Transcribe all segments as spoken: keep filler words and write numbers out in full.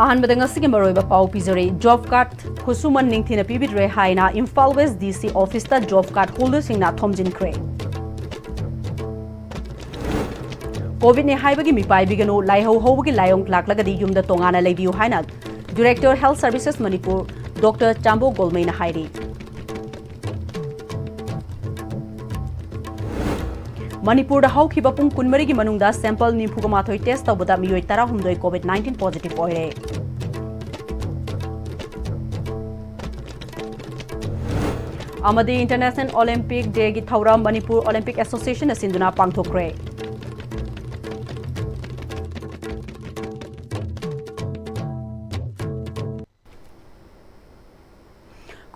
ꯑꯍꯥꯟꯕꯗ ꯉꯁꯤꯒꯤ ꯃꯔꯨꯑꯣꯏꯕ ꯄꯥꯎ ꯄꯤꯖꯔꯤ꯫ ꯖꯣꯕ ꯀꯥꯔꯗ ꯈꯨꯠꯁꯨꯃꯟ ꯅꯤꯡꯊꯤꯅ ꯄꯤꯕꯤꯗ꯭ꯔꯦ ꯍꯥꯏꯅ ꯏꯝꯐꯥꯜ ꯋꯦꯁ ꯗꯤ ꯁꯤ ꯑꯣꯐꯤꯁꯇ ꯖꯣꯕ ꯀꯥꯔꯗ ꯍꯣꯜꯗꯔꯁꯤꯡꯅ ꯊꯣꯝꯖꯤꯟꯈ꯭ꯔꯦ꯫ ꯀꯣꯚꯤꯗꯅꯦ ꯍꯥꯏꯕꯒꯤ ꯃꯤꯄꯥꯏꯕꯤꯒꯅꯨ, ꯂꯥꯏꯍꯧ ꯍꯧꯕꯒꯤ ꯂꯥꯏꯑꯣꯡ ꯂꯥꯛꯂꯒꯗꯤ ꯌꯨꯝꯗ ꯇꯣꯉꯥꯟꯅ ꯂꯩꯕꯤꯌꯨ ꯍꯥꯏꯅ director health services Manipur doctor Chambo ꯒꯣꯜꯃꯩꯅ ꯍꯥꯏꯔꯤ꯫ ꯃꯅꯤꯄꯨꯔꯗ ꯍꯧꯈꯤꯕ ꯄꯨꯡ ꯀꯨꯟꯃꯔꯤꯒꯤ ꯃꯅꯨꯡꯗ ꯁꯦꯝꯄꯜ ꯅꯤꯐꯨꯒ ꯃꯥꯊꯣꯏ ꯇꯦꯁ ꯇꯧꯕꯗ ꯃꯤꯑꯣꯏ ꯇꯔꯥꯍꯨꯝꯗꯣꯏ ꯀꯣꯚꯤꯗ ꯅꯥꯏꯟꯇꯤꯟ ꯄꯣꯖꯤꯇꯤꯚ ꯑꯣꯏꯔꯦ꯫ ꯑꯃꯗꯤ ꯏꯟꯇꯔꯅꯦꯁꯅꯦꯜ ꯑꯣꯂꯤꯝꯄꯤꯛ ꯗꯦꯒꯤ ꯊꯧꯔꯝ ꯃꯅꯤꯄꯨꯔ ꯑꯣꯂꯤꯝꯄꯤꯛ ꯑꯦꯁꯣꯁꯤꯌꯦꯁꯟꯅ ꯁꯤꯟꯗꯨꯅ ꯄꯥꯡꯊꯣꯛꯈ꯭ꯔꯦ꯫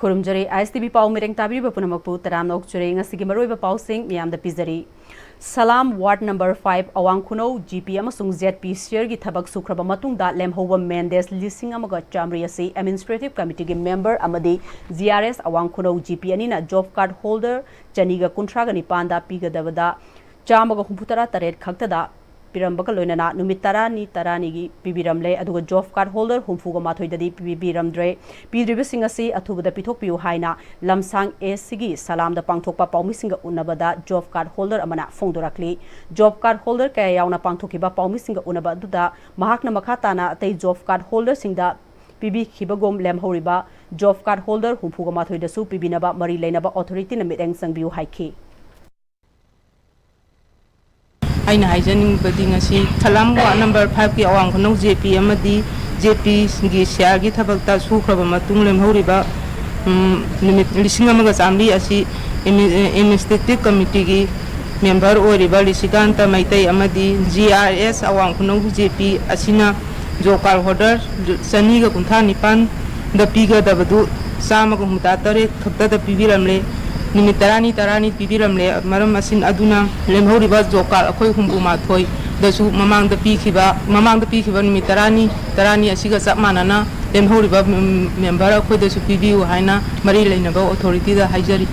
ꯈꯨꯔꯨꯝꯖꯔꯤ꯫ ꯑꯥꯏ ꯑꯦꯁ ꯇꯤ ꯚꯤ ꯄꯥꯎ ꯃꯤꯔꯦꯡ ꯇꯥꯕꯤꯔꯤꯕ ꯄꯨꯝꯅꯃꯛꯄꯨ ꯇꯔꯥꯝꯅ ꯑꯣꯛꯆꯔꯤ꯫ ꯉꯁꯤꯒꯤ ꯃꯔꯨꯑꯣꯏꯕ ꯄꯥꯎꯁꯤꯡ ꯃꯤꯌꯥꯝꯗ ꯄꯤꯖꯔꯤ꯫ ꯁꯂꯥꯝ ꯋꯥꯔꯗ ꯅꯝꯕꯔ ꯐꯥꯏꯚ ꯑꯋꯥꯡ ꯈꯨꯅꯧ ꯖꯤ ꯄꯤ ꯑꯃꯁꯨꯡ ꯖꯦꯠ ꯄꯤ ꯁꯤꯌꯔꯒꯤ ꯊꯕꯛ ꯁꯨꯈ꯭ꯔꯕ ꯃꯇꯨꯡꯗ ꯂꯦꯝꯍꯧꯕ ꯃꯦꯟꯗꯦꯁ ꯂꯤꯁꯤꯡ ꯑꯃꯒ ꯆꯥꯃꯔꯤ ꯑꯁꯤ ꯑꯦꯗꯃꯤꯅꯤꯁꯇ꯭ꯔꯦꯇꯤꯚ ꯀꯃꯤꯇꯤꯒꯤ ꯃꯦꯝꯕꯔ ꯑꯃꯗꯤ ꯖꯤ ꯑꯥꯔ ꯑꯦꯁ ꯑꯋꯥꯡ ꯈꯨꯅꯧ ꯖꯤ ꯄꯤ ꯑꯅꯤꯅ ꯖꯣꯕ ꯀꯥꯔꯗ ꯍꯣꯜꯗꯔ ꯆꯅꯤꯒ ꯀꯨꯟꯊ꯭ꯔꯥꯒ ꯅꯤꯄꯥꯟꯗ ꯄꯤꯒꯗꯕꯗ ꯆꯥꯝꯃꯒ ꯍꯨꯝꯐꯨꯇꯔꯥ ꯇꯔꯦꯠ ꯈꯛꯇꯗ ꯄꯤꯔꯝꯕꯒ ꯂꯣꯏꯅꯅ ꯅꯨꯃꯤꯠ ꯇꯔꯥꯅꯤ ꯇꯔꯥꯅꯤꯒꯤ ꯄꯤꯕꯤꯔꯝꯂꯦ꯫ ꯑꯗꯨꯒ ꯖꯣꯕ ꯀꯥꯔꯗ ꯍꯣꯜꯗꯔ ꯍꯨꯝꯐꯨꯒ ꯃꯥꯊꯣꯏꯗꯗꯤ ꯄꯤꯕꯤꯔꯝꯗ꯭ꯔꯦ꯫ ꯄꯤꯗ꯭ꯔꯤꯕꯁꯤꯡ ꯑꯁꯤ ꯑꯊꯨꯕꯗ ꯄꯤꯊꯣꯛꯄꯤꯌꯨ ꯍꯥꯏꯅ ꯂꯝꯁꯥꯡ ꯑꯦ ꯁꯤꯒꯤ ꯁꯂꯥꯝꯗ ꯄꯥꯡꯊꯣꯛꯄ ꯄꯥꯎꯃꯤꯁꯤꯡꯒ ꯎꯅꯕꯗ ꯖꯣꯕ ꯀꯥꯔꯗ ꯍꯣꯜꯗꯔ ꯑꯃꯅ ꯐꯣꯡꯗꯣꯔꯛꯂꯤ꯫ ꯖꯣꯕ ꯀꯥꯔꯗ ꯍꯣꯜꯗꯔ ꯀꯌꯥ ꯌꯥꯎꯅ ꯄꯥꯡꯊꯣꯛꯈꯤꯕ ꯄꯥꯎꯃꯤꯁꯤꯡꯒ ꯎꯅꯕ ꯑꯗꯨꯗ ꯃꯍꯥꯛꯅ ꯃꯈꯥ ꯇꯥꯅ ꯑꯇꯩ ꯖꯣꯕ ꯀꯥꯔꯗ ꯍꯣꯜꯗꯔꯁꯤꯡꯗ ꯄꯤꯕꯤꯈꯤꯕꯒꯨꯝ ꯂꯦꯝꯍꯧꯔꯤꯕ ꯖꯣꯕ ꯀꯥꯔꯗ ꯍꯣꯜꯗꯔ ꯍꯨꯝꯐꯨꯒ ꯃꯥꯊꯣꯏꯗꯁꯨ ꯄꯤꯕꯤꯅꯕ ꯃꯔꯤ ꯂꯩꯅꯕ ꯑꯣꯊꯣꯔꯤꯇꯤꯅ ꯃꯤꯠꯌꯦꯡ ꯆꯪꯕꯤꯌꯨ ꯍꯥꯏꯈꯤ꯫ ꯑꯩꯅ ꯍꯥꯏꯖꯅꯤꯡꯕꯗꯤ ꯉꯁꯤ ꯊꯂꯥꯝ ꯋꯥꯔꯗ ꯅꯝꯕꯔ ꯐꯥꯏꯚꯀꯤ ꯑꯋꯥꯡ ꯈꯨꯅꯧ ꯖꯦ ꯄꯤ ꯑꯃꯗꯤ ꯖꯦ ꯄꯤꯒꯤ ꯁꯤꯌꯥꯔꯒꯤ ꯊꯕꯛꯇ ꯁꯨꯈ꯭ꯔꯕ ꯃꯇꯨꯡ ꯂꯦꯝꯍꯧꯔꯤꯕ, ꯎꯝ, ꯅꯨꯃꯤꯠ ꯂꯤꯁꯤꯡ ꯑꯃꯒ ꯆꯥꯃꯔꯤ ꯑꯁꯤ ꯑꯦꯗꯃꯤ-, ꯑꯦꯗꯃꯤꯅꯤꯁꯇ꯭ꯔꯦꯇꯤꯚ ꯀꯃꯤꯇꯤꯒꯤ ꯃꯦꯝꯕꯔ ꯑꯣꯏꯔꯤꯕ ꯂꯤꯁꯤꯀꯥꯟꯇ ꯃꯩꯇꯩ ꯑꯃꯗꯤ ꯖꯤ ꯑꯥꯔ ꯑꯦꯁ ꯑꯋꯥꯡ ꯈꯨꯅꯧ ꯖꯦ ꯄꯤ ꯑꯁꯤꯅ ꯖꯣꯕ ꯀꯥꯔꯗ ꯍꯣꯜꯗꯔ ꯆꯅꯤꯒ ꯀꯨꯟꯊ꯭ꯔꯥ ꯅꯤꯄꯥꯟꯗ ꯄꯤꯒꯗꯕꯗꯨ ꯆꯥꯝꯃꯒ ꯍꯨꯝꯐꯨꯇꯔꯥ ꯇꯔꯦꯠ ꯈꯛꯇꯗ ꯄꯤꯕꯤꯔꯝꯂꯦ꯫ ꯅꯨꯃꯤꯠ ꯇꯔꯥꯅꯤ ꯇꯔꯥꯅꯤ ꯄꯤꯕꯤꯔꯝꯂꯦ꯫ ꯃꯔꯝ ꯑꯁꯤꯅ ꯑꯗꯨꯅ ꯂꯦꯝꯍꯧꯔꯤꯕ ꯖꯣꯕ ꯀꯥꯔꯗ ꯑꯩꯈꯣꯏ ꯍꯨꯝꯐꯨ ꯃꯥꯊꯣꯏꯗꯁꯨ ꯃꯃꯥꯡꯗ ꯄꯤꯈꯤꯕ, ꯃꯃꯥꯡꯗ ꯄꯤꯈꯤꯕ ꯅꯨꯃꯤꯠ ꯇꯔꯥꯅꯤ ꯇꯔꯥꯅꯤ ꯑꯁꯤꯒ ꯆꯞ ꯃꯥꯟꯅꯅ ꯂꯦꯝꯍꯧꯔꯤꯕ ꯃꯦꯝ-, ꯃꯦꯝꯕꯔ ꯑꯩꯈꯣꯏꯗꯁꯨ ꯄꯤꯕꯤꯌꯨ ꯍꯥꯏꯅ ꯃꯔꯤ ꯂꯩꯅꯕ ꯑꯣꯊꯣꯔꯤꯇꯤꯗ ꯍꯥꯏꯖꯔꯤ꯫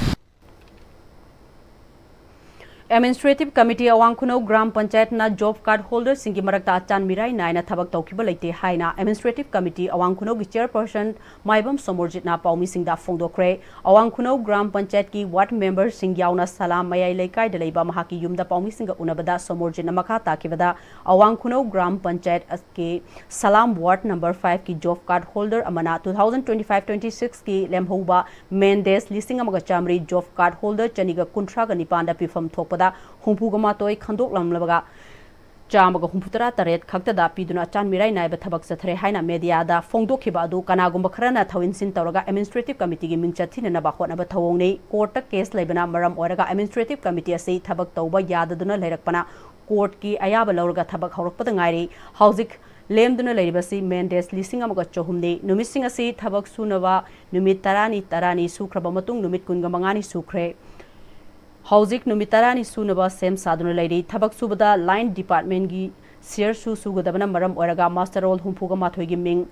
Administrative Committee ꯑꯋꯥꯡ ꯈꯨꯅꯧ ꯒ꯭ꯔꯥꯝ ꯄꯟꯆꯥꯌꯠꯅ ꯖꯣꯕ ꯀꯥꯔꯗ ꯍꯣꯜꯗꯔꯁꯤꯡꯒꯤ ꯃꯔꯛꯇ ꯑꯆꯥꯟ ꯃꯤꯔꯥꯏ ꯅꯥꯏꯅ ꯊꯕꯛ ꯇꯧꯈꯤꯕ ꯂꯩꯇꯦ ꯍꯥꯏꯅ Administrative Committee ꯑꯋꯥꯡ ꯈꯨꯅꯧꯒꯤ ꯆꯦꯌꯔꯄꯔꯁꯟ ꯃꯥꯏꯕꯝ ꯁꯣꯃꯣꯔꯖꯤꯠꯅ ꯄꯥꯎꯃꯤꯁꯤꯡꯗ ꯐꯣꯡꯗꯣꯛꯈ꯭ꯔꯦ꯫ ꯑꯋꯥꯡ ꯈꯨꯅꯧ ꯒ꯭ꯔꯥꯝ ꯄꯟꯆꯥꯌꯠꯀꯤ ꯋꯥꯔꯗ ꯃꯦꯝꯕꯔꯁꯤꯡ ꯌꯥꯎꯅ ꯁꯂꯥꯝ ꯃꯌꯥꯏ ꯂꯩꯀꯥꯏꯗ ꯂꯩꯕ ꯃꯍꯥꯛꯀꯤ ꯌꯨꯝꯗ ꯄꯥꯎꯃꯤꯁꯤꯡꯒ ꯎꯅꯕꯗ ꯁꯣꯃꯣꯔꯖꯤꯠꯅ ꯃꯈꯥ ꯇꯥꯈꯤꯕꯗ, ꯑꯋꯥꯡ ꯈꯨꯅꯧ ꯒ꯭ꯔꯥꯝ ꯄꯟꯆꯥꯌꯠꯀꯤ ꯁꯂꯥꯝ ꯋꯥꯔꯗ ꯅꯝꯕꯔ ꯐꯥꯏꯚꯀꯤ ꯖꯣꯕ ꯀꯥꯔꯗ ꯍꯣꯜꯗꯔ ꯑꯃꯅ two thousand twenty five twenty sixꯀꯤ ꯂꯦꯝꯍꯧꯕ ꯃꯦꯟꯗꯦꯁ ꯂꯤꯁꯤꯡ ꯑꯃꯒ ꯆꯥꯃꯔꯤ ꯖꯣꯕ ꯀꯥꯔꯗ ꯍꯣꯜꯗꯔ ꯆꯅꯤꯒ ꯀꯨꯟꯊ꯭ꯔꯥꯒ ꯅꯤꯄꯥꯟꯗ ꯄꯤꯐꯝ ꯊꯣꯛꯄꯗ ꯍꯨꯝꯐꯨꯒ ꯃꯥꯊꯣꯏ ꯈꯟꯗꯣꯛꯂꯝꯂꯕꯒ ꯆꯥꯝꯃꯒ ꯍꯨꯝꯐꯨꯇꯔꯥ ꯇꯔꯦꯠ ꯈꯛꯇꯗ ꯄꯤꯗꯨꯅ ꯑꯆꯥꯟ ꯃꯤꯔꯥꯏ ꯅꯥꯏꯕ ꯊꯕꯛ ꯆꯠꯊꯔꯦ ꯍꯥꯏꯅ ꯃꯦꯗꯤꯌꯥꯗ ꯐꯣꯡꯗꯣꯛꯈꯤꯕ ꯑꯗꯨ ꯀꯅꯥꯒꯨꯝꯕ ꯈꯔꯅ ꯊꯧꯏꯟꯁꯤꯟ ꯇꯧꯔꯒ Administrative Committeeꯒꯤ ꯃꯤꯡꯆꯠ ꯊꯤꯅꯅꯕ ꯍꯣꯠꯅꯕ ꯊꯧꯑꯣꯡꯅꯤ꯫ ꯀꯣꯔꯠꯇ ꯀꯦꯁ ꯂꯩꯕꯅ ꯃꯔꯝ ꯑꯣꯏꯔꯒ Administrative Committee ꯑꯁꯤ ꯊꯕꯛ ꯇꯧꯕ ꯌꯥꯗꯗꯨꯅ ꯂꯩꯔꯛꯄꯅ ꯀꯣꯔꯠꯀꯤ ꯑꯌꯥꯕ ꯂꯧꯔꯒ ꯊꯕꯛ ꯍꯧꯔꯛꯄꯗ ꯉꯥꯏꯔꯤ꯫ ꯍꯧꯖꯤꯛ ꯂꯦꯝꯗꯨꯅ ꯂꯩꯔꯤꯕꯁꯤ ꯃꯦꯟꯗꯦꯁ ꯂꯤꯁꯤꯡ ꯑꯃꯒ ꯆꯍꯨꯝꯅꯤ꯫ ꯅꯨꯃꯤꯠꯁꯤꯡ ꯑꯁꯤ ꯊꯕꯛ ꯁꯨꯅꯕ ꯅꯨꯃꯤꯠ ꯇꯔꯥꯅꯤ, ꯇꯔꯥꯅꯤ ꯁꯨꯈ꯭ꯔꯕ ꯃꯇꯨꯡ ꯅꯨꯃꯤꯠ ꯀꯨꯟꯒ ꯃꯉꯥꯅꯤ ꯁꯨꯈ꯭ꯔꯦ꯫ ꯍꯧꯖꯤꯛ ꯅꯨꯃꯤꯠ ꯇꯔꯥꯅꯤ ꯁꯨꯅꯕ ꯁꯦꯝ ꯁꯥꯗꯨꯅ ꯂꯩꯔꯤ꯫ ꯊꯕꯛ ꯁꯨꯕꯗ ꯂꯥꯏꯟ ꯗꯤꯄꯥꯔꯠꯃꯦꯟꯒꯤ ꯁꯤꯌꯔꯁꯨ ꯁꯨꯒꯗꯕꯅ ꯃꯔꯝ ꯑꯣꯏꯔꯒ ꯃꯥꯁꯇꯔ ꯔꯣꯜ ꯍꯨꯝꯐꯨꯒ ꯃꯥꯊꯣꯏꯒꯤ ꯃꯤꯡ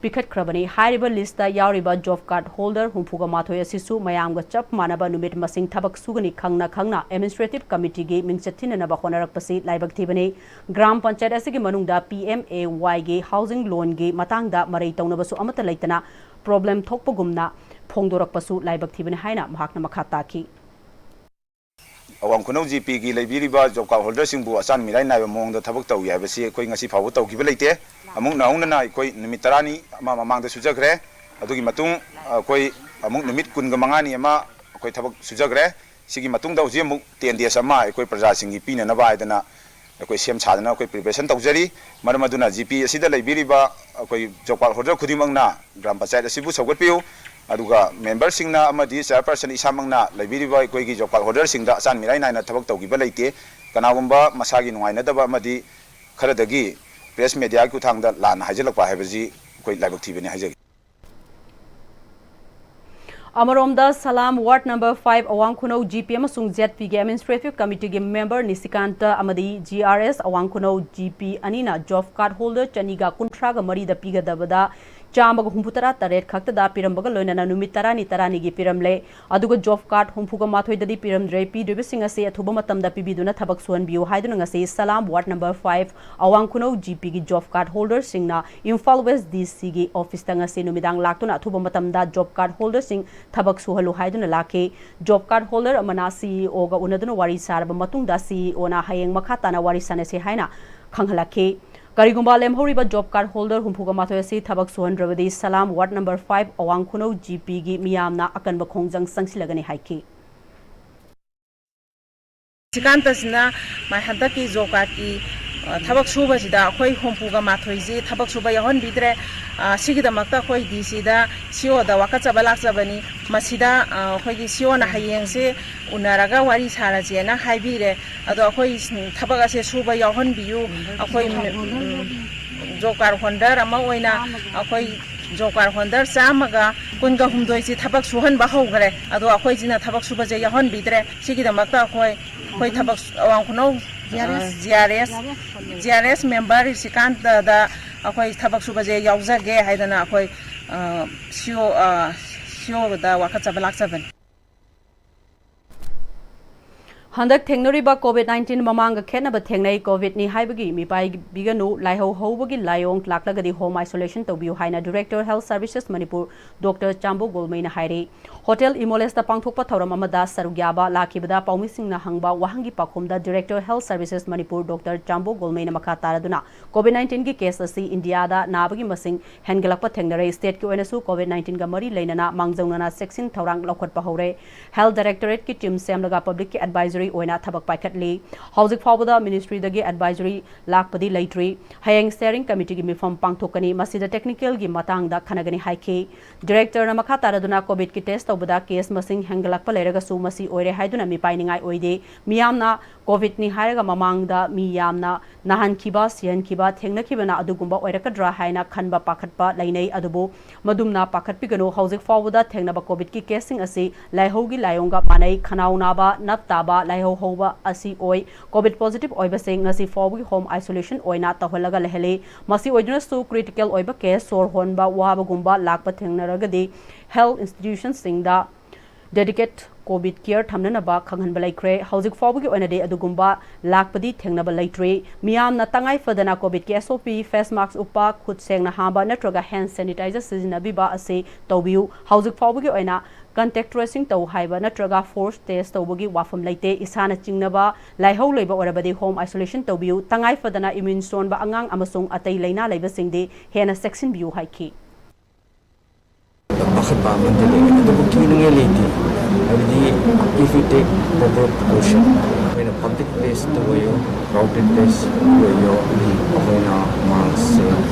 ꯄꯤꯈꯠꯈ꯭ꯔꯕꯅꯤ꯫ ꯍꯥꯏꯔꯤꯕ ꯂꯤꯁꯇ ꯌꯥꯎꯔꯤꯕ ꯖꯣꯕ ꯀꯥꯔꯗ ꯍꯣꯜꯗꯔ ꯍꯨꯝꯐꯨꯒ ꯃꯥꯊꯣꯏ ꯑꯁꯤꯁꯨ ꯃꯌꯥꯝꯒ ꯆꯞ ꯃꯥꯟꯅꯕ ꯅꯨꯃꯤꯠ ꯃꯁꯤꯡ ꯊꯕꯛ ꯁꯨꯒꯅꯤ ꯈꯪꯅ ꯈꯪꯅ Administrative Committeeꯒꯤ ꯃꯤꯡꯆꯠ ꯊꯤꯅꯅꯕ ꯍꯣꯠꯅꯔꯛꯄꯁꯤ ꯂꯥꯏꯕꯛ ꯊꯤꯕꯅꯤ꯫ ꯒ꯭ꯔꯥꯝ ꯄꯟꯆꯥꯌꯠ ꯑꯁꯤꯒꯤ ꯃꯅꯨꯡꯗ P M A Yꯒꯤ ꯍꯥꯎꯁꯤꯡ ꯂꯣꯟꯒꯤ ꯃꯇꯥꯡꯗ ꯃꯔꯩ ꯇꯧꯅꯕꯁꯨ ꯑꯃꯠꯇ ꯂꯩꯇꯅ ꯄ꯭ꯔꯣꯕ꯭ꯂꯦꯝ ꯊꯣꯛꯄꯒꯨꯝꯅ ꯐꯣꯡꯗꯣꯔꯛꯄꯁꯨ ꯂꯥꯏꯕꯛ ꯊꯤꯕꯅꯤ ꯍꯥꯏꯅ ꯃꯍꯥꯛꯅ ꯃꯈꯥ ꯇꯥꯈꯤ꯫ ꯑꯋꯥꯡ ꯈꯨꯅꯧ ꯖꯤ ꯄꯤꯒꯤ ꯂꯩꯕꯤꯔꯤꯕ ꯖꯣꯕ ꯀꯥꯔꯗ ꯍꯣꯜꯗꯔꯁꯤꯡꯕꯨ ꯑꯆꯥꯟ ꯃꯤꯔꯥꯏ ꯅꯥꯏꯕ ꯃꯑꯣꯡꯗ ꯊꯕꯛ ꯇꯧꯏ ꯍꯥꯏꯕꯁꯤ ꯑꯩꯈꯣꯏ ꯉꯁꯤ ꯐꯥꯎꯕ ꯇꯧꯈꯤꯕ ꯂꯩꯇꯦ꯫ ꯑꯃꯨꯛ ꯅꯧꯍꯧꯅꯅ ꯑꯩꯈꯣꯏ ꯅꯨꯃꯤꯠ ꯇꯔꯥꯅꯤ ꯑꯃ ꯃꯃꯥꯡꯗ ꯁꯨꯖꯈ꯭ꯔꯦ꯫ ꯑꯗꯨꯒꯤ ꯃꯇꯨꯡ ꯑꯩꯈꯣꯏ ꯑꯃꯨꯛ ꯅꯨꯃꯤꯠ ꯀꯨꯟꯒ ꯃꯉꯥꯅꯤ ꯑꯃ ꯑꯩꯈꯣꯏ ꯊꯕꯛ ꯁꯨꯖꯈ꯭ꯔꯦ꯫ ꯁꯤꯒꯤ ꯃꯇꯨꯡꯗ ꯍꯧꯖꯤꯛ ꯑꯃꯨꯛ ten days ꯑꯃ ꯑꯩꯈꯣꯏ ꯄ꯭ꯔꯖꯥꯁꯤꯡꯒꯤ ꯄꯤꯅꯅꯕ ꯍꯥꯏꯗꯅ ꯑꯩꯈꯣꯏ ꯁꯦꯝ ꯁꯥꯗꯅ ꯑꯩꯈꯣꯏ preparation ꯇꯧꯖꯔꯤ꯫ ꯃꯔꯝ ꯑꯗꯨꯅ ꯖꯤ ꯄꯤ ꯑꯁꯤꯗ ꯂꯩꯕꯤꯔꯤꯕ ꯑꯩꯈꯣꯏ ꯖꯣꯕ ꯀꯥꯔꯗ ꯍꯣꯜꯗꯔ ꯈꯨꯗꯤꯡꯃꯛꯅ ꯒ꯭ꯔꯥꯝ ꯄꯟꯆꯥꯌꯠ ꯑꯁꯤꯕꯨ ꯁꯧꯒꯠꯄꯤꯌꯨ꯫ ꯑꯗꯨꯒ ꯃꯦꯝꯕꯔꯁꯤꯡꯅ ꯑꯃꯗꯤ ꯆꯦꯌꯔꯄꯔꯁꯟ ꯏꯁꯥꯃꯛꯅ ꯂꯩꯕꯤꯔꯤꯕ ꯑꯩꯈꯣꯏꯒꯤ ꯖꯣꯕ ꯀꯥꯔꯗ ꯍꯣꯜꯗꯔꯁꯤꯡꯗ ꯑꯆꯥꯟ ꯃꯤꯔꯥꯏ ꯅꯥꯏꯅ ꯊꯕꯛ ꯇꯧꯈꯤꯕ ꯂꯩꯇꯦ꯫ ꯀꯅꯥꯒꯨꯝꯕ ꯃꯁꯥꯒꯤ ꯅꯨꯡꯉꯥꯏꯅꯗꯕ ꯑꯃꯗꯤ ꯈꯔꯗꯒꯤ ꯄ꯭ꯔꯦꯁ ꯃꯦꯗꯤꯌꯥꯒꯤ ꯈꯨꯠꯊꯥꯡꯗ ꯂꯥꯟꯅ ꯍꯥꯏꯖꯤꯜꯂꯛꯄ ꯍꯥꯏꯕꯁꯤ ꯑꯩꯈꯣꯏ ꯂꯥꯏꯕꯛ ꯊꯤꯕꯅꯤ ꯍꯥꯏꯖꯒꯦ꯫ ꯑꯃꯔꯣꯝꯗ ꯁꯂꯥꯝ ꯋꯥꯔꯗ ꯅꯝꯕꯔ ꯐꯥꯏꯚ ꯑꯋꯥꯡ ꯈꯨꯅꯧ ꯖꯤ ꯄꯤ ꯑꯃꯁꯨꯡ ꯖꯦꯗ ꯄꯤꯒꯤ Administrative Committeeꯒꯤ ꯃꯦꯝꯕꯔ ꯅꯤꯁꯤꯀꯥꯟꯇ ꯑꯃꯗꯤ ꯖꯤ ꯑꯥꯔ ꯑꯦꯁ ꯑꯋꯥꯡ ꯈꯨꯅꯧ ꯖꯤ ꯄꯤ ꯑꯅꯤꯅ ꯖꯣꯕ ꯀꯥꯔꯗ ꯍꯣꯜꯗꯔ ꯆꯅꯤꯒ ꯀꯨꯟꯊ꯭ꯔꯥꯒ ꯃꯔꯤꯗ ꯄꯤꯒꯗꯕꯗ ꯆꯥꯝꯃꯒ ꯍꯨꯝꯐꯨꯇꯔꯥ ꯇꯔꯦꯠ ꯈꯛꯇꯗ ꯄꯤꯔꯝꯕꯒ ꯂꯣꯏꯅꯅ ꯅꯨꯃꯤꯠ ꯇꯔꯥꯅꯤ ꯇꯔꯥꯅꯤꯒꯤ ꯄꯤꯔꯝꯂꯦ꯫ ꯑꯗꯨꯒ job card ꯍꯨꯝꯐꯨꯒ ꯃꯥꯊꯣꯏꯗꯗꯤ ꯄꯤꯔꯝꯗ꯭ꯔꯦ꯫ ꯄꯤꯗ꯭ꯔꯤꯕꯁꯤꯡ ꯑꯁꯤ ꯑꯊꯨꯕ ꯃꯇꯝꯗ ꯄꯤꯕꯤꯗꯨꯅ ꯊꯕꯛ ꯁꯨꯍꯟꯕꯤꯌꯨ ꯍꯥꯏꯗꯨꯅ ꯉꯁꯤ ꯁꯂꯥꯝ ward number five ꯑꯋꯥꯡ ꯈꯨꯅꯧ G P ꯒꯤ job card holderꯁꯤꯡꯅ Imphal West D C ꯒꯤ officeꯇ ꯉꯁꯤ ꯅꯨꯃꯤꯗꯥꯡ ꯂꯥꯛꯇꯨꯅ ꯑꯊꯨꯕ ꯃꯇꯝꯗ job card holderꯁꯤꯡ ꯊꯕꯛ ꯁꯨꯍꯜꯂꯨ ꯍꯥꯏꯗꯨꯅ ꯂꯥꯛꯈꯤ꯫ Job card holder ꯑꯃꯅ C E O ꯒ ꯎꯅꯗꯨꯅ ꯋꯥꯔꯤ ꯁꯥꯔꯕ ꯃꯇꯨꯡꯗ C E O ꯅ ꯍꯌꯦꯡ ꯃꯈꯥ ꯇꯥꯅ ꯋꯥꯔꯤ ꯁꯥꯟꯅꯁꯤ ꯍꯥꯏꯅ ꯈꯪꯍꯜꯂꯛꯈꯤ꯫ ꯀꯔꯤꯒꯨꯝꯕ ꯂꯦꯝꯍꯧꯔꯤꯕ job card holder ꯍꯨꯝꯐꯨꯒ ꯃꯥꯊꯣꯏ ꯑꯁꯤ ꯊꯕꯛ ꯁꯨꯍꯟꯗ꯭ꯔꯕꯗꯤ ꯁꯂꯥꯝ ward number five ꯑꯋꯥꯡ ꯈꯨꯅꯧ G P ꯒꯤ ꯃꯤꯌꯥꯝꯅ ꯑꯀꯟꯕ ꯈꯣꯡꯖꯪ ꯆꯪꯁꯤꯜꯂꯒꯅꯤ ꯍꯥꯏꯈꯤ꯫ ꯁꯤꯀꯥꯟꯇꯁꯤꯅ ꯃꯥꯏ ꯍꯟꯗꯛꯀꯤ job cardꯀꯤ, ꯑ, ꯊꯕꯛ ꯁꯨꯕꯁꯤꯗ ꯑꯩꯈꯣꯏ ꯍꯨꯝꯐꯨꯒ ꯃꯥꯊꯣꯏꯁꯤ ꯊꯕꯛ ꯁꯨꯕ ꯌꯥꯎꯍꯟꯕꯤꯗ꯭ꯔꯦ꯫ ꯑ, ꯁꯤꯒꯤꯗꯃꯛꯇ ꯑꯩꯈꯣꯏ D C ꯗ C E O ꯗ ꯋꯥꯀꯠꯆꯕ ꯂꯥꯛꯆꯕꯅꯤ꯫ ꯃꯁꯤꯗ, ꯑ, ꯑꯩꯈꯣꯏꯒꯤ C E O ꯅ ꯍꯌꯦꯡꯁꯦ ꯎꯅꯔꯒ ꯋꯥꯔꯤ ꯁꯥꯔꯁꯦꯅ ꯍꯥꯏꯕꯤꯔꯦ꯫ ꯑꯗꯣ ꯑꯩꯈꯣꯏ ꯊꯕꯛ ꯑꯁꯦ ꯁꯨꯕ ꯌꯥꯎꯍꯟꯕꯤꯌꯨ꯫ ꯑꯩꯈꯣꯏ, ꯎꯝ, job card holder ꯑꯃ ꯑꯣꯏꯅ ꯑꯩꯈꯣꯏ job card holder ꯆꯥꯝꯃꯒ ꯀꯨꯟꯒ ꯍꯨꯝꯗꯣꯏꯁꯤ ꯊꯕꯛ ꯁꯨꯍꯟꯕ ꯍꯧꯈ꯭ꯔꯦ꯫ ꯑꯗꯣ ꯑꯩꯈꯣꯏꯁꯤꯅ ꯊꯕꯛ ꯁꯨꯕꯁꯦ ꯌꯥꯎꯍꯟꯕꯤꯗ꯭ꯔꯦ꯫ ꯁꯤꯒꯤꯗꯃꯛꯇ ꯑꯩꯈꯣꯏ, ꯑꯩꯈꯣꯏ ꯊꯕꯛ ꯑꯋꯥꯡ ꯈꯨꯅꯧ, ꯑ, G R S, G R S member ꯔꯤꯁꯤꯀꯥꯟꯇꯗ ꯑꯩꯈꯣꯏ ꯊꯕꯛ ꯁꯨꯕꯁꯦ ꯌꯥꯎꯖꯒꯦ ꯍꯥꯏꯗꯅ ꯑꯩꯈꯣꯏ, ꯑ, C E O, ꯑ, C E O ꯗ ꯋꯥꯀꯠꯆꯕ ꯂꯥꯛꯆꯕꯅꯤ꯫ ꯍꯟꯗꯛ ꯊꯦꯡꯅꯔꯤꯕ COVID nineteen ꯃꯃꯥꯡꯒ ꯈꯦꯠꯅꯕ ꯊꯦꯡꯅꯩ꯫ COVID ꯅꯤ ꯍꯥꯏꯕꯒꯤ ꯃꯤꯄꯥꯏꯕꯤꯒꯅꯨ꯫ ꯂꯥꯏꯍꯧ ꯍꯧꯕꯒꯤ ꯂꯥꯏꯑꯣꯡ ꯂꯥꯛꯂꯒꯗꯤ home isolation ꯇꯧꯕꯤꯌꯨ ꯍꯥꯏꯅ Director Health Services Manipur Doctor ꯆꯥꯝꯕꯣ ꯒꯣꯜꯃꯩꯅ ꯍꯥꯏꯔꯤ꯫ Hotel Imoles ꯇ ꯄꯥꯡꯊꯣꯛꯄ ꯊꯧꯔꯝ ꯑꯃꯗ ꯁꯔꯨꯛ ꯌꯥꯕ ꯂꯥꯛꯈꯤꯕꯗ ꯄꯥꯎꯃꯤꯁꯤꯡꯅ ꯍꯪꯕ ꯋꯥꯍꯪꯒꯤ ꯄꯥꯎꯈꯨꯝꯗ Director Health Services Manipur Doctor ꯆꯥꯝꯕꯣ ꯒꯣꯜꯃꯩꯅ ꯃꯈꯥ ꯇꯥꯔꯗꯨꯅ COVID nineteen ꯒꯤ case ꯑꯁꯤ ꯏꯟꯗꯤꯌꯥꯗ ꯅꯥꯕꯒꯤ ꯃꯁꯤꯡ ꯍꯦꯟꯒꯠꯂꯛꯄ ꯊꯦꯡꯅꯔꯦ꯫ State ꯀꯤ ꯑꯣꯏꯅꯁꯨ COVID nineteen ꯒ ꯃꯔꯤ ꯂꯩꯅꯅ ꯃꯥꯡꯖꯧꯅꯅ ꯆꯦꯛꯁꯤꯟ ꯊꯧꯔꯥꯡ ꯂꯧꯈꯠꯄ ꯍꯧꯔꯦ꯫ Health Directorate ꯀꯤ team ꯁꯦꯝꯂꯒ public ꯀꯤ advisory ꯑꯣꯏꯅ ꯊꯕꯛ ꯄꯥꯏꯈꯠꯂꯤ꯫ ꯍꯧꯖꯤꯛ ꯐꯥꯎꯕꯗ ministry ꯗꯒꯤ advisory ꯂꯥꯛꯄꯗꯤ ꯂꯩꯇ꯭ꯔꯤ꯫ ꯍꯌꯦꯡ steering committee ꯒꯤ ꯃꯤꯐꯝ ꯄꯥꯡꯊꯣꯛꯀꯅꯤ꯫ ꯃꯁꯤꯗ technical ꯒꯤ ꯃꯇꯥꯡꯗ ꯈꯟꯅꯒꯅꯤ ꯍꯥꯏꯈꯤ꯫ Director ꯅ ꯃꯈꯥ ꯇꯥꯔꯗꯨꯅ COVID ꯀꯤ test ꯇꯧꯕꯗ case ꯃꯁꯤꯡ ꯍꯦꯟꯒꯠꯂꯛꯄ ꯂꯩꯔꯒꯁꯨ ꯃꯁꯤ ꯑꯣꯏꯔꯦ ꯍꯥꯏꯗꯨꯅ ꯃꯤꯄꯥꯏꯅꯤꯡꯉꯥꯏ ꯑꯣꯏꯗꯦ꯫ ꯃꯤꯌꯥꯝꯅ COVID ꯅꯤ ꯍꯥꯏꯔꯒ ꯃꯃꯥꯡꯗ ꯃꯤ ꯌꯥꯝꯅ ꯅꯥꯍꯟꯈꯤꯕ, ꯁꯤꯍꯟꯈꯤꯕ ꯊꯦꯡꯅꯈꯤꯕꯅ ꯑꯗꯨꯒꯨꯝꯕ ꯑꯣꯏꯔꯛꯀꯗ꯭ꯔꯥ ꯍꯥꯏꯅ ꯈꯟꯕ ꯄꯥꯈꯠꯄ ꯂꯩꯅꯩ꯫ ꯑꯗꯨꯕꯨ ꯃꯗꯨꯝꯅ ꯄꯥꯈꯠꯄꯤꯒꯅꯨ꯫ ꯍꯧꯖꯤꯛ ꯐꯥꯎꯕꯗ ꯊꯦꯡꯅꯕ COVID ꯀꯤ case ꯁꯤꯡ ꯑꯁꯤ ꯂꯥꯏꯍꯧꯒꯤ ꯂꯥꯏꯑꯣꯡꯒ ꯃꯥꯟꯅꯩ꯫ ꯈꯅꯥꯎ ꯅꯥꯕ, ꯅꯞ ꯇꯥꯕ, ꯂꯥꯏꯍꯧ ꯍꯧꯕ ꯑꯁꯤ ꯑꯣꯏ꯫ ꯀꯣꯚꯤꯗ ꯄꯣꯖꯤꯇꯤꯚ ꯑꯣꯏꯕꯁꯤꯡ ꯉꯁꯤ ꯐꯥꯎꯕꯒꯤ ꯍꯣꯝ ꯑꯥꯏꯁꯣꯂꯦꯁꯟ ꯑꯣꯏꯅ ꯇꯧꯍꯜꯂꯒ ꯂꯩꯍꯜꯂꯤ꯫ ꯃꯁꯤ ꯑꯣꯏꯗꯨꯅꯁꯨ ꯀ꯭ꯔꯤꯇꯤꯀꯦꯜ ꯑꯣꯏꯕ ꯀꯦꯁ, ꯁꯣꯔ ꯍꯣꯟꯕ ꯋꯥꯕꯒꯨꯝꯕ ꯂꯥꯛꯄ ꯊꯦꯡꯅꯔꯒꯗꯤ ꯍꯦꯜꯊ ꯏꯟꯁꯇꯤꯇ꯭ꯌꯨꯁꯟꯁꯤꯡꯗ ꯗꯦꯗꯤꯀꯦꯠ ꯀꯣꯚꯤꯗ ꯀꯦꯌꯔ ꯊꯝꯅꯅꯕ ꯈꯪꯍꯟꯕ ꯂꯩꯈ꯭ꯔꯦ꯫ ꯍꯧꯖꯤꯛ ꯐꯥꯎꯕꯒꯤ ꯑꯣꯏꯅꯗꯤ ꯑꯗꯨꯒꯨꯝꯕ ꯂꯥꯛꯄꯗꯤ ꯊꯦꯡꯅꯕ ꯂꯩꯇ꯭ꯔꯤ꯫ ꯃꯤꯌꯥꯝꯅ ꯇꯉꯥꯏ ꯐꯗꯅ ꯀꯣꯚꯤꯗꯀꯤ ꯑꯦꯁ ꯑꯣ ꯄꯤ, ꯐꯦꯁ ꯃꯥꯁꯛ ꯎꯞꯄ, ꯈꯨꯠ ꯁꯦꯡꯅ ꯍꯥꯝꯕ ꯅꯠꯇ꯭ꯔꯒ ꯍꯦꯟ ꯁꯦꯅꯤꯇꯥꯏꯖꯔ ꯁꯤꯖꯤꯟꯅꯕꯤꯕ ꯑꯁꯤ ꯇꯧꯕꯤꯌꯨ꯫ ꯍꯧꯖꯤꯛ ꯐꯥꯎꯕꯒꯤ ꯑꯣꯏꯅ ꯀꯟꯇꯦꯛ ꯇ꯭ꯔꯦꯁꯤꯡ ꯇꯧ ꯍꯥꯏꯕ ꯅꯠꯇ꯭ꯔꯒ ꯐꯣꯔꯁ ꯇꯦꯁ ꯇꯧꯕꯒꯤ ꯋꯥꯐꯝ ꯂꯩꯇꯦ꯫ ꯏꯁꯥꯅ ꯆꯤꯡꯅꯕ ꯂꯥꯏꯍꯧ ꯂꯩꯕ ꯑꯣꯏꯔꯕꯗꯤ ꯍꯣꯝ ꯑꯥꯏꯁꯣꯂꯦꯁꯟ ꯇꯧꯕꯤꯌꯨ꯫ ꯇꯉꯥꯏ ꯐꯗꯅ ꯏꯝꯌꯨꯟ ꯁꯣꯟꯕ ꯑꯉꯥꯡ ꯑꯃꯁꯨꯡ ꯑꯇꯩ ꯂꯥꯏꯅꯥ ꯂꯩꯕꯁꯤꯡꯗꯤ ꯍꯦꯟꯅ ꯆꯦꯛꯁꯤꯟꯕꯤꯌꯨ ꯍꯥꯏꯈꯤ꯫ ꯄꯥꯈꯠꯄ ꯑꯃꯗꯤ ꯂꯩ, ꯑꯗꯨꯕꯨ ꯀꯤꯅꯤꯡꯉꯥꯏ ꯂꯩꯇꯦ꯫ ꯍꯥꯏꯕꯗꯤ, if we take proper precaution, ꯑꯩꯈꯣꯏꯅ ꯄꯕ꯭ꯂꯤꯛ ꯄ꯭ꯂꯦꯁꯇ ꯑꯣꯏꯌꯣ, ꯀ꯭ꯔꯥꯎꯗꯦꯗ ꯄ꯭ꯂꯦꯁ ꯑꯣꯏꯌꯣ, ꯑꯩꯈꯣꯏꯅ ꯃꯥꯁꯛꯁꯦ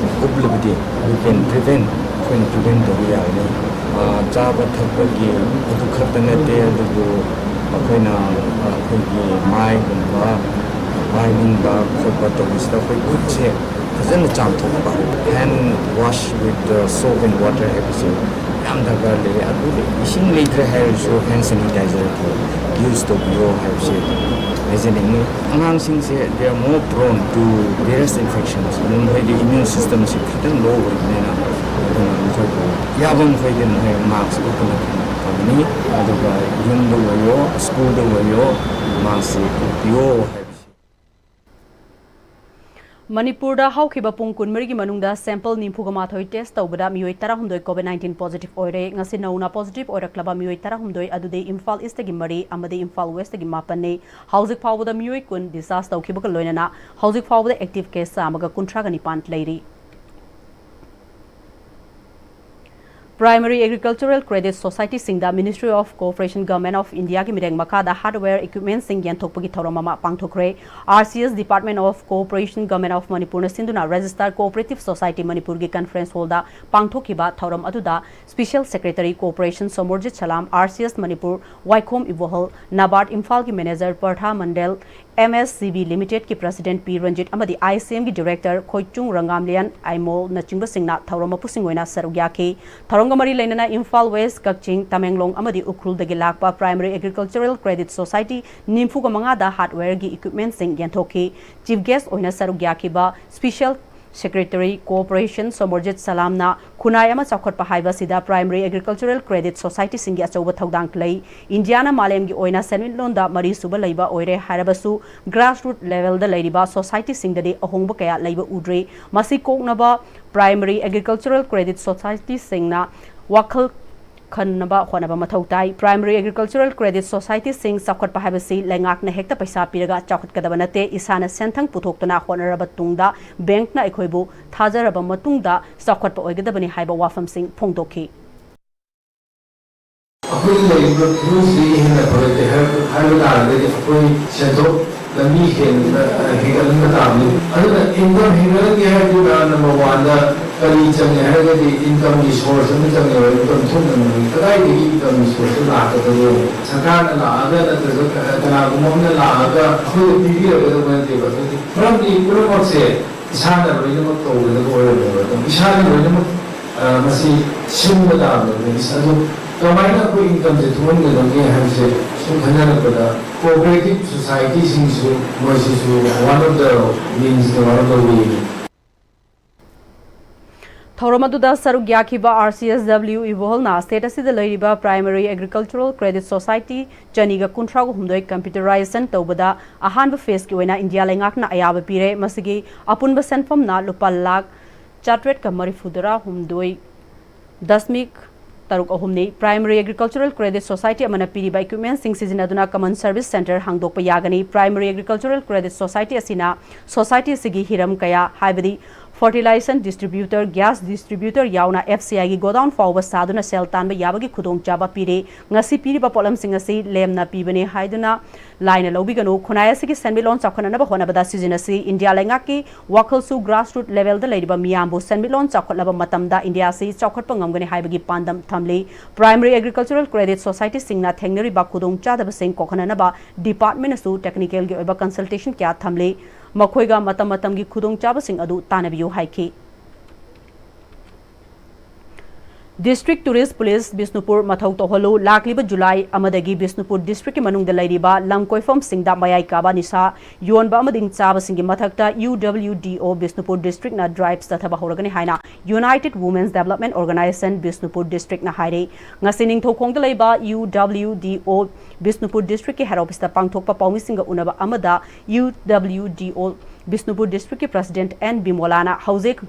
ꯎꯞꯂꯕꯗꯤ we can prevent, ꯑꯩꯈꯣꯏꯅ ꯄ꯭ꯔꯤꯚꯦꯟ ꯇꯧꯕ ꯌꯥꯒꯅꯤ꯫ ꯑꯥ, ꯆꯥꯕ ꯊꯛꯄꯒꯤ ꯑꯗꯨ ꯈꯛꯇ ꯅꯠꯇꯦ, ꯑꯗꯨꯕꯨ ꯑꯩꯈꯣꯏꯅ, ꯑꯩꯈꯣꯏꯒꯤ ꯃꯥꯏꯒꯨꯝꯕ ꯄꯥꯏꯅꯤꯡꯕ ꯈꯣꯠꯄ ꯇꯧꯕꯁꯤꯗ ꯑꯩꯈꯣꯏ ꯈꯨꯠꯁꯦ ꯐꯖꯅ ꯆꯥꯝꯊꯣꯛꯄ, hand wash with soap and water ꯍꯥꯏꯕꯁꯦ ꯌꯥꯝ ꯗꯔꯀꯥꯔ ꯂꯩ꯫ ꯑꯗꯨꯒ ꯏꯁꯤꯡ ꯂꯩꯇ꯭ꯔꯦ ꯍꯥꯏꯔꯁꯨ ꯍꯦꯟ ꯁꯦꯅꯤꯇꯥꯏꯖꯔ ꯌꯨꯁ ꯇꯧꯕꯤꯌꯣ ꯍꯥꯏꯕꯁꯦ ꯍꯥꯏꯖꯅꯤꯡꯉꯤ꯫ ꯑꯉꯥꯡꯁꯤꯡꯁꯦ they are more prone to various infections, ꯑꯗꯨꯝ ꯃꯈꯣꯏꯗꯤ ꯏꯝꯌꯨꯟ ꯁꯤꯁꯇꯝꯁꯤ ꯈꯤꯇꯪ ꯂꯣ ꯑꯣꯏꯕꯅꯤꯅ꯫ ꯑꯗꯨꯅ ꯃꯈꯣꯏꯕꯨ ꯌꯥꯕ ꯃꯈꯩꯗꯤ ꯃꯈꯣꯏ ꯃꯥꯁꯛ ꯎꯞꯄꯅ ꯐꯒꯅꯤ꯫ ꯑꯗꯨꯒ ꯌꯨꯝꯗ ꯑꯣꯏꯌꯣ, ꯁ꯭ꯀꯨꯜꯗ ꯑꯣꯏꯌꯣ, ꯃꯥꯁꯛꯁꯤ ꯎꯞꯄꯤꯌꯣ ꯍꯥꯏꯕꯁꯤ꯫ ꯃꯅꯤꯄꯨꯔꯗ ꯍꯧꯈꯤꯕ ꯄꯨꯡ ꯀꯨꯟꯃꯔꯤꯒꯤ ꯃꯅꯨꯡꯗ ꯁꯦꯝꯄꯜ ꯅꯤꯐꯨꯒ ꯃꯥꯊꯣꯏ ꯇꯦꯁ ꯇꯧꯕꯗ ꯃꯤꯑꯣꯏ ꯇꯔꯥꯍꯨꯝꯗꯣꯏ ꯀꯣꯚꯤꯗ ꯅꯥꯏꯟꯇꯤꯟ ꯄꯣꯖꯤꯇꯤꯚ ꯑꯣꯏꯔꯦ꯫ ꯉꯁꯤ ꯅꯧꯅ ꯄꯣꯖꯤꯇꯤꯚ ꯑꯣꯏꯔꯛꯂꯕ ꯃꯤꯑꯣꯏ ꯇꯔꯥꯍꯨꯝꯗꯣꯏ ꯑꯗꯨꯗꯤ ꯏꯝꯐꯥꯜ ꯏꯁꯇꯒꯤ ꯃꯔꯤ ꯑꯃꯗꯤ ꯏꯝꯐꯥꯜ ꯋꯦꯁꯇꯒꯤ ꯃꯥꯄꯟꯅꯤ꯫ ꯍꯧꯖꯤꯛ ꯐꯥꯎꯕꯗ ꯃꯤꯑꯣꯏ ꯀꯨꯟ ꯗꯤꯁꯆꯥꯔꯖ ꯇꯧꯈꯤꯕꯒ ꯂꯣꯏꯅꯅ ꯍꯧꯖꯤꯛ ꯐꯥꯎꯕꯗ ꯑꯦꯛꯇꯤꯚ ꯀꯦꯁ ꯆꯥꯝꯃꯒ ꯀꯨꯟꯊ꯭ꯔꯥꯒ ꯅꯤꯄꯥꯟ ꯂꯩꯔꯤ꯫ ꯄ꯭ꯔꯥꯏꯃꯔꯤ ꯑꯦꯒ꯭ꯔꯤꯀꯜꯆꯔꯦꯜ ꯀ꯭ꯔꯦꯗꯤꯠ ꯁꯣꯁꯥꯏꯇꯤꯁꯤꯡꯗ Ministry of Cooperation, Government of Indiaꯒꯤ ꯃꯤꯠꯌꯦꯡ ꯃꯈꯥꯗ ꯍꯥꯔꯗꯋꯦꯌꯔ ꯏꯀ꯭ꯋꯤꯞꯃꯦꯟꯁꯤꯡ ꯌꯦꯟꯊꯣꯛꯄꯒꯤ ꯊꯧꯔꯝ ꯑꯃ ꯄꯥꯡꯊꯣꯛꯈ꯭ꯔꯦ꯫ R C S Department of Cooperation, Government of ꯃꯅꯤꯄꯨꯔꯅ ꯁꯤꯟꯗꯨꯅ Registered Cooperative Society ꯃꯅꯤꯄꯨꯔꯒꯤ ꯀꯟꯐꯔꯦꯟꯁ ꯍꯣꯜꯗ ꯄꯥꯡꯊꯣꯛꯈꯤꯕ ꯊꯧꯔꯝ ꯑꯗꯨꯗ ꯁ꯭ꯄꯤꯁꯦꯜ ꯁꯦꯀ꯭ꯔꯦꯇꯔꯤ ꯀꯣꯑꯣꯄꯔꯦꯁꯟ ꯁꯣꯃꯣꯔꯖꯤꯠ ꯁꯂꯥꯝ, R C S ꯃꯅꯤꯄꯨꯔ ꯋꯥꯏꯈꯣꯝ ꯏꯕꯣꯍꯜ, ꯅꯕꯥꯔꯗ ꯏꯝꯐꯥꯜꯒꯤ ꯃꯦꯅꯦꯖꯔ ꯄꯔꯊꯥ ꯃꯟꯗꯦꯜ, ꯑꯦꯝ ꯑꯦꯁ ꯁꯤ ꯕꯤ ꯂꯤꯃꯤꯇꯦꯗꯀꯤ ꯄ꯭ꯔꯁꯤꯗꯦꯟꯠ ꯄꯤ ꯔꯟꯖꯤꯠ ꯑꯃꯗꯤ ꯑꯥꯏ ꯁꯤ ꯑꯦꯝꯒꯤ ꯗꯤꯔꯦꯛꯇꯔ ꯈꯣꯏꯆꯨꯡ ꯔꯪꯒꯥꯝꯂꯤꯌꯥꯟ ꯑꯥꯏꯃꯣꯜꯅꯆꯤꯡꯕꯁꯤꯡꯅ ꯊꯧꯔꯝ ꯃꯄꯨꯁꯤꯡ ꯑꯣꯏꯅ ꯁꯔꯨꯛ ꯌꯥꯈꯤ꯫ ꯊꯧꯔꯝꯒ ꯃꯔꯤ ꯂꯩꯅꯅ ꯏꯝꯐꯥꯜ ꯋꯦꯁ, ꯀꯛꯆꯤꯡ, ꯇꯃꯦꯡꯂꯣꯡ ꯑꯃꯗꯤ ꯎꯈ꯭ꯔꯨꯜꯗꯒꯤ ꯂꯥꯛꯄ Primary Agricultural Credit Society ꯅꯤꯐꯨꯒ ꯃꯉꯥꯗ hardwareꯒꯤ equipmentꯁꯤꯡ ꯌꯦꯟꯊꯣꯛꯈꯤ꯫ Chief guest ꯑꯣꯏꯅ ꯁꯔꯨꯛ ꯌꯥꯈꯤꯕ Special Secretary Cooperation ꯁꯣꯃꯣꯔꯖꯤꯠ ꯁꯂꯥꯝꯅ ꯈꯨꯟꯅꯥꯏ ꯑꯃ ꯆꯥꯎꯈꯠꯄ ꯍꯥꯏꯕꯁꯤꯗ Primary Agricultural Credit Societyꯁꯤꯡꯒꯤ ꯑꯆꯧꯕ ꯊꯧꯗꯥꯡ ꯂꯩ꯫ ꯏꯟꯗꯤꯌꯥꯅ ꯃꯥꯂꯦꯝꯒꯤ ꯑꯣꯏꯅ ꯁꯦꯟꯃꯤꯠꯂꯣꯟꯗ ꯃꯔꯤꯁꯨꯕ ꯂꯩꯕ ꯑꯣꯏꯔꯦ ꯍꯥꯏꯔꯕꯁꯨ, grassroot levelꯗ ꯂꯩꯔꯤꯕ societyꯁꯤꯡꯗꯗꯤ ꯑꯍꯣꯡꯕ ꯀꯌꯥ ꯂꯩꯕ ꯎꯗ꯭ꯔꯤ꯫ ꯃꯁꯤ ꯀꯣꯛꯅꯕ Primary Agricultural Credit Societyꯁꯤꯡꯅ ꯋꯥꯈꯜ ꯈꯟꯅꯕ ꯍꯣꯠꯅꯕ ꯃꯊꯧ ꯇꯥꯏ꯫ Primary Agricultural Credit Societyꯁꯤꯡ ꯆꯥꯎꯈꯠꯄ ꯍꯥꯏꯕꯁꯤ ꯂꯩꯉꯥꯛꯅ ꯍꯦꯛꯇ ꯄꯩꯁꯥ ꯄꯤꯔꯒ ꯆꯥꯎꯈꯠꯀꯗꯕ ꯅꯠꯇꯦ꯫ ꯏꯁꯥꯅ ꯁꯦꯟꯊꯪ ꯄꯨꯊꯣꯛꯇꯨꯅ ꯍꯣꯠꯅꯔꯕ ꯇꯨꯡꯗ bankꯅ ꯑꯩꯈꯣꯏꯕꯨ ꯊꯥꯖꯔꯕ ꯃꯇꯨꯡꯗ ꯆꯥꯎꯈꯠꯄ ꯑꯣꯏꯒꯗꯕꯅꯤ ꯍꯥꯏꯕ ꯋꯥꯐꯝꯁꯤꯡ ꯐꯣꯡꯗꯣꯛꯈꯤ꯫ ꯑꯩꯈꯣꯏꯅ ꯂꯩꯔꯤꯕ ꯐꯤꯕꯝꯁꯤꯗꯒꯤ ꯍꯦꯟꯅ ꯐꯒꯠꯀꯦ ꯍꯥꯏꯕ, ꯍꯥꯏꯕ ꯇꯥꯔꯒꯗꯤ ꯑꯩꯈꯣꯏ ꯁꯦꯟꯊꯣꯛ ꯂꯝꯕꯤ ꯍꯦꯟꯅ, ꯑ, ꯍꯦꯟꯒꯠꯍꯟꯕ ꯇꯥꯕꯅꯤ꯫ ꯑꯗꯨꯅ income ꯍꯦꯟꯒꯠꯍꯟꯒꯦ ꯍꯥꯏꯔꯗꯤ number oneꯗ ꯀꯔꯤ ꯆꯪꯉꯦ ꯍꯥꯏꯔꯒꯗꯤ incomeꯒꯤ source ꯑꯃ ꯆꯪꯉꯦꯕ, income ꯊꯣꯛꯅꯕ꯫ ꯀꯗꯥꯏꯗꯒꯤ incomeꯒꯤ source ꯂꯥꯛꯀꯗꯒꯦ? ꯁꯔꯀꯥꯔꯅ ꯂꯥꯛꯑꯒ ꯅꯠꯇ꯭ꯔꯒ ꯀ-, ꯀꯅꯥꯒꯨꯝꯕ ꯑꯃꯅ ꯂꯥꯛꯑꯒ ꯑꯩꯈꯣꯏꯗ ꯄꯤꯕꯤꯔꯒꯗꯕ ꯅꯠꯇꯦꯕ꯫ ꯑꯗꯨꯗꯤ ꯃꯔꯝꯗꯤ ꯄꯨꯝꯅꯃꯛꯁꯦ ꯏꯁꯥꯅ ꯂꯣꯏꯅꯃꯛ ꯇꯧꯒꯗꯕ ꯑꯣꯏꯔꯝꯃꯦꯕ꯫ ꯑꯗꯨꯝ ꯏꯁꯥꯅ ꯂꯣꯏꯅꯃꯛ, ꯑ, ꯃꯁꯤ ꯁꯤꯟꯕ ꯇꯥꯕꯅꯦꯕ꯫ ꯑꯗꯨ ꯀꯃꯥꯏꯅ ꯑꯩꯈꯣꯏ incomeꯁꯦ ꯊꯣꯛꯍꯟꯒꯗꯒꯦ ꯍꯥꯏꯕꯁꯦ ꯁꯨꯝ ꯈꯟꯅꯔꯛꯄꯗ cooperative societyꯁꯤꯡꯁꯨ ꯃꯣꯏꯁꯤꯁꯨ one of the means, one of the way꯫ ꯊꯧꯔꯝ ꯑꯗꯨꯗ ꯁꯔꯨꯛ ꯌꯥꯈꯤꯕ R C S W ꯏꯕꯣꯍꯜꯅ state ꯑꯁꯤꯗ ꯂꯩꯔꯤꯕ Primary Agricultural Credit Society ꯆꯅꯤꯒ ꯀꯨꯟꯊ꯭ꯔꯥꯒ ꯍꯨꯝꯗꯣꯏ computerization ꯇꯧꯕꯗ ꯑꯍꯥꯟꯕ phaseꯀꯤ ꯑꯣꯏꯅ ꯏꯟꯗꯤꯌꯥ ꯂꯩꯉꯥꯛꯅ ꯑꯌꯥꯕ ꯄꯤꯔꯦ꯫ ꯃꯁꯤꯒꯤ ꯑꯄꯨꯟꯕ ꯁꯦꯟꯐꯝꯅ ꯂꯨꯄꯥ ꯂꯥꯈ ꯆꯥꯇ꯭ꯔꯦꯠꯀ ꯃꯔꯤꯐꯨꯇꯔꯥ ꯍꯨꯝꯗꯣꯏ ꯗꯁꯃꯤꯛ ꯇꯔꯨꯛ ꯑꯍꯨꯝꯅꯤ꯫ Primary Agricultural Credit Society ꯑꯃꯅ ꯄꯤꯔꯤꯕ equipmentꯁꯤꯡ ꯁꯤꯖꯤꯟꯅꯗꯨꯅ common service centre ꯍꯥꯡꯗꯣꯛꯄ ꯌꯥꯒꯅꯤ꯫ Primary Agricultural Credit Society ꯑꯁꯤꯅ society ꯑꯁꯤꯒꯤ ꯍꯤꯔꯝ ꯀꯌꯥ, ꯍꯥꯏꯕꯗꯤ Fertilization distributor, gas distributor ꯌꯥꯎꯅ F C I ꯒꯤ godown ꯐꯥꯎꯕ ꯁꯥꯗꯨꯅ ꯁꯦꯜ ꯇꯥꯟꯕ ꯌꯥꯕꯒꯤ ꯈꯨꯗꯣꯡꯆꯥꯕ ꯄꯤꯔꯦ꯫ ꯉꯁꯤ ꯄꯤꯔꯤꯕ ꯄꯣꯠꯂꯝꯁꯤꯡ ꯑꯁꯤ ꯂꯦꯝꯅ ꯄꯤꯕꯅꯤ ꯍꯥꯏꯗꯨꯅ ꯂꯥꯏꯅ ꯂꯧꯕꯤꯒꯅꯨ꯫ ꯈꯨꯟꯅꯥꯏ ꯑꯁꯤꯒꯤ ꯁꯦꯟꯃꯤꯠꯂꯣꯟ ꯆꯥꯎꯈꯠꯅꯅꯕ ꯍꯣꯠꯅꯕꯗ ꯁꯤꯖꯤꯟꯅꯁꯤ꯫ ꯏꯟꯗꯤꯌꯥ ꯂꯩꯉꯥꯛꯀꯤ ꯋꯥꯈꯜꯁꯨ grassroot levelꯗ ꯂꯩꯔꯤꯕ ꯃꯤꯌꯥꯝꯕꯨ ꯁꯦꯟꯃꯤꯠꯂꯣꯟ ꯆꯥꯎꯈꯠꯂꯕ ꯃꯇꯝꯗ ꯏꯟꯗꯤꯌꯥ ꯑꯁꯤ ꯆꯥꯎꯈꯠꯄ ꯉꯝꯒꯅꯤ ꯍꯥꯏꯕꯒꯤ ꯄꯥꯟꯗꯝ ꯊꯝꯂꯤ꯫ Primary Agricultural Credit Societyꯁꯤꯡꯅ ꯊꯦꯡꯅꯔꯤꯕ ꯈꯨꯗꯣꯡꯆꯥꯗꯕꯁꯤꯡ ꯀꯣꯛꯍꯟꯅꯅꯕ departmentꯅꯁꯨ technicalꯒꯤ ꯑꯣꯏꯕ consultation ꯀꯌꯥ ꯊꯝꯂꯤ꯫ ꯃꯈꯣꯏꯒ ꯃꯇꯝ ꯃꯇꯝꯒꯤ ꯈꯨꯗꯣꯡꯆꯥꯕꯁꯤꯡ ꯑꯗꯨ ꯇꯥꯟꯅꯕꯤꯌꯨ ꯍꯥꯏꯈꯤ꯫ District Tourist Police ꯕꯤꯁꯅꯨꯄꯨꯔ ꯃꯊꯧ ꯇꯧꯍꯜꯂꯨ꯫ ꯂꯥꯛꯂꯤꯕ ꯖꯨꯂꯥꯏ ꯑꯃꯗꯒꯤ ꯕꯤꯁꯅꯨꯄꯨꯔ districtꯀꯤ ꯃꯅꯨꯡꯗ ꯂꯩꯔꯤꯕ ꯂꯝ ꯀꯣꯏꯐꯝꯁꯤꯡꯗ ꯃꯌꯥꯏ ꯀꯥꯕ ꯅꯤꯁꯥ ꯌꯣꯟꯕ ꯑꯃꯗꯤ ꯆꯥꯕꯁꯤꯡꯒꯤ ꯃꯊꯛꯇ U W D O Bishnupur districtꯅ drive ꯆꯠꯊꯕ ꯍꯧꯔꯒꯅꯤ ꯍꯥꯏꯅ United Women's Development Organisation Bishnupur districtꯅ ꯍꯥꯏꯔꯦ꯫ ꯉꯁꯤ ꯅꯤꯡꯊꯧꯈꯣꯡꯗ ꯂꯩꯕ U W D O Bishnupur districtꯀꯤ head officeꯇ ꯄꯥꯡꯊꯣꯛꯄ ꯄꯥꯎꯃꯤꯁꯤꯡꯒ ꯎꯅꯕ ꯑꯃꯗ U W D O Bishnupur districtꯀꯤ president N ꯕꯤꯃꯣꯂꯥꯅ ꯍꯧꯖꯤꯛ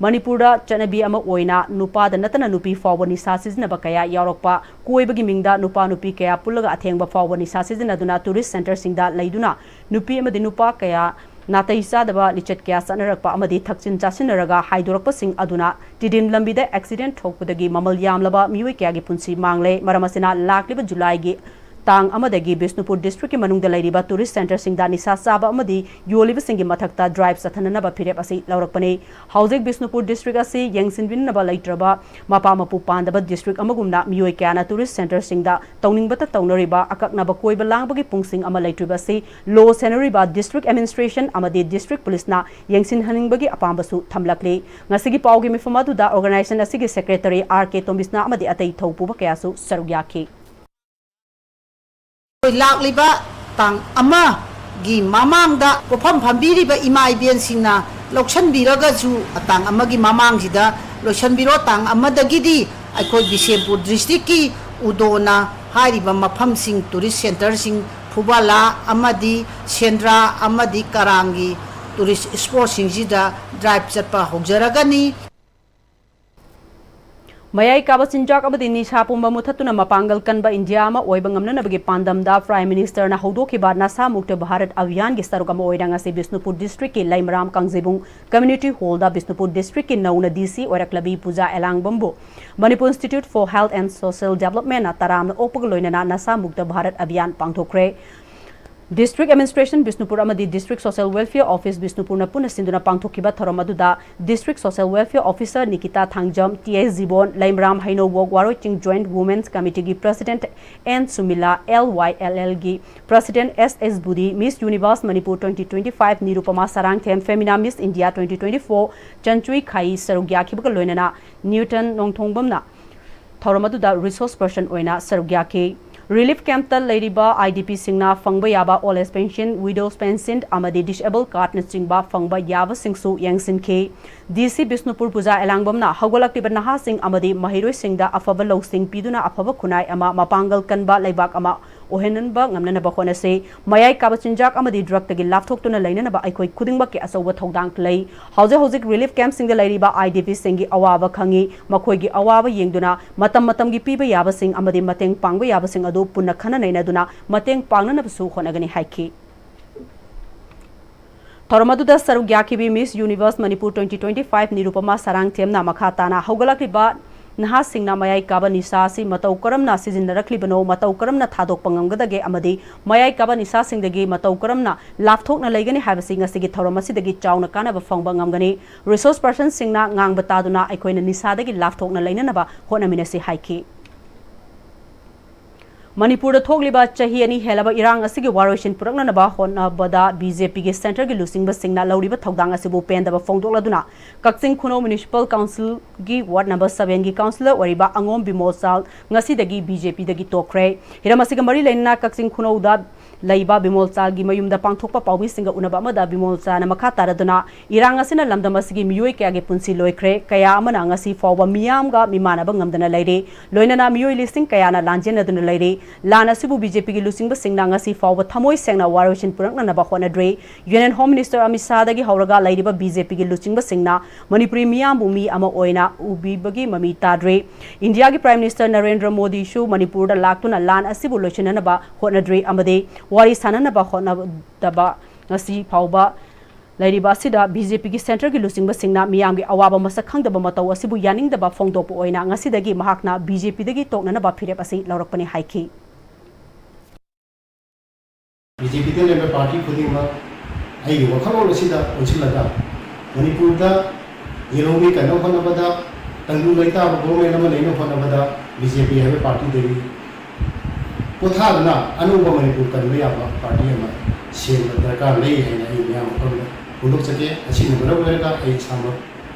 ꯃꯅꯤꯄꯨꯔꯗ ꯆꯠꯅꯕꯤ ꯑꯃ ꯑꯣꯏꯅ ꯅꯨꯄꯥꯗ ꯅꯠꯇꯅ ꯅꯨꯄꯤ ꯐꯥꯎꯕ ꯅꯤꯁꯥ ꯁꯤꯖꯤꯟꯅꯕ ꯀꯌꯥ ꯌꯥꯎꯔꯛꯄ, ꯀꯣꯏꯕꯒꯤ ꯃꯤꯡꯗ ꯅꯨꯄꯥ ꯅꯨꯄꯤ ꯀꯌꯥ ꯄꯨꯜꯂꯒ ꯑꯊꯦꯡꯕ ꯐꯥꯎꯕ ꯅꯤꯁꯥ ꯁꯤꯖꯤꯟꯅꯗꯨꯅ tourist centreꯁꯤꯡꯗ ꯂꯩꯗꯨꯅ ꯅꯨꯄꯤ ꯑꯃꯗꯤ ꯅꯨꯄꯥ ꯀꯌꯥ ꯅꯥꯇꯩ ꯆꯥꯗꯕ ꯂꯤꯆꯠ ꯀꯌꯥ ꯆꯠꯅꯔꯛꯄ ꯑꯃꯗꯤ ꯊꯛꯆꯤꯟ ꯆꯥꯁꯤꯟꯅꯔꯒ ꯍꯥꯏꯗꯣꯔꯛꯄꯁꯤꯡ ꯑꯗꯨꯅ ꯇꯤꯗꯤꯝ ꯂꯝꯕꯤꯗ accident ꯊꯣꯛꯄꯗꯒꯤ ꯃꯃꯜ ꯌꯥꯝꯂꯕ ꯃꯤꯑꯣꯏ ꯀꯌꯥꯒꯤ ꯄꯨꯟꯁꯤ ꯃꯥꯡꯂꯦ꯫ ꯃꯔꯝ ꯑꯁꯤꯅ ꯂꯥꯛꯂꯤꯕ ꯖꯨꯂꯥꯏꯒꯤ ꯇꯥꯡ ꯑꯃꯗꯒꯤ ꯕꯤꯁꯅꯨꯄꯨꯔ districtꯀꯤ ꯃꯅꯨꯡꯗ ꯂꯩꯔꯤꯕ tourist centreꯁꯤꯡꯗ ꯅꯤꯁꯥ ꯆꯥꯕ ꯑꯃꯗꯤ ꯌꯣꯜꯂꯤꯕꯁꯤꯡꯒꯤ ꯃꯊꯛꯇ drive ꯆꯠꯊꯅꯅꯕ ꯐꯤꯔꯦꯞ ꯑꯁꯤ ꯂꯧꯔꯛꯄꯅꯤ꯫ ꯍꯧꯖꯤꯛ ꯕꯤꯁꯅꯨꯄꯨꯔ district ꯑꯁꯤ ꯌꯦꯡꯁꯤꯟꯕꯤꯅꯕ ꯂꯩꯇ꯭ꯔꯕ ꯃꯄꯥ ꯃꯄꯨ ꯄꯥꯟꯗꯕ district ꯑꯃꯒꯨꯝꯅ ꯃꯤꯑꯣꯏ ꯀꯌꯥꯅ tourist centreꯁꯤꯡꯗ ꯇꯧꯅꯤꯡꯕꯇ ꯇꯧꯅꯔꯤꯕ ꯑꯀꯛꯅꯕ ꯀꯣꯏꯕ ꯂꯥꯡꯕꯒꯤ ꯄꯨꯡꯁꯤꯡ ꯑꯃ ꯂꯩꯇ꯭ꯔꯤꯕ ꯑꯁꯤ ꯂꯣ ꯁꯦꯟꯅꯔꯤꯕ district administration ꯑꯃꯗꯤ district policeꯅ ꯌꯦꯡꯁꯤꯟꯍꯟꯅꯤꯡꯕꯒꯤ ꯑꯄꯥꯝꯕꯁꯨ ꯊꯝꯂꯛꯂꯤ꯫ ꯉꯁꯤꯒꯤ ꯄꯥꯎꯒꯤ ꯃꯤꯐꯝ ꯑꯗꯨꯗ organisation ꯑꯁꯤꯒꯤ secretary R K ꯇꯣꯝꯕꯤꯁꯅꯥ ꯑꯃꯗꯤ ꯑꯇꯩ ꯊꯧꯄꯨꯕ ꯀꯌꯥꯁꯨ ꯁꯔꯨꯛ ꯌꯥꯈꯤ꯫ ꯑꯩꯈꯣꯏ ꯂꯥꯛꯂꯤꯕ ꯇꯥꯡ ꯑꯃꯒꯤ ꯃꯃꯥꯡꯗ ꯄꯣꯠꯐꯝ ꯐꯝꯕꯤꯔꯤꯕ ꯏꯃꯥ ꯏꯕꯦꯟꯁꯤꯡꯅ ꯂꯧꯁꯤꯟꯕꯤꯔꯒꯁꯨ ꯇꯥꯡ ꯑꯃꯒꯤ ꯃꯃꯥꯡꯁꯤꯗ ꯂꯣꯏꯁꯤꯟꯕꯤꯔꯣ꯫ ꯇꯥꯡ ꯑꯃꯗꯒꯤꯗꯤ ꯑꯩꯈꯣꯏ ꯕꯤꯁꯦꯝꯄꯨꯔ districtꯀꯤ ꯎꯗꯣꯅ ꯍꯥꯏꯔꯤꯕ ꯃꯐꯝꯁꯤꯡ tourist centreꯁꯤꯡ ꯐꯨꯕꯥꯂꯥ ꯑꯃꯗꯤ ꯁꯦꯟꯗ꯭ꯔꯥ ꯑꯃꯗꯤ ꯀꯔꯥꯡꯒꯤ tourist spotꯁꯤꯡꯁꯤꯗ drive ꯆꯠꯄ ꯍꯧꯖꯔꯒꯅꯤ꯫ ꯃꯌꯥꯏ ꯀꯥꯕ ꯆꯤꯟꯖꯥꯛ ꯑꯃꯗꯤ ꯅꯤꯁꯥ ꯄꯨꯝꯕ ꯃꯨꯊꯠꯇꯨꯅ ꯃꯄꯥꯡꯒꯜ ꯀꯟꯕ ꯏꯟꯗꯤꯌꯥ ꯑꯃ ꯑꯣꯏꯕ ꯉꯝꯅꯅꯕꯒꯤ ꯄꯥꯟꯗꯝꯗ Prime Minister ꯅ ꯍꯧꯗꯣꯛꯈꯤꯕ ꯅꯁꯥ ꯃꯨꯛꯇ ꯚꯥꯔꯠ ꯑꯚꯤꯌꯥꯟꯒꯤ ꯁꯔꯨꯛ ꯑꯃ ꯑꯣꯏꯅ ꯉꯁꯤ ꯕꯤꯁꯅꯨꯄꯨꯔ district ꯀꯤ ꯂꯩꯃꯔꯥꯝ ꯀꯥꯡꯖꯩꯕꯨꯡ Community Hall ꯗ ꯕꯤꯁꯅꯨꯄꯨꯔ district ꯀꯤ ꯅꯧꯅ D C ꯑꯣꯏꯔꯛꯂꯕꯤ Puja ꯑꯦꯂꯥꯡꯕꯝꯕꯨ Manipur Institute for Health and Social Development ꯅ ꯇꯔꯥꯝꯅ ꯑꯣꯛꯄꯒ ꯂꯣꯏꯅꯅ ꯅꯁꯥ ꯃꯨꯛꯇ ꯚꯥꯔꯠ ꯑꯚꯤꯌꯥꯟ ꯄꯥꯡꯊꯣꯛꯈ꯭ꯔꯦ꯫ District Administration ꯕꯤꯁꯅꯨꯄꯨꯔ ꯑꯃꯗꯤ District Social Welfare Office ꯕꯤꯁꯅꯨꯄꯨꯔꯅ ꯄꯨꯟꯅ ꯁꯤꯟꯗꯨꯅ ꯄꯥꯡꯊꯣꯛꯈꯤꯕ ꯊꯧꯔꯝ ꯑꯗꯨꯗ District Social Welfare Officer Nikita Thangjam, T S ꯖꯤꯕꯣꯟ, ꯂꯩꯃꯔꯥꯝ ꯍꯩꯅꯧꯕꯣꯛ ꯋꯥꯔꯣꯏꯆꯤꯡ Joint Women's Committee ꯒꯤ President N ꯁꯨꯃꯤꯂꯥ, L Y L L ꯒꯤ President S S ꯕꯨꯗꯤ, Miss Universe Manipur twenty twenty-five Nirupama Sarangthem, Femina Miss India twenty twenty-four ꯆꯟꯆꯨꯏ ꯈꯥꯏ ꯁꯔꯨꯛ ꯌꯥꯈꯤꯕꯒ ꯂꯣꯏꯅꯅ ꯅ꯭ꯌꯨꯇꯟ ꯅꯣꯡꯊꯣꯡꯕꯝꯅ ꯊꯧꯔꯝ ꯑꯗꯨꯗ resource person ꯑꯣꯏꯅ ꯁꯔꯨꯛ ꯌꯥꯈꯤ꯫ Relief camp ꯇ ꯂꯩꯔꯤꯕ I D P ꯁꯤꯡꯅ ꯐꯪꯕ ꯌꯥꯕ old age pension, widows pension ꯑꯃꯗꯤ disable card ꯅꯆꯤꯡꯕ ꯐꯪꯕ ꯌꯥꯕꯁꯤꯡꯁꯨ ꯌꯦꯡꯁꯤꯟꯈꯤ꯫ D C ꯕꯤꯁꯅꯨꯄꯨꯔ ꯄꯨꯖꯥ ꯑꯦꯂꯥꯡꯕꯝꯅ ꯍꯧꯒꯠꯂꯛꯂꯤꯕ ꯅꯍꯥꯁꯤꯡ ꯑꯃꯗꯤ ꯃꯍꯩꯔꯣꯏꯁꯤꯡꯗ ꯑꯐꯕ ꯂꯧꯁꯤꯡ ꯄꯤꯗꯨꯅ ꯑꯐꯕ ꯈꯨꯟꯅꯥꯏ ꯑꯃ, ꯃꯄꯥꯡꯒꯜ ꯀꯟꯕ ꯂꯩꯕꯥꯛ ꯑꯃ ꯑꯣꯏꯍꯟꯅꯕ ꯉꯝꯅꯅꯕ ꯍꯣꯠꯅꯁꯤ꯫ ꯃꯌꯥꯏ ꯀꯥꯕ ꯆꯤꯟꯖꯥꯛ ꯑꯃꯗꯤ drug ꯇꯒꯤ ꯂꯥꯞꯊꯣꯛꯇꯨꯅ ꯂꯩꯅꯅꯕ ꯑꯩꯈꯣꯏ ꯈꯨꯗꯤꯡꯃꯛꯀꯤ ꯑꯆꯧꯕ ꯊꯧꯗꯥꯡ ꯂꯩ꯫ ꯍꯧꯖꯤꯛ ꯍꯧꯖꯤꯛ relief camp ꯁꯤꯡꯗ ꯂꯩꯔꯤꯕ I D P ꯁꯤꯡꯒꯤ ꯑꯋꯥꯕ ꯈꯪꯉꯤ꯫ ꯃꯈꯣꯏꯒꯤ ꯑꯋꯥꯕ ꯌꯦꯡꯗꯨꯅ ꯃꯇꯝ ꯃꯇꯝꯒꯤ ꯄꯤꯕ ꯌꯥꯕꯁꯤꯡ ꯑꯃꯗꯤ ꯃꯇꯦꯡ ꯄꯥꯡꯕ ꯌꯥꯕꯁꯤꯡ ꯑꯗꯨ ꯄꯨꯟꯅ ꯈꯟꯅ ꯅꯩꯅꯗꯨꯅ ꯃꯇꯦꯡ ꯄꯥꯡꯅꯅꯕꯁꯨ ꯍꯣꯠꯅꯒꯅꯤ ꯍꯥꯏꯈꯤ꯫ ꯊꯧꯔꯝ ꯑꯗꯨꯗ ꯁꯔꯨꯛ ꯌꯥꯈꯤꯕꯤ Miss Universe Manipur twenty twenty-five Nirupama ꯁꯔꯥꯡꯊꯦꯝꯅ ꯃꯈꯥ ꯇꯥꯅ ꯍꯧꯒꯠꯂꯛꯂꯤꯕ ꯅꯍꯥꯁꯤꯡꯅ ꯃꯌꯥꯏ ꯀꯥꯕ ꯅꯤꯁꯥ ꯑꯁꯤ ꯃꯇꯧ ꯀꯔꯝꯅ ꯁꯤꯖꯤꯟꯅꯔꯛꯂꯤꯕꯅꯣ, ꯃꯇꯧ ꯀꯔꯝꯅ ꯊꯥꯗꯣꯛꯄ ꯉꯝꯒꯗꯒꯦ ꯑꯃꯗꯤ ꯃꯌꯥꯏ ꯀꯥꯕ ꯅꯤꯁꯥꯁꯤꯡꯗꯒꯤ ꯃꯇꯧ ꯀꯔꯝꯅ ꯂꯥꯞꯊꯣꯛꯅ ꯂꯩꯒꯅꯤ ꯍꯥꯏꯕꯁꯤ ꯉꯁꯤꯒꯤ ꯊꯧꯔꯝ ꯑꯁꯤꯗꯒꯤ ꯆꯥꯎꯅ ꯀꯥꯟꯅꯕ ꯐꯪꯕ ꯉꯝꯒꯅꯤ꯫ Resource person ꯁꯤꯡꯅ ꯉꯥꯡꯕ ꯇꯥꯗꯨꯅ ꯑꯩꯈꯣꯏꯅ ꯅꯤꯁꯥꯗꯒꯤ ꯂꯥꯞꯊꯣꯛꯅ ꯂꯩꯅꯅꯕ ꯍꯣꯠꯅꯃꯤꯟꯅꯁꯤ ꯍꯥꯏꯈꯤ꯫ ꯃꯅꯤꯄꯨꯔꯗ ꯊꯣꯛꯂꯤꯕ ꯆꯍꯤ ꯑꯅꯤ ꯍꯦꯜꯂꯕ ꯏꯔꯥꯡ ꯑꯁꯤꯒꯤ ꯋꯥꯔꯣꯏꯁꯤꯟ ꯄꯨꯔꯛꯅꯅꯕ ꯍꯣꯠꯅꯕꯗ B J P ꯒꯤ centre ꯒꯤ ꯂꯨꯆꯤꯡꯕꯁꯤꯡꯅ ꯂꯧꯔꯤꯕ ꯊꯧꯗꯥꯡ ꯑꯁꯤꯕꯨ ꯄꯦꯟꯗꯕ ꯐꯣꯡꯗꯣꯛꯂꯗꯨꯅ ꯀꯛꯆꯤꯡ ꯈꯨꯅꯧ Municipal Council ꯒꯤ ward number seven ꯒꯤ councillor ꯑꯣꯏꯔꯤꯕ ꯑꯉꯣꯝ ꯕꯤꯃꯣꯜ ꯆꯥꯜ ꯉꯁꯤꯗꯒꯤ B J P ꯗꯒꯤ ꯇꯣꯛꯈ꯭ꯔꯦ꯫ ꯍꯤꯔꯝ ꯑꯁꯤꯒ ꯃꯔꯤ ꯂꯩꯅꯅ ꯀꯛꯆꯤꯡ ꯈꯨꯅꯧꯗ ꯂꯩꯕ ꯕꯤꯃꯣꯜꯆꯥꯒꯤ ꯃꯌꯨꯝꯗ ꯄꯥꯡꯊꯣꯛꯄ ꯄꯥꯎꯃꯤꯁꯤꯡꯒ ꯎꯅꯕ ꯑꯃꯗ ꯕꯤꯃꯣꯜꯆꯥꯅ ꯃꯈꯥ ꯇꯥꯔꯗꯨꯅ, ꯏꯔꯥꯡ ꯑꯁꯤꯅ ꯂꯝꯗꯝ ꯑꯁꯤꯒꯤ ꯃꯤꯑꯣꯏ ꯀꯌꯥꯒꯤ ꯄꯨꯟꯁꯤ ꯂꯣꯏꯈ꯭ꯔꯦ, ꯀꯌꯥ ꯑꯃꯅ ꯉꯁꯤ ꯐꯥꯎꯕ ꯃꯤꯌꯥꯝꯒ ꯃꯤꯃꯥꯟꯅꯕ ꯉꯝꯗꯅ ꯂꯩꯔꯦ, ꯂꯣꯏꯅꯅ ꯃꯤꯑꯣꯏ ꯂꯤꯁꯤꯡ ꯀꯌꯥꯅ ꯂꯥꯟꯖꯦꯟꯅꯗꯨꯅ ꯂꯩꯔꯦ꯫ ꯂꯥꯟ ꯑꯁꯤꯕꯨ ꯕꯤ ꯖꯦ ꯄꯤꯒꯤ ꯂꯨꯆꯤꯡꯕꯁꯤꯡꯅ ꯉꯁꯤ ꯐꯥꯎꯕ ꯊꯃꯣꯏ ꯁꯦꯡꯅ ꯋꯥꯔꯣꯏꯁꯤꯟ ꯄꯨꯔꯛꯅꯅꯕ ꯍꯣꯠꯅꯗ꯭ꯔꯤ꯫ Union Home Minister ꯑꯃꯤꯠ ꯁꯥꯍꯗꯒꯤ ꯍꯧꯔꯒ ꯂꯩꯔꯤꯕ ꯕꯤ ꯖꯦ ꯄꯤꯒꯤ ꯂꯨꯆꯤꯡꯕꯁꯤꯡꯅ ꯃꯅꯤꯄꯨꯔꯤ ꯃꯤꯌꯥꯝꯕꯨ ꯃꯤ ꯑꯃ ꯑꯣꯏꯅ ꯎꯕꯤꯕꯒꯤ ꯃꯃꯤ ꯇꯥꯗ꯭ꯔꯤ꯫ ꯏꯟꯗꯤꯌꯥꯒꯤ Prime Minister ꯅꯔꯦꯟꯗ꯭ꯔ ꯃꯣꯗꯤꯁꯨ ꯃꯅꯤꯄꯨꯔꯗ ꯂꯥꯛꯇꯨꯅ ꯂꯥꯟ ꯑꯁꯤꯕꯨ ꯂꯣꯏꯁꯤꯟꯅꯅꯕ ꯍꯣꯠꯅꯗ꯭ꯔꯤ ꯑꯃꯗꯤ ꯋꯥꯔꯤ ꯁꯥꯟꯅꯅꯕ ꯍꯣꯠꯅꯗꯕ ꯉꯁꯤ ꯐꯥꯎꯕ ꯂꯩꯔꯤꯕ ꯑꯁꯤꯗ ꯕꯤ ꯖꯦ ꯄꯤꯒꯤ centreꯒꯤ ꯂꯨꯆꯤꯡꯕꯁꯤꯡꯅ ꯃꯤꯌꯥꯝꯒꯤ ꯑꯋꯥꯕ ꯃꯁꯛ ꯈꯪꯗꯕ ꯃꯇꯧ ꯑꯁꯤꯕꯨ ꯌꯥꯅꯤꯡꯗꯕ ꯐꯣꯡꯗꯣꯛꯄ ꯑꯣꯏꯅ ꯉꯁꯤꯗꯒꯤ ꯃꯍꯥꯛꯅ ꯕꯤ ꯖꯦ ꯄꯤꯗꯒꯤ ꯇꯣꯛꯅꯅꯕ ꯐꯤꯔꯦꯞ ꯑꯁꯤ ꯂꯧꯔꯛꯄꯅꯤ ꯍꯥꯏꯈꯤ꯫ ꯕꯤ ꯖꯦ ꯄꯤꯗ ꯂꯩꯕ party ꯈꯨꯗꯤꯡꯃꯛ ꯑꯩꯒꯤ ꯋꯥꯈꯜꯂꯣꯟ ꯑꯁꯤꯗ ꯑꯣꯟꯁꯤꯜꯂꯒ ꯃꯅꯤꯄꯨꯔꯗ ꯌꯦꯜꯍꯧꯃꯤ ꯀꯟꯅꯕ ꯍꯣꯠꯅꯕꯗ, ꯇꯪꯗꯨ ꯂꯩꯇꯥꯕ government ꯑꯃ ꯂꯩꯅꯕ ꯍꯣꯠꯅꯕꯗ ꯕꯤ ꯖꯦ ꯄꯤ ꯍꯥꯏꯕ partyꯗꯒꯤ ꯄꯣꯊꯥꯗꯨꯅ ꯑꯅꯧꯕ ꯃꯅꯤꯄꯨꯔ ꯀꯟꯕ ꯌꯥꯕ party ꯑꯃ ꯁꯦꯝꯕ ꯗꯔꯀꯥꯔ ꯂꯩ ꯍꯥꯏꯅ ꯑꯩ ꯃꯤꯌꯥꯝ ꯃꯐꯝꯗ ꯐꯣꯡꯗꯣꯛꯆꯒꯦ꯫ ꯑꯁꯤꯅ ꯃꯔꯝ ꯑꯣꯏꯔꯒ ꯑꯩ ꯏꯁꯥꯃꯛ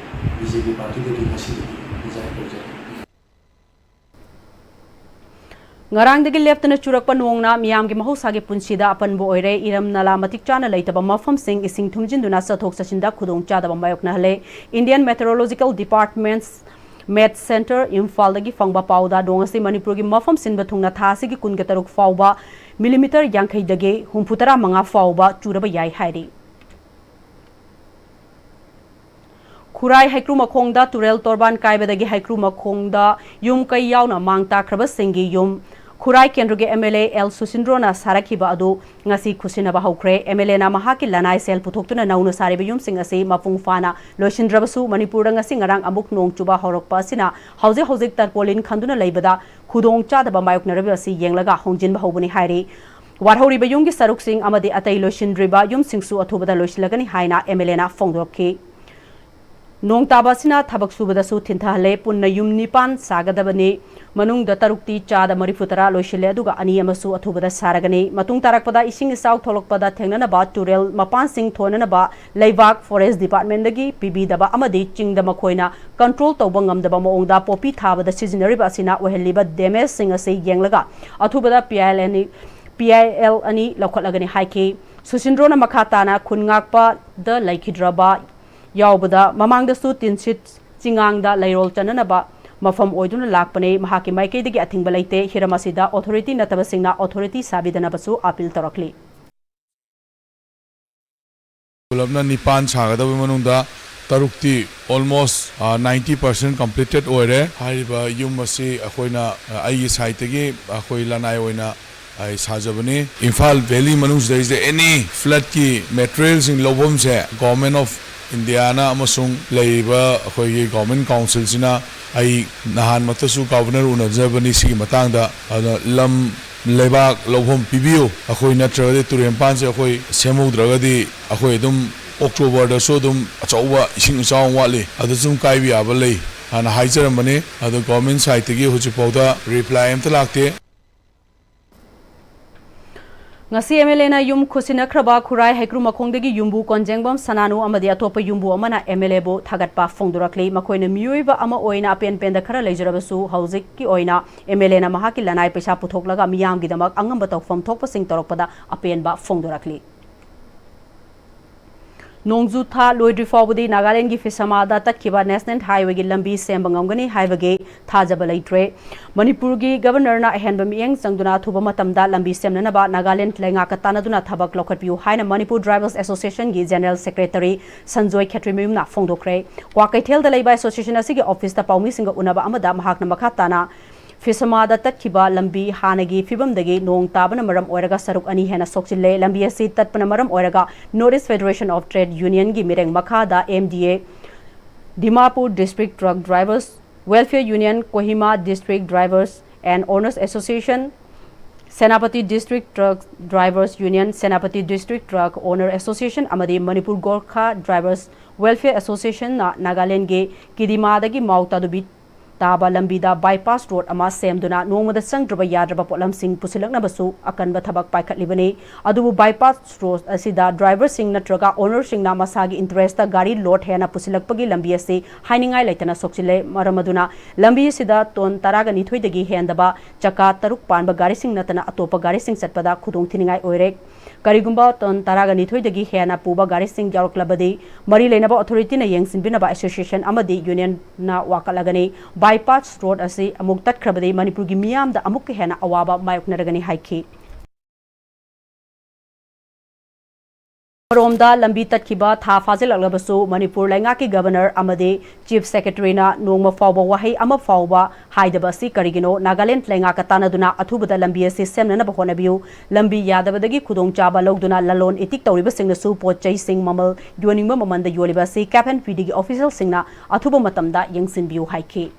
ꯕꯤ ꯖꯦ ꯄꯤ partyꯗꯒꯤ ꯉꯁꯤꯗꯒꯤ resign ꯇꯧꯖꯔꯦ꯫ ꯉꯔꯥꯡꯗꯒꯤ ꯂꯦꯞꯇꯅ ꯆꯨꯔꯛꯄ ꯅꯣꯡꯅ ꯃꯤꯌꯥꯝꯒꯤ ꯃꯍꯧꯁꯥꯒꯤ ꯄꯨꯟꯁꯤꯗ ꯑꯄꯟꯕ ꯑꯣꯏꯔꯦ꯫ ꯏꯔꯝ ꯅꯂꯥ ꯃꯇꯤꯛ ꯆꯥꯅ ꯂꯩꯇꯕ ꯃꯐꯝꯁꯤꯡ ꯏꯁꯤꯡ ꯊꯨꯝꯖꯤꯟꯗꯨꯅ ꯆꯠꯊꯣꯛ ꯆꯠꯁꯤꯟꯗ ꯈꯨꯗꯣꯡꯆꯥꯗꯕ ꯃꯥꯌꯣꯛꯅꯍꯜꯂꯦ꯫ Indian Meteorological Department's Met Centre ꯏꯝꯐꯥꯜꯗꯒꯤ ꯐꯪꯕ ꯄꯥꯎꯗ ꯅꯣꯡ ꯑꯁꯤ ꯃꯅꯤꯄꯨꯔꯒꯤ ꯃꯐꯝ ꯁꯤꯟꯕ ꯊꯨꯡꯅ ꯊꯥ ꯑꯁꯤꯒꯤ ꯀꯨꯟꯒ ꯇꯔꯨꯛ ꯐꯥꯎꯕ millimetre ꯌꯥꯡꯈꯩꯗꯒꯤ ꯍꯨꯝꯐꯨ ꯇꯔꯥ ꯃꯉꯥ ꯐꯥꯎꯕ ꯆꯨꯔꯕ ꯌꯥꯏ ꯍꯥꯏꯔꯤ꯫ ꯈꯨꯔꯥꯏ ꯍꯩꯀ꯭ꯔꯨ ꯃꯈꯣꯡꯗ ꯇꯨꯔꯦꯜ ꯇꯣꯔꯕꯥꯟ ꯀꯥꯏꯕꯗꯒꯤ ꯍꯩꯀ꯭ꯔꯨ ꯃꯈꯣꯡꯗ ꯌꯨꯝ ꯀꯩ ꯌꯥꯎꯅ ꯃꯥꯡ ꯇꯥꯛꯈ꯭ꯔꯕꯁꯤꯡꯒꯤ ꯌꯨꯝ ꯈꯨꯔꯥꯏ ꯀꯦꯟꯗ꯭ꯔꯒꯤ M L A L ꯁꯨꯁꯤꯟꯗ꯭ꯔꯣꯅ ꯁꯥꯔꯛꯈꯤꯕ ꯑꯗꯨ ꯉꯁꯤ ꯈꯨꯠꯁꯤꯟꯅꯕ ꯍꯧꯈ꯭ꯔꯦ꯫ M L A ꯅ ꯃꯍꯥꯛꯀꯤ ꯂꯅꯥꯏ ꯁꯦꯜ ꯄꯨꯊꯣꯛꯇꯨꯅ ꯅꯧꯅ ꯁꯥꯔꯤꯕ ꯌꯨꯝꯁꯤꯡ ꯑꯁꯤ ꯃꯄꯨꯡ ꯐꯥꯅ ꯂꯣꯏꯁꯤꯟꯗ꯭ꯔꯕꯁꯨ, ꯃꯅꯤꯄꯨꯔꯗ ꯉꯁꯤ ꯉꯔꯥꯡ ꯑꯃꯨꯛ ꯅꯣꯡ ꯆꯨꯕ ꯍꯧꯔꯛꯄ ꯑꯁꯤꯅ ꯍꯧꯖꯤꯛ ꯍꯧꯖꯤꯛ tarpaulin ꯈꯟꯗꯨꯅ ꯂꯩꯕꯗ ꯈꯨꯗꯣꯡ ꯆꯥꯗꯕ ꯃꯥꯌꯣꯛꯅꯔꯤꯕ ꯑꯁꯤ ꯌꯦꯡꯂꯒ ꯍꯣꯡꯖꯤꯟꯕ ꯍꯧꯕꯅꯤ ꯍꯥꯏꯔꯤ꯫ ꯋꯥꯠꯍꯧꯔꯤꯕ ꯌꯨꯝꯒꯤ ꯁꯔꯨꯛꯁꯤꯡ ꯑꯃꯗꯤ ꯑꯇꯩ ꯂꯣꯏꯁꯤꯟꯗ꯭ꯔꯤꯕ ꯌꯨꯝꯁꯤꯡꯁꯨ ꯑꯊꯨꯕꯗ ꯂꯣꯏꯁꯤꯜꯂꯒꯅꯤ ꯍꯥꯏꯅ M L A ꯅ ꯐꯣꯡꯗꯣꯛꯈꯤ꯫ ꯅꯣꯡ ꯇꯥꯕ ꯑꯁꯤꯅ ꯊꯕꯛ ꯁꯨꯕꯗꯁꯨ ꯊꯤꯟꯊꯍꯜꯂꯦ꯫ ꯄꯨꯟꯅ ꯌꯨꯝ ꯅꯤꯄꯥꯟ ꯁꯥꯒꯗꯕꯅꯤ꯫ ꯃꯅꯨꯡꯗ ꯇꯔꯨꯛꯇꯤ ꯆꯥꯗ ꯃꯔꯤꯐꯨ ꯇꯔꯥ ꯂꯣꯏꯁꯤꯜꯂꯦ, ꯑꯗꯨꯒ ꯑꯅꯤ ꯑꯃꯁꯨ ꯑꯊꯨꯕꯗ ꯁꯥꯔꯒꯅꯤ꯫ ꯃꯇꯨꯡ ꯇꯥꯔꯛꯄꯗ ꯏꯁꯤꯡ ꯏꯆꯥꯎ ꯊꯣꯛꯂꯛꯄꯗ ꯊꯦꯡꯅꯅꯕ ꯇꯨꯔꯦꯜ ꯃꯄꯥꯟꯁꯤꯡ ꯊꯣꯟꯅꯅꯕ ꯂꯩꯕꯥꯛ Forest Departmentꯗꯒꯤ ꯄꯤꯕꯤꯗꯕ ꯑꯃꯗꯤ ꯆꯤꯡꯗ ꯃꯈꯣꯏꯅ control ꯇꯧꯕ ꯉꯝꯗꯕ ꯃꯑꯣꯡꯗ ꯄꯣꯄꯤ ꯊꯥꯕꯗ ꯁꯤꯖꯤꯟꯅꯔꯤꯕ ꯑꯁꯤꯅ ꯑꯣꯏꯍꯜꯂꯤꯕ damageꯁꯤꯡ ꯑꯁꯤ ꯌꯦꯡꯂꯒ ꯑꯊꯨꯕꯗ P I L N P I L ꯑꯅꯤ ꯂꯧꯈꯠꯂꯒꯅꯤ ꯍꯥꯏꯈꯤ꯫ ꯁꯨꯁꯤꯟꯗ꯭ꯔꯣꯅ ꯃꯈꯥ ꯇꯥꯅ ꯈꯨꯟ ꯉꯥꯛꯄꯗ ꯂꯩꯈꯤꯗ꯭ꯔꯕ ꯌꯥꯎꯕꯗ ꯃꯃꯥꯡꯗꯁꯨ ꯇꯤꯟꯁꯤꯠ ꯆꯤꯉꯥꯡꯗ ꯂꯩꯔꯣꯜ ꯆꯟꯅꯅꯕ ꯃꯐꯝ ꯑꯣꯏꯗꯨꯅ ꯂꯥꯛꯄꯅꯤ꯫ ꯃꯍꯥꯛꯀꯤ ꯃꯥꯏꯀꯩꯗꯒꯤ ꯑꯊꯤꯡꯕ ꯂꯩꯇꯦ꯫ ꯍꯤꯔꯝ ꯑꯁꯤꯗ ꯑꯣꯊꯣꯔꯤꯇꯤ ꯅꯠꯇꯕꯁꯤꯡꯅ ꯑꯣꯊꯣꯔꯤꯇꯤ ꯁꯥꯕꯤꯗꯅꯕꯁꯨ ꯑꯄꯤꯜ ꯇꯧꯔꯛꯂꯤ꯫ ꯄꯨꯂꯞꯅ ꯅꯤꯄꯥꯟ ꯁꯥꯒꯗꯕ ꯃꯅꯨꯡꯗ ꯇꯔꯨꯛꯇꯤ almost ninety percent completed ꯑꯣꯏꯔꯦ꯫ ꯍꯥꯏꯔꯤꯕ ꯌꯨꯝ ꯑꯁꯤ ꯑꯩꯈꯣꯏꯅ, ꯑꯩꯒꯤ ꯁꯥꯏꯠꯇꯒꯤ ꯑꯩꯈꯣꯏ ꯂꯅꯥꯏ ꯑꯣꯏꯅ ꯑꯩ ꯁꯥꯖꯕꯅꯤ꯫ ꯏꯝꯐꯥꯜ ꯚꯦꯂꯤ ꯃꯅꯨꯡꯁꯤꯗꯩꯁꯤꯗ any floodꯀꯤ materialꯁꯤꯡ ꯂꯧꯐꯝꯁꯦ Government of Indiaꯅ ꯑꯃꯁꯨꯡ ꯂꯩꯔꯤꯕ ꯑꯩꯈꯣꯏꯒꯤ Government Councilꯁꯤꯅ ꯑꯩ ꯅꯍꯥꯟꯃꯛꯇꯁꯨ Governor ꯎꯅꯖꯕꯅꯤ ꯁꯤꯒꯤ ꯃꯇꯥꯡꯗ꯫ ꯑꯗꯨꯅ ꯂꯝ ꯂꯩꯕꯥꯛ ꯂꯧꯐꯝ ꯄꯤꯕꯤꯌꯨ꯫ ꯑꯩꯈꯣꯏ ꯅꯠꯇ꯭ꯔꯒꯗꯤ ꯇꯨꯔꯦꯟ ꯃꯄꯥꯟꯁꯦ ꯑꯩꯈꯣꯏ ꯁꯦꯝꯍꯧꯗ꯭ꯔꯒꯗꯤ ꯑꯩꯈꯣꯏ ꯑꯗꯨꯝ Octoberꯗꯁꯨ ꯑꯗꯨꯝ ꯑꯆꯧꯕ ꯏꯁꯤꯡ ꯏꯆꯥꯎ ꯑꯃ ꯋꯥꯠꯂꯤ, ꯑꯗꯨꯁꯨ ꯑꯗꯨꯝ ꯀꯥꯏꯕ ꯌꯥꯕ ꯂꯩ ꯍꯥꯏꯅ ꯍꯥꯏꯖꯔꯝꯕꯅꯤ꯫ ꯑꯗꯣ Government sideꯇꯒꯤ ꯍꯧꯖꯤꯛ ꯐꯥꯎꯗ reply ꯑꯝꯇ ꯂꯥꯛꯇꯦ꯫ ꯉꯁꯤ ꯑꯦꯝ ꯑꯦꯜ ꯑꯦꯅ ꯌꯨꯝ ꯈꯨꯠꯁꯤꯟꯅꯈ꯭ꯔꯕ ꯈꯨꯔꯥꯏ ꯍꯩꯀ꯭ꯔꯨ ꯃꯈꯣꯡꯗꯒꯤ ꯌꯨꯝꯕꯨ ꯀꯣꯟꯖꯦꯡꯕꯝ ꯁꯅꯥꯅꯨ ꯑꯃꯗꯤ ꯑꯇꯣꯞꯄ ꯌꯨꯝꯕꯨ ꯑꯃꯅ ꯑꯦꯝ ꯑꯦꯜ ꯑꯦꯕꯨ ꯊꯥꯒꯠꯄ ꯐꯣꯡꯗꯣꯔꯛꯂꯤ꯫ ꯃꯈꯣꯏꯅ ꯃꯤꯑꯣꯏꯕ ꯑꯃ ꯑꯣꯏꯅ ꯑꯄꯦꯟ ꯄꯦꯟꯗ ꯈꯔ ꯂꯩꯖꯔꯕꯁꯨ ꯍꯧꯖꯤꯛꯀꯤ ꯑꯣꯏꯅ ꯑꯦꯝ ꯑꯦꯜ ꯑꯦꯅ ꯃꯍꯥꯛꯀꯤ ꯂꯅꯥꯏ ꯄꯩꯁꯥ ꯄꯨꯊꯣꯛꯂꯒ ꯃꯤꯌꯥꯝꯒꯤꯗꯃꯛ ꯑꯉꯝꯕ ꯇꯧꯐꯝ ꯊꯣꯛꯄꯁꯤꯡ ꯇꯧꯔꯛꯄꯗ ꯑꯄꯦꯟꯕ ꯐꯣꯡꯗꯣꯔꯛꯂꯤ꯫ ꯅꯣꯡꯖꯨ ꯊꯥ ꯂꯣꯏꯗ꯭ꯔꯤ ꯐꯥꯎꯕꯗꯤ ꯅꯥꯒꯥꯂꯦꯟꯗꯒꯤ ꯐꯤꯁꯥꯃꯥꯗ ꯇꯠꯈꯤꯕ ꯅꯦꯁꯅꯦꯜ ꯍꯥꯏꯋꯦꯒꯤ ꯂꯝꯕꯤ ꯁꯦꯝꯕ ꯉꯝꯒꯅꯤ ꯍꯥꯏꯕꯒꯤ ꯊꯥꯖꯕ ꯂꯩꯇ꯭ꯔꯦ꯫ ꯃꯅꯤꯄꯨꯔꯒꯤ ꯒꯕꯔꯅꯔꯅ ꯑꯍꯦꯟꯕ ꯃꯤꯠꯌꯦꯡ ꯆꯪꯗꯨꯅ ꯑꯊꯨꯕ ꯃꯇꯝꯗ ꯂꯝꯕꯤ ꯁꯦꯝꯅꯅꯕ ꯅꯥꯒꯥꯂꯦꯟ ꯂꯩꯉꯥꯛꯀ ꯇꯥꯟꯅꯗꯨꯅ ꯊꯕꯛ ꯂꯧꯈꯠꯄꯤꯌꯨ ꯍꯥꯏꯅ Manipur drivers ꯑꯦꯁꯣꯁꯤꯌꯦꯁꯟꯒꯤ general secretary Sanjoy ꯈꯦꯇ꯭ꯔꯤꯃꯌꯨꯝꯅ ꯐꯣꯡꯗꯣꯛꯈ꯭ꯔꯦ꯫ ꯀ꯭ꯋꯥꯀꯩꯊꯦꯜꯗ ꯂꯩꯕ ꯑꯦꯁꯣꯁꯤꯌꯦꯁꯟ ꯑꯁꯤꯒꯤ ꯑꯣꯐꯤꯁꯇ ꯄꯥꯎꯃꯤꯁꯤꯡꯒ ꯎꯅꯕ ꯑꯃꯗ ꯃꯍꯥꯛꯅ ꯃꯈꯥ ꯇꯥꯅ ꯐꯤꯁꯥꯃꯥꯗ ꯇꯠꯈꯤꯕ ꯂꯝꯕꯤ ꯍꯥꯟꯅꯒꯤ ꯐꯤꯕꯝꯗꯒꯤ ꯅꯣꯡ ꯇꯥꯕꯅ ꯃꯔꯝ ꯑꯣꯏꯔꯒ ꯁꯔꯨꯛ ꯑꯅꯤ ꯍꯦꯟꯅ ꯁꯣꯛꯆꯤꯜꯂꯦ꯫ ꯂꯝꯕꯤ ꯑꯁꯤ ꯇꯠꯄꯅ ꯃꯔꯝ ꯑꯣꯏꯔꯒ North East Federation of Trade Unionꯒꯤ ꯃꯤꯔꯦꯡ ꯃꯈꯥꯗ M D A, Dimapur District Truck Drivers Welfare Union, Kohima District Drivers and Owners Association, Senapati District Truck Drivers Union, Senapati District Truck Owner Association ꯑꯃꯗꯤ Manipur Gorkha Drivers Welfare Associationꯅ ꯅꯥꯒꯥꯂꯦꯟꯗꯒꯤ ꯀꯤꯗꯤꯃꯥꯗꯒꯤ ꯃꯥꯎ ꯇꯥꯗꯨꯕꯤ ꯇꯥꯕ ꯂꯝꯕꯤꯗ ꯕꯥꯏꯄꯥꯁ road ꯑꯃ ꯁꯦꯝꯗꯨꯅ ꯅꯣꯡꯃꯗ ꯆꯪꯗ꯭ꯔꯕ ꯌꯥꯗ꯭ꯔꯕ ꯄꯣꯠꯂꯝꯁꯤꯡ ꯄꯨꯁꯤꯜꯂꯛꯅꯕꯁꯨ ꯑꯀꯟꯕ ꯊꯕꯛ ꯄꯥꯏꯈꯠꯂꯤꯕꯅꯤ꯫ ꯑꯗꯨꯕꯨ ꯕꯥꯏꯄꯥꯁ ꯔꯣꯗ ꯑꯁꯤꯗ ꯗ꯭ꯔꯥꯏꯚꯔꯁꯤꯡ ꯅꯠꯇ꯭ꯔꯒ ꯑꯣꯅꯔꯁꯤꯡꯅ ꯃꯁꯥꯒꯤ ꯏꯟꯇꯔꯦꯁꯇ ꯒꯥꯔꯤ ꯂꯣꯗ ꯍꯦꯟꯅ ꯄꯨꯁꯤꯜꯂꯛꯄꯒꯤ ꯂꯝꯕꯤ ꯑꯁꯤ ꯍꯥꯏꯅꯤꯡꯉꯥꯏ ꯂꯩꯇꯅ ꯁꯣꯛꯆꯤꯜꯂꯦ꯫ ꯃꯔꯝ ꯑꯗꯨꯅ ꯂꯝꯕꯤ ꯑꯁꯤꯗ ꯇꯣꯟ ꯇꯔꯥꯒ ꯅꯤꯊꯣꯏꯗꯒꯤ ꯍꯦꯟꯗꯕ ꯆꯀꯥ ꯇꯔꯨꯛ ꯄꯥꯟꯕ ꯒꯥꯔꯤꯁꯤꯡ ꯅꯠꯇꯅ ꯑꯇꯣꯞꯄ ꯒꯥꯔꯤꯁꯤꯡ ꯆꯠꯄꯗ ꯈꯨꯗꯣꯡꯊꯤꯅꯤꯡꯉꯥꯏ ꯑꯣꯏꯔꯦ꯫ ꯀꯔꯤꯒꯨꯝꯕ ꯇꯣꯟ ꯇꯔꯥꯒ ꯅꯤꯊꯣꯏꯗꯒꯤ ꯍꯦꯟꯅ ꯄꯨꯕ ꯒꯥꯔꯤꯁꯤꯡ ꯌꯥꯎꯔꯛꯂꯕꯗꯤ ꯃꯔꯤ ꯂꯩꯅꯕ ꯑꯣꯊꯣꯔꯤꯇꯤꯅ ꯌꯦꯡꯁꯤꯟꯕꯤꯅꯕ ꯑꯦꯁꯣꯁꯤꯌꯦꯁꯟ ꯑꯃꯗꯤ ꯌꯨꯅꯤꯌꯟꯅ ꯋꯥꯀꯠꯂꯒꯅꯤ꯫ ꯕꯥꯏꯄꯥꯁ ꯔꯣꯗ ꯑꯁꯤ ꯑꯃꯨꯛ ꯇꯠꯈ꯭ꯔꯕꯗꯤ ꯃꯅꯤꯄꯨꯔꯒꯤ ꯃꯤꯌꯥꯝꯗ ꯑꯃꯨꯛꯀ ꯍꯦꯟꯅ ꯑꯋꯥꯕ ꯃꯥꯌꯣꯛꯅꯔꯒꯅꯤ ꯍꯥꯏꯈꯤ꯫ ꯑꯃꯔꯣꯝꯗ ꯂꯝꯕꯤ ꯇꯠꯈꯤꯕ ꯊꯥ ꯐꯥꯖꯤꯜꯂꯛꯂꯕꯁꯨ ꯃꯅꯤꯄꯨꯔ ꯂꯩꯉꯥꯛꯀꯤ ꯒꯕꯔꯅꯔ ꯑꯃꯗꯤ ꯆꯤꯐ ꯁꯦꯀ꯭ꯔꯦꯇꯔꯤꯅ ꯅꯣꯡꯃ ꯐꯥꯎꯕ ꯋꯥꯍꯩ ꯑꯃ ꯐꯥꯎꯕ ꯍꯥꯏꯗꯕ ꯑꯁꯤ ꯀꯔꯤꯒꯤꯅꯣ? ꯅꯥꯒꯥꯂꯦꯟꯗ ꯂꯩꯉꯥꯛꯀ ꯇꯥꯟꯅꯗꯨꯅ ꯑꯊꯨꯕꯗ ꯂꯝꯕꯤ ꯑꯁꯤ ꯁꯦꯝꯅꯅꯕ ꯍꯣꯠꯅꯕꯤꯌꯨ꯫ ꯂꯝꯕꯤ ꯌꯥꯗꯕꯗꯒꯤ ꯈꯨꯗꯣꯡꯆꯥꯕ ꯂꯧꯗꯨꯅ ꯂꯂꯣꯟ ꯏꯇꯤꯛ ꯇꯧꯔꯤꯕꯁꯤꯡꯅꯁꯨ ꯄꯣꯠ ꯆꯩꯁꯤꯡ ꯃꯃꯜ ꯌꯣꯟꯅꯤꯡꯕ ꯃꯃꯜꯗ ꯌꯣꯜꯂꯤꯕ ꯑꯁꯤ ꯀꯦꯞ ꯑꯦꯟ ꯄꯤ ꯗꯤꯒꯤ ꯑꯣꯐꯤꯁꯤꯌꯦꯜꯁꯤꯡꯅ ꯑꯊꯨꯕ ꯃꯇꯝꯗ ꯌꯦꯡꯁꯤꯟꯕꯤꯌꯨ ꯍꯥꯏꯈꯤ꯫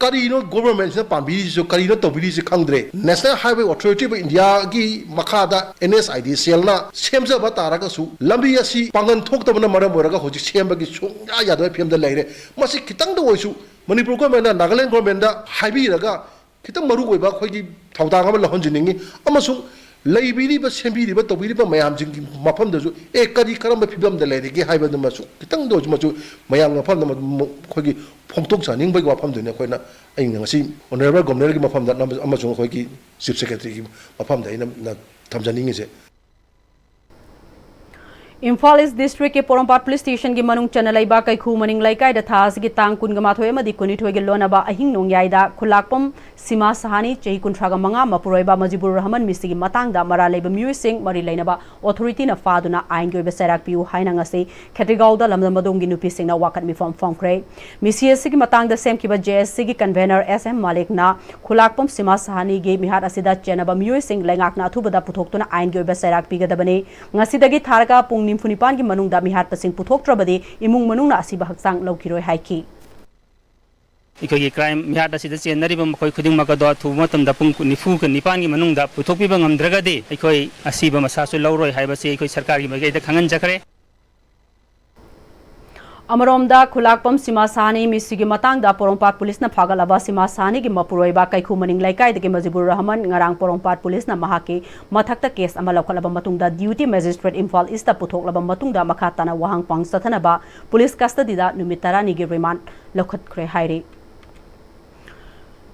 ꯀꯔꯤꯅꯣ ꯒꯣꯚꯔꯟꯃꯦꯟꯠꯁꯤꯅ ꯄꯥꯝꯕꯤꯔꯤꯁꯤꯁꯨ, ꯀꯔꯤꯅꯣ ꯇꯧꯕꯤꯔꯤꯁꯤ ꯈꯪꯗ꯭ꯔꯦ꯫ National Highway Authority of India ꯒꯤ ꯃꯈꯥꯗ N H I D Cell ꯅ ꯁꯦꯝꯖꯕ ꯇꯥꯔꯒꯁꯨ ꯂꯝꯕꯤ ꯑꯁꯤ ꯄꯥꯡꯒꯜ ꯊꯣꯛꯇꯕꯅ ꯃꯔꯝ ꯑꯣꯏꯔꯒ ꯍꯧꯖꯤꯛ ꯁꯦꯝꯕꯒꯤ ꯁꯨꯡꯌꯥ ꯌꯥꯗꯕꯒꯤ ꯐꯤꯕꯝꯗ ꯂꯩꯔꯦ꯫ ꯃꯁꯤ ꯈꯤꯇꯪꯗ ꯑꯣꯏꯁꯨ ꯃꯅꯤꯄꯨꯔ ꯒꯣꯚꯔꯟꯃꯦꯟꯠꯅ, ꯅꯥꯒꯥꯂꯦꯟ ꯒꯣꯚꯔꯟꯃꯦꯟꯠꯗ ꯍꯥꯏꯕꯤꯔꯒ ꯈꯤꯇꯪ ꯃꯔꯨ ꯑꯣꯏꯕ ꯑꯩꯈꯣꯏꯒꯤ ꯊꯧꯗꯥꯡ ꯑꯃ ꯂꯧꯍꯟꯖꯅꯤꯡꯉꯤ꯫ ꯑꯃꯁꯨꯡ ꯂꯩꯕꯤꯔꯤꯕ, ꯁꯦꯝꯕꯤꯔꯤꯕ, ꯇꯧꯕꯤꯔꯤꯕ ꯃꯌꯥꯝꯁꯤꯡꯒꯤ ꯃꯐꯝꯗꯁꯨ, ꯑꯦ, ꯀꯔꯤ ꯀꯔꯝꯕ ꯐꯤꯕꯝꯗ ꯂꯩꯔꯤꯒꯦ ꯍꯥꯏꯕꯗꯨꯃꯁꯨ ꯈꯤꯇꯪꯗ ꯑꯣꯏꯔꯁꯨ ꯃꯁꯨ ꯃꯌꯥꯝꯒꯤ ꯃꯐꯝꯗ ꯃ-, ꯃ-, ꯑꯩꯈꯣꯏꯒꯤ ꯐꯣꯡꯗꯣꯛꯆꯍꯟꯅꯤꯡꯕꯒꯤ ꯋꯥꯐꯝꯗꯨꯅꯤ ꯑꯩꯈꯣꯏꯅ, ꯑꯩꯅ ꯉꯁꯤ ꯑꯣꯅꯔꯦꯕꯜ ꯒꯣꯚꯔꯅꯔꯒꯤ ꯃꯐꯝꯗ ꯑꯃ-, ꯑꯃꯁꯨꯡ ꯑꯩꯈꯣꯏꯒꯤ ꯆꯤꯐ ꯁꯦꯀ꯭ꯔꯦꯇꯔꯤꯒꯤ ꯃꯐꯝꯗ ꯑꯩꯅ ꯅ-, ꯊꯝꯖꯅꯤꯡꯉꯤꯁꯦ꯫ ꯏꯝꯐꯥꯜ ꯏꯁ ꯗꯤꯁꯇ꯭ꯔꯤꯛꯀꯤ ꯄꯣꯔꯣꯝꯄꯥꯠ ꯄꯨꯂꯤꯁ ꯁ꯭ꯇꯦꯁꯟꯒꯤ ꯃꯅꯨꯡ ꯆꯟꯅ ꯂꯩꯕ ꯀꯩꯈꯨ ꯃꯅꯤꯡ ꯂꯩꯀꯥꯏꯗ ꯊꯥ ꯑꯁꯤꯒꯤ ꯇꯥꯡ ꯀꯨꯟꯒ ꯃꯥꯊꯣꯏ ꯑꯃꯗꯤ ꯀꯨꯟꯅꯤꯊꯣꯏꯒꯤ ꯂꯣꯟꯅꯕ ꯑꯍꯤꯡ ꯅꯣꯡꯌꯥꯏꯗ ꯈꯨꯂꯥꯛꯄꯝ ꯁꯤꯃꯥ ꯁꯍꯥꯅꯤ, ꯆꯍꯤ ꯀꯨꯟꯊ꯭ꯔꯥꯒ ꯃꯉꯥ, ꯃꯄꯨꯔꯣꯏꯕ ꯃꯖꯤꯕꯨꯔ ꯔꯍꯃꯟ ꯃꯤꯁꯤꯒꯤ ꯃꯇꯥꯡꯗ ꯃꯔꯥꯜ ꯂꯩꯕ ꯃꯤꯑꯣꯏꯁꯤꯡ ꯃꯔꯤ ꯂꯩꯅꯕ ꯑꯣꯊꯣꯔꯤꯇꯤꯅ ꯐꯥꯗꯨꯅ ꯑꯥꯏꯟꯒꯤ ꯑꯣꯏꯕ ꯆꯩꯔꯥꯛ ꯄꯤꯌꯨ ꯍꯥꯏꯅ ꯉꯁꯤ ꯈꯦꯇ꯭ꯔꯤꯒꯥꯎꯗ ꯂꯝꯗꯝ ꯑꯗꯣꯝꯒꯤ ꯅꯨꯄꯤꯁꯤꯡꯅ ꯋꯥꯀꯠ ꯃꯤꯐꯝ ꯐꯝꯈ꯭ꯔꯦ꯫ ꯃꯤꯁꯤ ꯑꯁꯤꯒꯤ ꯃꯇꯥꯡꯗ ꯁꯦꯝꯈꯤꯕ ꯖꯦ ꯑꯦꯁ ꯁꯤꯒꯤ ꯀꯟꯚꯦꯅꯔ ꯑꯦꯁ ꯑꯦꯝ ꯃꯥꯂꯤꯛꯅ ꯈꯨꯂꯥꯛꯄꯝ ꯁꯤꯃꯥ ꯁꯍꯥꯅꯤꯒꯤ ꯃꯤꯍꯥꯠ ꯑꯁꯤꯗ ꯆꯦꯟꯅꯕ ꯃꯤꯑꯣꯏꯁꯤꯡ ꯂꯩꯉꯥꯛꯅ ꯑꯊꯨꯕꯗ ꯄꯨꯊꯣꯛꯇꯨꯅ ꯑꯥꯏꯟꯒꯤ ꯑꯣꯏꯕ ꯆꯩꯔꯥꯛ ꯄꯤꯒꯗꯕꯅꯤ꯫ ꯉꯁꯤꯗꯒꯤ ꯊꯥꯔꯒ ꯄꯨꯡ ꯅꯤꯐꯨ ꯅꯤꯄꯥꯟꯒꯤ ꯃꯅꯨꯡꯗ ꯃꯤꯍꯥꯠꯄꯁꯤꯡ ꯄꯨꯊꯣꯛꯇ꯭ꯔꯕꯗꯤ ꯏꯃꯨꯡ ꯃꯅꯨꯡꯅ ꯑꯁꯤꯕ ꯍꯛꯆꯥꯡ ꯂꯧꯈꯤꯔꯣꯏ ꯍꯥꯏꯈꯤ꯫ ꯑꯩꯈꯣꯏꯒꯤ ꯀ꯭ꯔꯥꯏꯝ ꯃꯤꯍꯥꯠ ꯑꯁꯤꯗ ꯆꯦꯟꯅꯔꯤꯕ ꯃꯈꯣꯏ ꯈꯨꯗꯤꯡꯃꯛ ꯑꯗꯣ ꯑꯊꯨꯕ ꯃꯇꯝꯗ ꯄꯨꯡ ꯅꯤꯐꯨꯒ ꯅꯤꯄꯥꯟꯒꯤ ꯃꯅꯨꯡꯗ ꯄꯨꯊꯣꯛꯄꯤꯕ ꯉꯝꯗ꯭ꯔꯒꯗꯤ ꯑꯩꯈꯣꯏ ꯑꯁꯤꯕ ꯃꯁꯥꯁꯨ ꯂꯧꯔꯣꯏ ꯍꯥꯏꯕꯁꯤ ꯑꯩꯈꯣꯏ ꯁꯔꯀꯥꯔꯒꯤ ꯃꯥꯏꯀꯩꯗ ꯈꯪꯍꯟꯖꯈ꯭ꯔꯦ꯫ ꯑꯃꯔꯣꯝꯗ, ꯈꯨꯂꯥꯛꯄꯝ ꯁꯤꯃꯥ ꯁꯥꯍꯅꯤ ꯃꯤꯁꯤꯒꯤ ꯃꯇꯥꯡꯗ ꯄꯣꯔꯣꯝꯄꯥꯠ ꯄꯨꯂꯤꯁꯅ ꯐꯥꯒꯠꯂꯕ ꯁꯤꯃꯥ ꯁꯥꯍꯅꯤꯒꯤ ꯃꯄꯨꯔꯣꯏꯕ ꯀꯩꯈꯨ ꯃꯅꯤꯡ ꯂꯩꯀꯥꯏꯗꯒꯤ ꯃꯖꯤꯕꯨꯔ ꯔꯍꯃꯟ ꯉꯔꯥꯡ ꯄꯣꯔꯣꯝꯄꯥꯠ ꯄꯨꯂꯤꯁꯅ ꯃꯍꯥꯛꯀꯤ ꯃꯊꯛꯇ ꯀꯦꯁ ꯑꯃ ꯂꯧꯈꯠꯂꯕ ꯃꯇꯨꯡꯗ ꯗ꯭ꯌꯨꯇꯤ ꯃꯦꯖꯤꯁꯇ꯭ꯔꯦꯠ ꯏꯝꯐꯥꯜ ꯏꯁꯇ ꯄꯨꯊꯣꯛꯂꯕ ꯃꯇꯨꯡꯗ ꯃꯈꯥ ꯇꯥꯅ ꯋꯥꯍꯪ ꯄꯥꯎꯍꯪ ꯆꯠꯊꯅꯕ ꯄꯨꯂꯤꯁ ꯀꯁꯇꯗꯤꯗ ꯅꯨꯃꯤꯠ ꯇꯔꯥꯅꯤꯒꯤ ꯔꯤꯃꯥꯟꯗ ꯂꯧꯈꯠꯈ꯭ꯔꯦ ꯍꯥꯏꯔꯤ꯫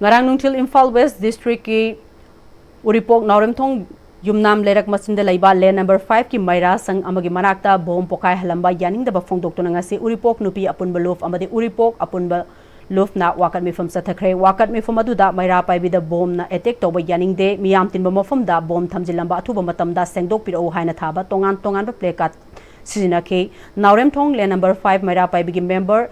ꯉꯔꯥꯡ ꯅꯨꯡꯊꯤꯜ ꯏꯝꯐꯥꯜ ꯋꯦꯁ ꯗꯤꯁꯇ꯭ꯔꯤꯛꯀꯤ ꯎꯔꯤꯄꯣꯛ ꯅꯥꯎꯔꯦꯝꯊꯣꯡ ꯌꯨꯝꯅꯥꯝ ꯂꯩꯔꯛ ꯃꯆꯤꯟꯗ ꯂꯩꯕ ꯂꯦꯟ ꯅꯝꯕꯔ ꯐꯥꯏꯚꯀꯤ ꯃꯩꯔꯥ ꯁꯪ ꯑꯃꯒꯤ ꯃꯅꯥꯛꯇ ꯕꯣꯝ ꯄꯣꯈꯥꯏꯍꯜꯂꯝꯕ ꯌꯥꯅꯤꯡꯗꯕ ꯐꯣꯡꯗꯣꯛꯇꯨꯅ ꯉꯁꯤ ꯎꯔꯤꯄꯣꯛ ꯅꯨꯄꯤ ꯑꯄꯨꯟꯕ ꯂꯨꯞ ꯑꯃꯗꯤ ꯎꯔꯤꯄꯣꯛ ꯑꯄꯨꯟꯕ ꯂꯨꯞꯅ ꯋꯥꯀꯠ ꯃꯤꯐꯝ ꯆꯠꯊꯈ꯭ꯔꯦ꯫ ꯋꯥꯀꯠ ꯃꯤꯐꯝ ꯑꯗꯨꯗ ꯃꯩꯔꯥ ꯄꯥꯏꯕꯤꯗ ꯕꯣꯝꯅ ꯑꯦꯇꯦꯛ ꯇꯧꯕ ꯌꯥꯅꯤꯡꯗꯦ, ꯃꯤꯌꯥꯝ ꯇꯤꯟꯕ ꯃꯐꯝꯗ ꯕꯣꯝ ꯊꯝꯖꯤꯜꯂꯝꯕ ꯑꯊꯨꯕ ꯃꯇꯝꯗ ꯁꯦꯡꯗꯣꯛꯄꯤꯔꯛꯎ ꯍꯥꯏꯅ ꯊꯥꯕ ꯇꯣꯉꯥꯟ ꯇꯣꯉꯥꯟꯕ ꯄ꯭ꯂꯦ ꯀꯥꯔꯗ ꯁꯤꯖꯤꯟꯅꯈꯤ꯫ Naoremthong lane number five Meira ꯄꯥꯏꯕꯤꯒꯤ ꯃꯦꯝꯕꯔ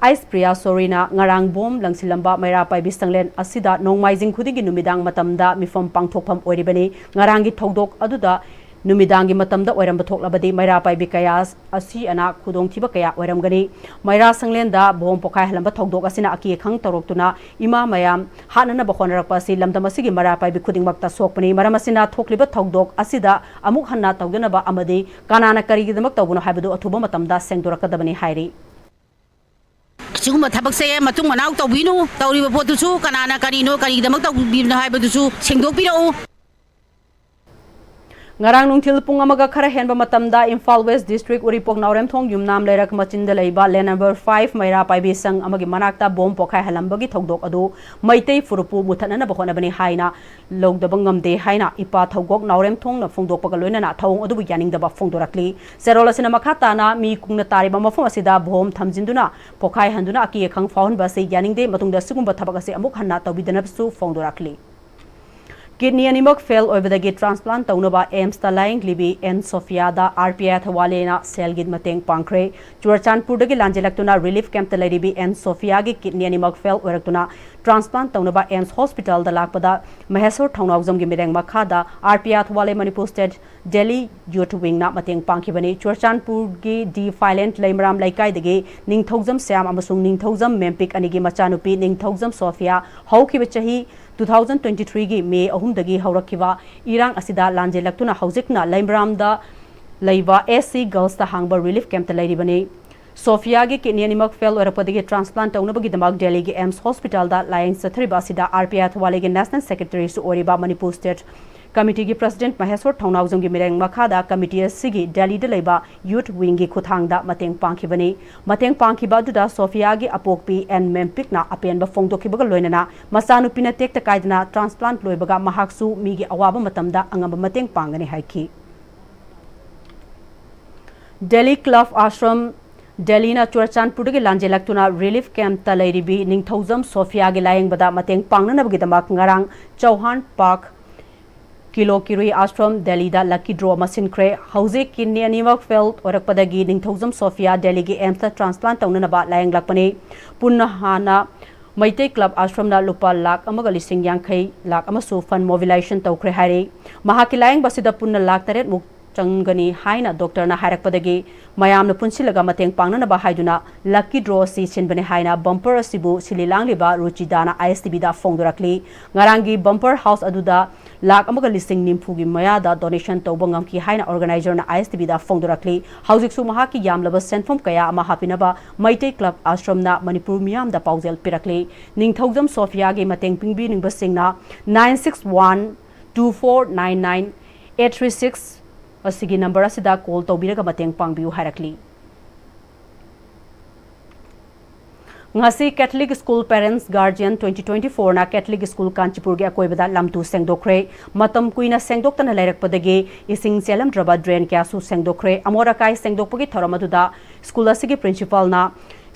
ꯑꯥꯏꯁ ꯄ꯭ꯔꯤꯌꯥ ꯁꯣꯔꯤꯅ ꯉꯔꯥꯡ ꯕꯣꯝ ꯂꯪꯁꯤꯜꯂꯝꯕ ꯃꯩꯔꯥ ꯄꯥꯏꯕꯤ ꯁꯪꯂꯦꯟ ꯑꯁꯤꯗ ꯅꯣꯡꯃꯥꯏꯖꯤꯡ ꯈꯨꯗꯤꯡꯒꯤ ꯅꯨꯃꯤꯗꯥꯡ ꯃꯇꯝꯗ ꯃꯤꯐꯝ ꯄꯥꯡꯊꯣꯛꯐꯝ ꯑꯣꯏꯔꯤꯕꯅꯤ꯫ ꯉꯔꯥꯡꯒꯤ ꯊꯧꯗꯣꯛ ꯑꯗꯨꯗ ꯅꯨꯃꯤꯗꯥꯡꯒꯤ ꯃꯇꯝꯗ ꯑꯣꯏꯔꯝꯕ ꯊꯣꯛꯂꯕꯗꯤ ꯃꯩꯔꯥ ꯄꯥꯏꯕꯤ ꯀꯌꯥ ꯑꯁꯤ ꯑꯅꯥ ꯈꯨꯗꯣꯡꯊꯤꯕ ꯀꯌꯥ ꯑꯣꯏꯔꯝꯒꯅꯤ꯫ ꯃꯩꯔꯥ ꯁꯪꯂꯦꯟꯗ ꯕꯣꯝ ꯄꯣꯈꯥꯏꯍꯜꯂꯝꯕ ꯊꯧꯗꯣꯛ ꯑꯁꯤꯅ ꯑꯀꯤ ꯑꯈꯪ ꯇꯧꯔꯛꯇꯨꯅ ꯏꯃꯥ ꯃꯌꯥꯝ ꯍꯥꯠꯅꯅꯕ ꯍꯣꯠꯅꯔꯛꯄ ꯑꯁꯤ ꯂꯝꯗꯝ ꯑꯁꯤꯒꯤ ꯃꯩꯔꯥ ꯄꯥꯏꯕꯤ ꯈꯨꯗꯤꯡꯃꯛꯇ ꯁꯣꯛꯄꯅꯤ꯫ ꯃꯔꯝ ꯑꯁꯤꯅ ꯊꯣꯛꯂꯤꯕ ꯊꯧꯗꯣꯛ ꯑꯁꯤꯗ ꯑꯃꯨꯛ ꯍꯟꯅ ꯇꯧꯗꯅꯕ ꯑꯃꯗꯤ ꯀꯅꯥꯅ ꯀꯔꯤꯒꯤꯗꯃꯛ ꯇꯧꯕꯅꯣ ꯍꯥꯏꯕꯗꯨ ꯑꯊꯨꯕ ꯃꯇꯝꯗ ꯁꯦꯡꯗꯣꯔꯛꯀꯗꯕꯅꯤ ꯍꯥꯏꯔꯤ꯫ ꯁꯤꯒꯨꯝꯕ ꯊꯕꯛꯁꯦ ꯃꯇꯨꯡ ꯃꯅꯥꯎ ꯇꯧꯕꯤꯅꯨ꯫ ꯇꯧꯔꯤꯕ ꯄꯣꯠꯇꯨꯁꯨ ꯀꯅꯥꯅ ꯀꯔꯤꯅꯣ, ꯀꯔꯤꯒꯤꯗꯃꯛ ꯇꯧꯕꯤꯕꯅꯣ ꯍꯥꯏꯕꯗꯨꯁꯨ ꯁꯦꯡꯗꯣꯛꯄꯤꯔꯛꯎ꯫ ꯉꯔꯥꯡ ꯅꯨꯡꯊꯤꯜ ꯄꯨꯡ ꯑꯃꯒ ꯈꯔ ꯍꯦꯟꯕ ꯃꯇꯝꯗ ꯏꯝꯐꯥꯜ ꯋꯦꯁ ꯗꯤꯁꯇ꯭ꯔꯤꯛ ꯎꯔꯤꯄꯣꯛ ꯅꯥꯎꯔꯦꯝꯊꯣꯡ ꯌꯨꯝꯅꯥꯝ ꯂꯩꯔꯛ ꯃꯆꯤꯟꯗ ꯂꯩꯕ ꯂꯦꯟ ꯅꯝꯕꯔ ꯐꯥꯏꯚ ꯃꯩꯔꯥ ꯄꯥꯏꯕꯤ ꯁꯪ ꯑꯃꯒꯤ ꯃꯅꯥꯛꯇ ꯕꯣꯝ ꯄꯣꯈꯥꯏꯍꯜꯂꯝꯕꯒꯤ ꯊꯧꯗꯣꯛ ꯑꯗꯨ ꯃꯩꯇꯩ ꯐꯨꯔꯨꯞꯄꯨ ꯃꯨꯊꯠꯅꯅꯕ ꯍꯣꯠꯅꯕꯅꯤ ꯍꯥꯏꯅ ꯂꯧꯗꯕ ꯉꯝꯗꯦ ꯍꯥꯏꯅ ꯏꯄꯥ ꯊꯧꯒꯣꯛ ꯅꯥꯎꯔꯦꯝꯊꯣꯡꯅ ꯐꯣꯡꯗꯣꯛꯄꯒ ꯂꯣꯏꯅꯅ ꯊꯧꯑꯣꯡ ꯑꯗꯨꯕꯨ ꯌꯥꯅꯤꯡꯗꯕ ꯐꯣꯡꯗꯣꯔꯛꯂꯤ꯫ ꯆꯦꯔꯣꯜ ꯑꯁꯤꯅ ꯃꯈꯥ ꯇꯥꯅ ꯃꯤ ꯀꯨꯡꯅ ꯇꯥꯔꯤꯕ ꯃꯐꯝ ꯑꯁꯤꯗ ꯕꯣꯝ ꯊꯝꯖꯤꯟꯗꯨꯅ ꯄꯣꯈꯥꯏꯍꯟꯗꯨꯅ ꯑꯀꯤ ꯑꯈꯪ ꯐꯥꯎꯍꯟꯕ ꯑꯁꯤ ꯌꯥꯅꯤꯡꯗꯦ꯫ ꯃꯇꯨꯡꯗ ꯁꯤꯒꯨꯝꯕ ꯊꯕꯛ ꯑꯁꯤ ꯑꯃꯨꯛ ꯍꯟꯅ ꯇꯧꯕꯤꯗꯅꯕꯁꯨ ꯐꯣꯡꯗꯣꯔꯛꯂꯤ꯫ ꯀꯤꯗꯅꯤ ꯑꯅꯤꯃꯛ ꯐꯦꯜ ꯑꯣꯏꯕꯗꯒꯤ ꯇ꯭ꯔꯥꯟꯁꯄ꯭ꯂꯥꯟ ꯇꯧꯅꯕ ꯑꯦꯝꯁꯇ ꯂꯥꯌꯦꯡꯂꯤꯕꯤ ꯑꯦꯟ ꯁꯣꯐꯤꯌꯥꯗ ꯑꯥꯔ ꯄꯤ ꯑꯥꯏ ꯊꯧꯕꯥꯂꯦꯅ ꯁꯦꯜꯒꯤ ꯃꯇꯦꯡ ꯄꯥꯡꯈ꯭ꯔꯦ꯫ ꯆꯨꯔꯆꯥꯟꯄꯨꯔꯗꯒꯤ ꯂꯥꯟꯖꯦꯜꯂꯛꯇꯨꯅ ꯔꯤꯂꯤꯐ ꯀꯦꯝꯞꯇ ꯂꯩꯔꯤꯕꯤ ꯑꯦꯟ ꯁꯣꯐꯤꯌꯥꯒꯤ ꯀꯤꯗꯅꯤ ꯑꯅꯤꯃꯛ ꯐꯦꯜ ꯑꯣꯏꯔꯛꯇꯨꯅ ꯇ꯭ꯔꯥꯟꯁꯄ꯭ꯂꯥꯟ ꯇꯧꯅꯕ ꯑꯦꯝꯁ ꯍꯣꯁꯄꯤꯇꯥꯜꯗ ꯂꯥꯛꯄꯗ ꯃꯍꯦꯁꯣꯔ ꯊꯧꯅꯥꯎꯖꯝꯒꯤ ꯃꯤꯠꯌꯦꯡ ꯃꯈꯥꯗ R P I Thoubale Manipur state Delhi youth ꯋꯤꯡꯅ ꯃꯇꯦꯡ ꯄꯥꯡꯈꯤꯕꯅꯤ꯫ ꯆꯨꯔꯆꯥꯟꯄꯨꯔꯒꯤ ꯗꯤ ꯐꯥꯏꯂꯦꯟ ꯂꯩꯃꯔꯥꯝ ꯂꯩꯀꯥꯏꯗꯒꯤ ꯅꯤꯡꯊꯧꯖꯝ ꯁ꯭ꯌꯥꯝ ꯑꯃꯁꯨꯡ ꯅꯤꯡꯊꯧꯖꯝ ꯃꯦꯝꯄꯤꯛ ꯑꯅꯤꯒꯤ ꯃꯆꯥꯅꯨꯄꯤ ꯅꯤꯡꯊꯧꯖꯝ ꯁꯣꯐꯤꯌꯥ ꯍꯧꯈꯤꯕ ꯆꯍꯤ two thousand twenty threeꯒꯤ ꯃꯦ ꯑꯍꯨꯝꯗꯒꯤ ꯍꯧꯔꯛꯈꯤꯕ ꯏꯔꯥꯡ ꯑꯁꯤꯗ ꯂꯥꯟꯖꯦꯜꯂꯛꯇꯨꯅ ꯍꯧꯖꯤꯛꯅ ꯂꯩꯃꯔꯥꯝꯗ ꯂꯩꯕ ꯑꯦꯁ ꯁꯤ ꯒꯔꯜꯁꯇ ꯍꯥꯡꯕ ꯔꯤꯂꯤꯐ ꯀꯦꯝꯞꯇ ꯂꯩꯔꯤꯕꯅꯤ꯫ ꯁꯣꯐꯤꯌꯥꯒꯤ ꯀꯤꯗꯅꯤ ꯑꯅꯤꯃꯛ ꯐꯦꯜ ꯑꯣꯏꯔꯛꯄꯗꯒꯤ ꯇ꯭ꯔꯥꯟꯁꯄ꯭ꯂꯥꯟ ꯇꯧꯅꯕꯒꯤꯗꯃꯛ ꯗꯦꯜꯂꯤꯒꯤ ꯑꯦꯝꯁ ꯍꯣꯁꯄꯤꯇꯥꯜꯗ ꯂꯥꯌꯦꯡ ꯆꯠꯊꯔꯤꯕ ꯑꯁꯤꯗ ꯑꯥꯔ ꯄꯤ ꯑꯥꯏ ꯊꯧꯕꯥꯜꯒꯤ ꯅꯦꯁꯅꯦꯜ ꯁꯦꯀ꯭ꯔꯦꯇꯔꯤꯁꯨ ꯑꯣꯏꯔꯤꯕ ꯃꯅꯤꯄꯨꯔ ꯁ꯭ꯇꯦꯠ ꯀꯃꯤꯇꯤꯒꯤ ꯄ꯭ꯔꯁꯤꯗꯦꯟꯠ ꯃꯍꯦꯁꯣꯔ ꯊꯧꯅꯥꯎꯖꯝꯒꯤ ꯃꯤꯠꯌꯦꯡ ꯃꯈꯥꯗ ꯀꯃꯤꯇꯤ ꯑꯁꯤꯒꯤ ꯗꯦꯜꯂꯤꯗ ꯂꯩꯕ ꯌꯨꯊ ꯋꯤꯡꯒꯤ ꯈꯨꯠꯊꯥꯡꯗ ꯃꯇꯦꯡ ꯄꯥꯡꯈꯤꯕꯅꯤ꯫ ꯃꯇꯦꯡ ꯄꯥꯡꯈꯤꯕ ꯑꯗꯨꯗ ꯁꯣꯐꯤꯌꯥꯒꯤ ꯑꯄꯣꯛꯄꯤ ꯑꯦꯟ ꯃꯦꯝꯄꯤꯛꯅ ꯑꯄꯦꯟꯕ ꯐꯣꯡꯗꯣꯛꯈꯤꯕꯒ ꯂꯣꯏꯅꯅ ꯃꯆꯥꯅꯨꯄꯤꯅ ꯇꯦꯛꯇ ꯀꯥꯏꯗꯅ ꯇ꯭ꯔꯥꯟꯁꯄ꯭ꯂꯥꯟꯠ ꯂꯣꯏꯕꯒ ꯃꯍꯥꯛꯁꯨ ꯃꯤꯒꯤ ꯑꯋꯥꯕ ꯃꯇꯝꯗ ꯑꯉꯝꯕ ꯃꯇꯦꯡ ꯄꯥꯡꯒꯅꯤ ꯍꯥꯏꯈꯤ꯫ ꯗꯦꯜꯂꯤ ꯀ꯭ꯂꯕ ꯑꯥꯁ꯭ꯔꯝ ꯗꯦꯜꯂꯤꯅ ꯆꯨꯔꯆꯥꯟꯄꯨꯔꯗꯒꯤ ꯂꯥꯟꯖꯦꯜꯂꯛꯇꯨꯅ ꯔꯤꯂꯤꯐ ꯀꯦꯝꯞꯇ ꯂꯩꯔꯤꯕꯤ ꯅꯤꯡꯊꯧꯖꯝ ꯁꯣꯐꯤꯌꯥꯒꯤ ꯂꯥꯌꯦꯡꯕꯗ ꯃꯇꯦꯡ ꯄꯥꯡꯅꯅꯕꯒꯤꯗꯃꯛ ꯉꯔꯥꯡ ꯆꯧꯍꯥꯟ ꯄꯥꯔꯛ ꯀꯤꯂꯣ ꯀꯤꯔꯨꯏ ꯑꯥꯁ꯭ꯔꯝ ꯗꯦꯜꯂꯤꯗ ꯂꯛꯀꯤ ꯗ꯭ꯔꯣ ꯑꯃ ꯁꯤꯟꯈ꯭ꯔꯦ꯫ ꯍꯧꯖꯤꯛ ꯀꯤꯗꯅꯤ ꯑꯅꯤꯃꯛ ꯐꯦꯜ ꯑꯣꯏꯔꯛꯄꯗꯒꯤ ꯅꯤꯡꯊꯧꯖꯝ ꯁꯣꯐꯤꯌꯥ ꯗꯦꯜꯂꯤꯒꯤ ꯑꯦꯝꯁꯇ ꯇ꯭ꯔꯥꯟꯁꯄ꯭ꯂꯥꯟꯠ ꯇꯧꯅꯅꯕ ꯂꯥꯌꯦꯡꯂꯛꯄꯅꯤ꯫ ꯄꯨꯟꯅ ꯍꯥꯟꯅ ꯃꯩꯇꯩ ꯀ꯭ꯂꯕ ꯑꯥꯁ꯭ꯔꯝꯅ ꯂꯨꯄꯥ ꯂꯥꯈ ꯑꯃꯒ ꯂꯤꯁꯤꯡ ꯌꯥꯡꯈꯩ ꯂꯥꯈ ꯑꯃꯁꯨ ꯐꯟ ꯃꯣꯕꯤꯂꯥꯏꯖꯦꯁꯟ ꯇꯧꯈ꯭ꯔꯦ ꯍꯥꯏꯔꯤ꯫ ꯃꯍꯥꯛꯀꯤ ꯂꯥꯌꯦꯡꯕ ꯑꯁꯤꯗ ꯄꯨꯟꯅ ꯂꯥꯈ ꯇꯔꯦꯠꯃꯨꯛ ꯆꯪꯒꯅꯤ ꯍꯥꯏꯅ ꯗꯣꯛꯇꯔꯅ ꯍꯥꯏꯔꯛꯄꯗꯒꯤ ꯃꯌꯥꯝꯅ ꯄꯨꯟꯁꯤꯜꯂꯒ ꯃꯇꯦꯡ ꯄꯥꯡꯅꯅꯕ ꯍꯥꯏꯗꯨꯅ ꯂꯛꯀꯤ ꯗ꯭ꯔꯣ ꯑꯁꯤ ꯁꯤꯟꯕꯅꯤ ꯍꯥꯏꯅ ꯕꯝꯄꯔ ꯑꯁꯤꯕꯨ ꯁꯤꯜꯂꯤ ꯂꯥꯡꯂꯤꯕ ꯔꯨꯆꯤꯗꯥꯅ ꯑꯥꯏ ꯑꯦꯁ ꯇꯤ ꯚꯤꯗ ꯐꯣꯡꯗꯣꯔꯛꯂꯤ꯫ ꯉꯔꯥꯡꯒꯤ ꯕꯝꯄꯔ ꯍꯥꯎꯁ ꯑꯗꯨꯗ ꯂꯥꯈ ꯑꯃꯒ ꯂꯤꯁꯤꯡ ꯅꯤꯐꯨꯒꯤ ꯃꯌꯥꯗ ꯗꯣꯅꯦꯁꯟ ꯇꯧꯕ ꯉꯝꯈꯤ ꯍꯥꯏꯅ ꯑꯣꯔꯒꯅꯥꯏꯖꯔꯅ ꯑꯥꯏ ꯑꯦꯁ ꯇꯤ ꯚꯤꯗ ꯐꯣꯡꯗꯣꯔꯛꯂꯤ꯫ ꯍꯧꯖꯤꯛꯁꯨ ꯃꯍꯥꯛꯀꯤ ꯌꯥꯝꯂꯕ ꯁꯦꯟꯐꯝ ꯀꯌꯥ ꯑꯃ ꯍꯥꯞꯄꯤꯅꯕ ꯃꯩꯇꯩ ꯀ꯭ꯂꯕ ꯑꯥꯁ꯭ꯔꯝꯅ ꯃꯅꯤꯄꯨꯔ ꯃꯤꯌꯥꯝꯗ ꯄꯥꯎꯖꯦꯜ ꯄꯤꯔꯛꯂꯤ꯫ ꯅꯤꯡꯊꯧꯖꯝ ꯁꯣꯐꯤꯌꯥꯒꯤ ꯃꯇꯦꯡ ꯄꯤꯕꯤꯅꯤꯡꯕꯁꯤꯡꯅ nine six one two four nine nine eight three six ꯑꯁꯤꯒꯤ ꯅꯝꯕꯔ ꯑꯁꯤꯗ ꯀꯣꯜ ꯇꯧꯕꯤꯔꯒ ꯃꯇꯦꯡ ꯄꯥꯡꯕꯤꯌꯨ ꯍꯥꯏꯔꯛꯂꯤ꯫ ꯉꯁꯤ Catholic school parents guardian twenty twenty fourꯅ ꯀꯦꯊꯂꯤꯛ ꯁ꯭ꯀꯨꯜ ꯀꯥꯟꯆꯤꯄꯨꯔꯒꯤ ꯑꯀꯣꯏꯕꯗ ꯂꯝꯇꯨ ꯁꯦꯡꯗꯣꯛꯈ꯭ꯔꯦ꯫ ꯃꯇꯝ ꯀꯨꯏꯅ ꯁꯦꯡꯗꯣꯛꯇꯅ ꯂꯩꯔꯛꯄꯗꯒꯤ ꯏꯁꯤꯡ ꯆꯦꯜꯂꯝꯗ꯭ꯔꯕ ꯗ꯭ꯔꯦꯟ ꯀꯌꯥꯁꯨ ꯁꯦꯡꯗꯣꯛꯈ꯭ꯔꯦ꯫ ꯑꯃꯣꯠ ꯑꯀꯥꯏ ꯁꯦꯡꯗꯣꯛꯄꯒꯤ ꯊꯧꯔꯝ ꯑꯗꯨꯗ ꯁ꯭ꯀꯨꯜ ꯑꯁꯤꯒꯤ ꯄ꯭ꯔꯤꯟꯁꯤꯄꯥꯜꯅ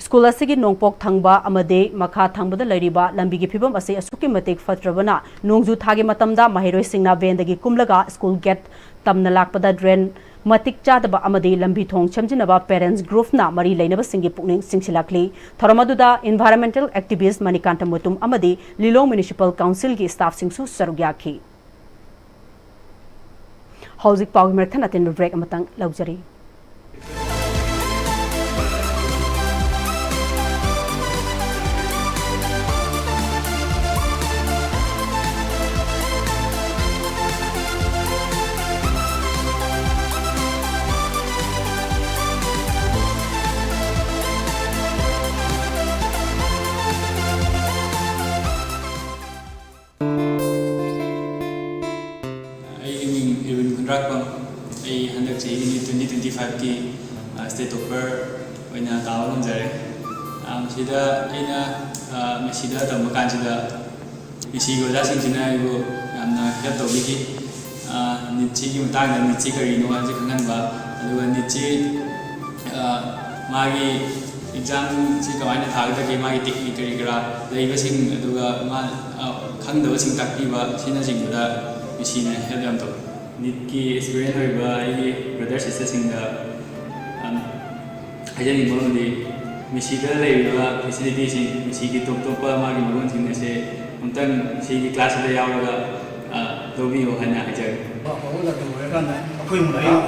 ꯁ꯭ꯀꯨꯜ ꯑꯁꯤꯒꯤ ꯅꯣꯡꯄꯣꯛ ꯊꯪꯕ ꯑꯃꯗꯤ ꯃꯈꯥ ꯊꯪꯕꯗ ꯂꯩꯔꯤꯕ ꯂꯝꯕꯤꯒꯤ ꯐꯤꯕꯝ ꯑꯁꯤ ꯑꯁꯨꯛꯀꯤ ꯃꯇꯤꯛ ꯐꯠꯇ꯭ꯔꯕꯅ ꯅꯣꯡꯖꯨ ꯊꯥꯒꯤ ꯃꯇꯝꯗ ꯃꯍꯩꯔꯣꯏꯁꯤꯡꯅ ꯚꯦꯟꯗꯒꯤ ꯀꯨꯝꯂꯒ ꯁ꯭ꯀꯨꯜ ꯒꯦꯠ ꯇꯝꯅ ꯂꯥꯛꯄꯗ ꯗ꯭ꯔꯦꯟ ꯃꯇꯤꯛ ꯆꯥꯗꯕ ꯑꯃꯗꯤ ꯂꯝꯕꯤ ꯊꯣꯡ ꯁꯦꯝꯖꯤꯟꯅꯕ ꯄꯦꯔꯦꯟꯠꯁ ꯒ꯭ꯔꯨꯞꯅ ꯃꯔꯤ ꯂꯩꯅꯕꯁꯤꯡꯒꯤ ꯄꯨꯛꯅꯤꯡ ꯆꯤꯡꯁꯤꯜꯂꯛꯂꯤ꯫ ꯊꯧꯔꯝ ꯑꯗꯨꯗ ꯏꯟꯚꯥꯏꯔꯣꯟꯃꯦꯟꯇꯦꯜ ꯑꯦꯛꯇꯤꯚꯤꯁ꯭ꯠ ꯃꯅꯤꯀꯥꯟꯇ ꯃꯨꯇꯨꯝ ꯑꯃꯗꯤ ꯂꯤꯂꯣꯡ ꯃ꯭ꯌꯨꯅꯤꯁꯤꯄꯥꯜ ꯀꯥꯎꯟꯁꯤꯜꯒꯤ ꯁ꯭ꯇꯥꯐꯁꯤꯡꯁꯨ ꯁꯔꯨꯛ ꯌꯥꯈꯤ꯫ ꯍꯧꯖꯤꯛ ꯄꯥꯎꯒꯤ ꯃꯔꯛ ꯊꯠꯅ ꯇꯤꯟꯕ ꯕ꯭ꯔꯦꯛ ꯑꯃꯇꯪ ꯂꯧꯖꯔꯤ꯫ ꯔꯥꯛꯄꯝ, ꯑꯩ ꯍꯟꯗꯛ ꯆꯍꯤꯒꯤ ꯅꯤꯠ ꯇ꯭ꯋꯦꯟꯇꯤ ꯇ꯭ꯋꯦꯟꯇꯤ ꯐꯥꯏꯚꯀꯤ ꯁ꯭ꯇꯦꯠ ꯇꯣꯞꯄꯔ ꯑꯣꯏꯅ ꯇꯥꯕ ꯉꯝꯖꯔꯦ꯫ ꯑ, ꯃꯁꯤꯗ ꯑꯩꯅ, ꯑ, ꯃꯁꯤꯗ ꯇꯝꯕ ꯀꯥꯟꯁꯤꯗ ꯃꯁꯤꯒꯤ ꯑꯣꯖꯥꯁꯤꯡꯁꯤꯅ ꯑꯩꯕꯨ ꯌꯥꯝꯅ ꯍꯦꯜꯞ ꯇꯧꯕꯤꯈꯤ꯫ ꯑ, ꯅꯤꯠꯁꯤꯒꯤ ꯃꯇꯥꯡꯗ, ꯅꯤꯠꯁꯤ ꯀꯔꯤꯅꯣ ꯍꯥꯏꯕꯁꯤ ꯈꯪꯍꯟꯕ, ꯑꯗꯨꯒ ꯅꯤꯠꯁꯤ, ꯑ, ꯃꯥꯒꯤ ꯑꯦꯛꯖꯥꯝꯁꯤ ꯀꯃꯥꯏꯅ ꯊꯥꯒꯗꯒꯦ, ꯃꯥꯒꯤ ꯇꯦꯛꯅꯤꯛ ꯀꯔꯤ ꯀꯔꯥ ꯂꯩꯕꯁꯤꯡ, ꯑꯗꯨꯒ ꯃꯥ, ꯑ, ꯈꯪꯗꯕꯁꯤꯡ ꯇꯥꯛꯄꯤꯕ ꯑꯁꯤꯅꯆꯤꯡꯕꯗ ꯃꯁꯤꯅ ꯍꯦꯜꯞ ꯌꯥꯝ ꯇꯧꯏ꯫ ꯅꯤꯠꯀꯤ ꯑꯦꯁꯄꯤꯔꯦꯟ ꯑꯣꯏꯕ ꯑꯩꯒꯤ ꯕ꯭ꯔꯗꯔ ꯁꯤꯁꯇꯔꯁꯤꯡꯗ, ꯑꯝ, ꯍꯥꯏꯖꯅꯤꯡꯕ ꯑꯃꯗꯤ, ꯃꯁꯤꯗ ꯂꯩꯔꯤꯕ ꯐꯦꯁꯤꯂꯤꯇꯤꯁꯤꯡ, ꯃꯁꯤꯒꯤ ꯇꯣꯞ ꯇꯣꯞꯄ ꯃꯥꯒꯤ ꯃꯒꯨꯟꯁꯤꯡ ꯑꯁꯦ ꯑꯃꯨꯛꯇꯪ ꯃꯁꯤꯒꯤ ꯀ꯭ꯂꯥꯁꯁꯤꯗ ꯌꯥꯎꯔꯒ, ꯑ, ꯂꯧꯕꯤꯌꯨ ꯍꯥꯏꯅ ꯍꯥꯏꯖꯒꯦ꯫ ꯃꯑꯣꯡꯗ ꯑꯗꯨꯝ ꯑꯣꯏꯔꯀꯥꯟꯗ ꯑꯩꯈꯣꯏ ꯑꯃꯨꯛ ꯂꯩꯔꯤ꯫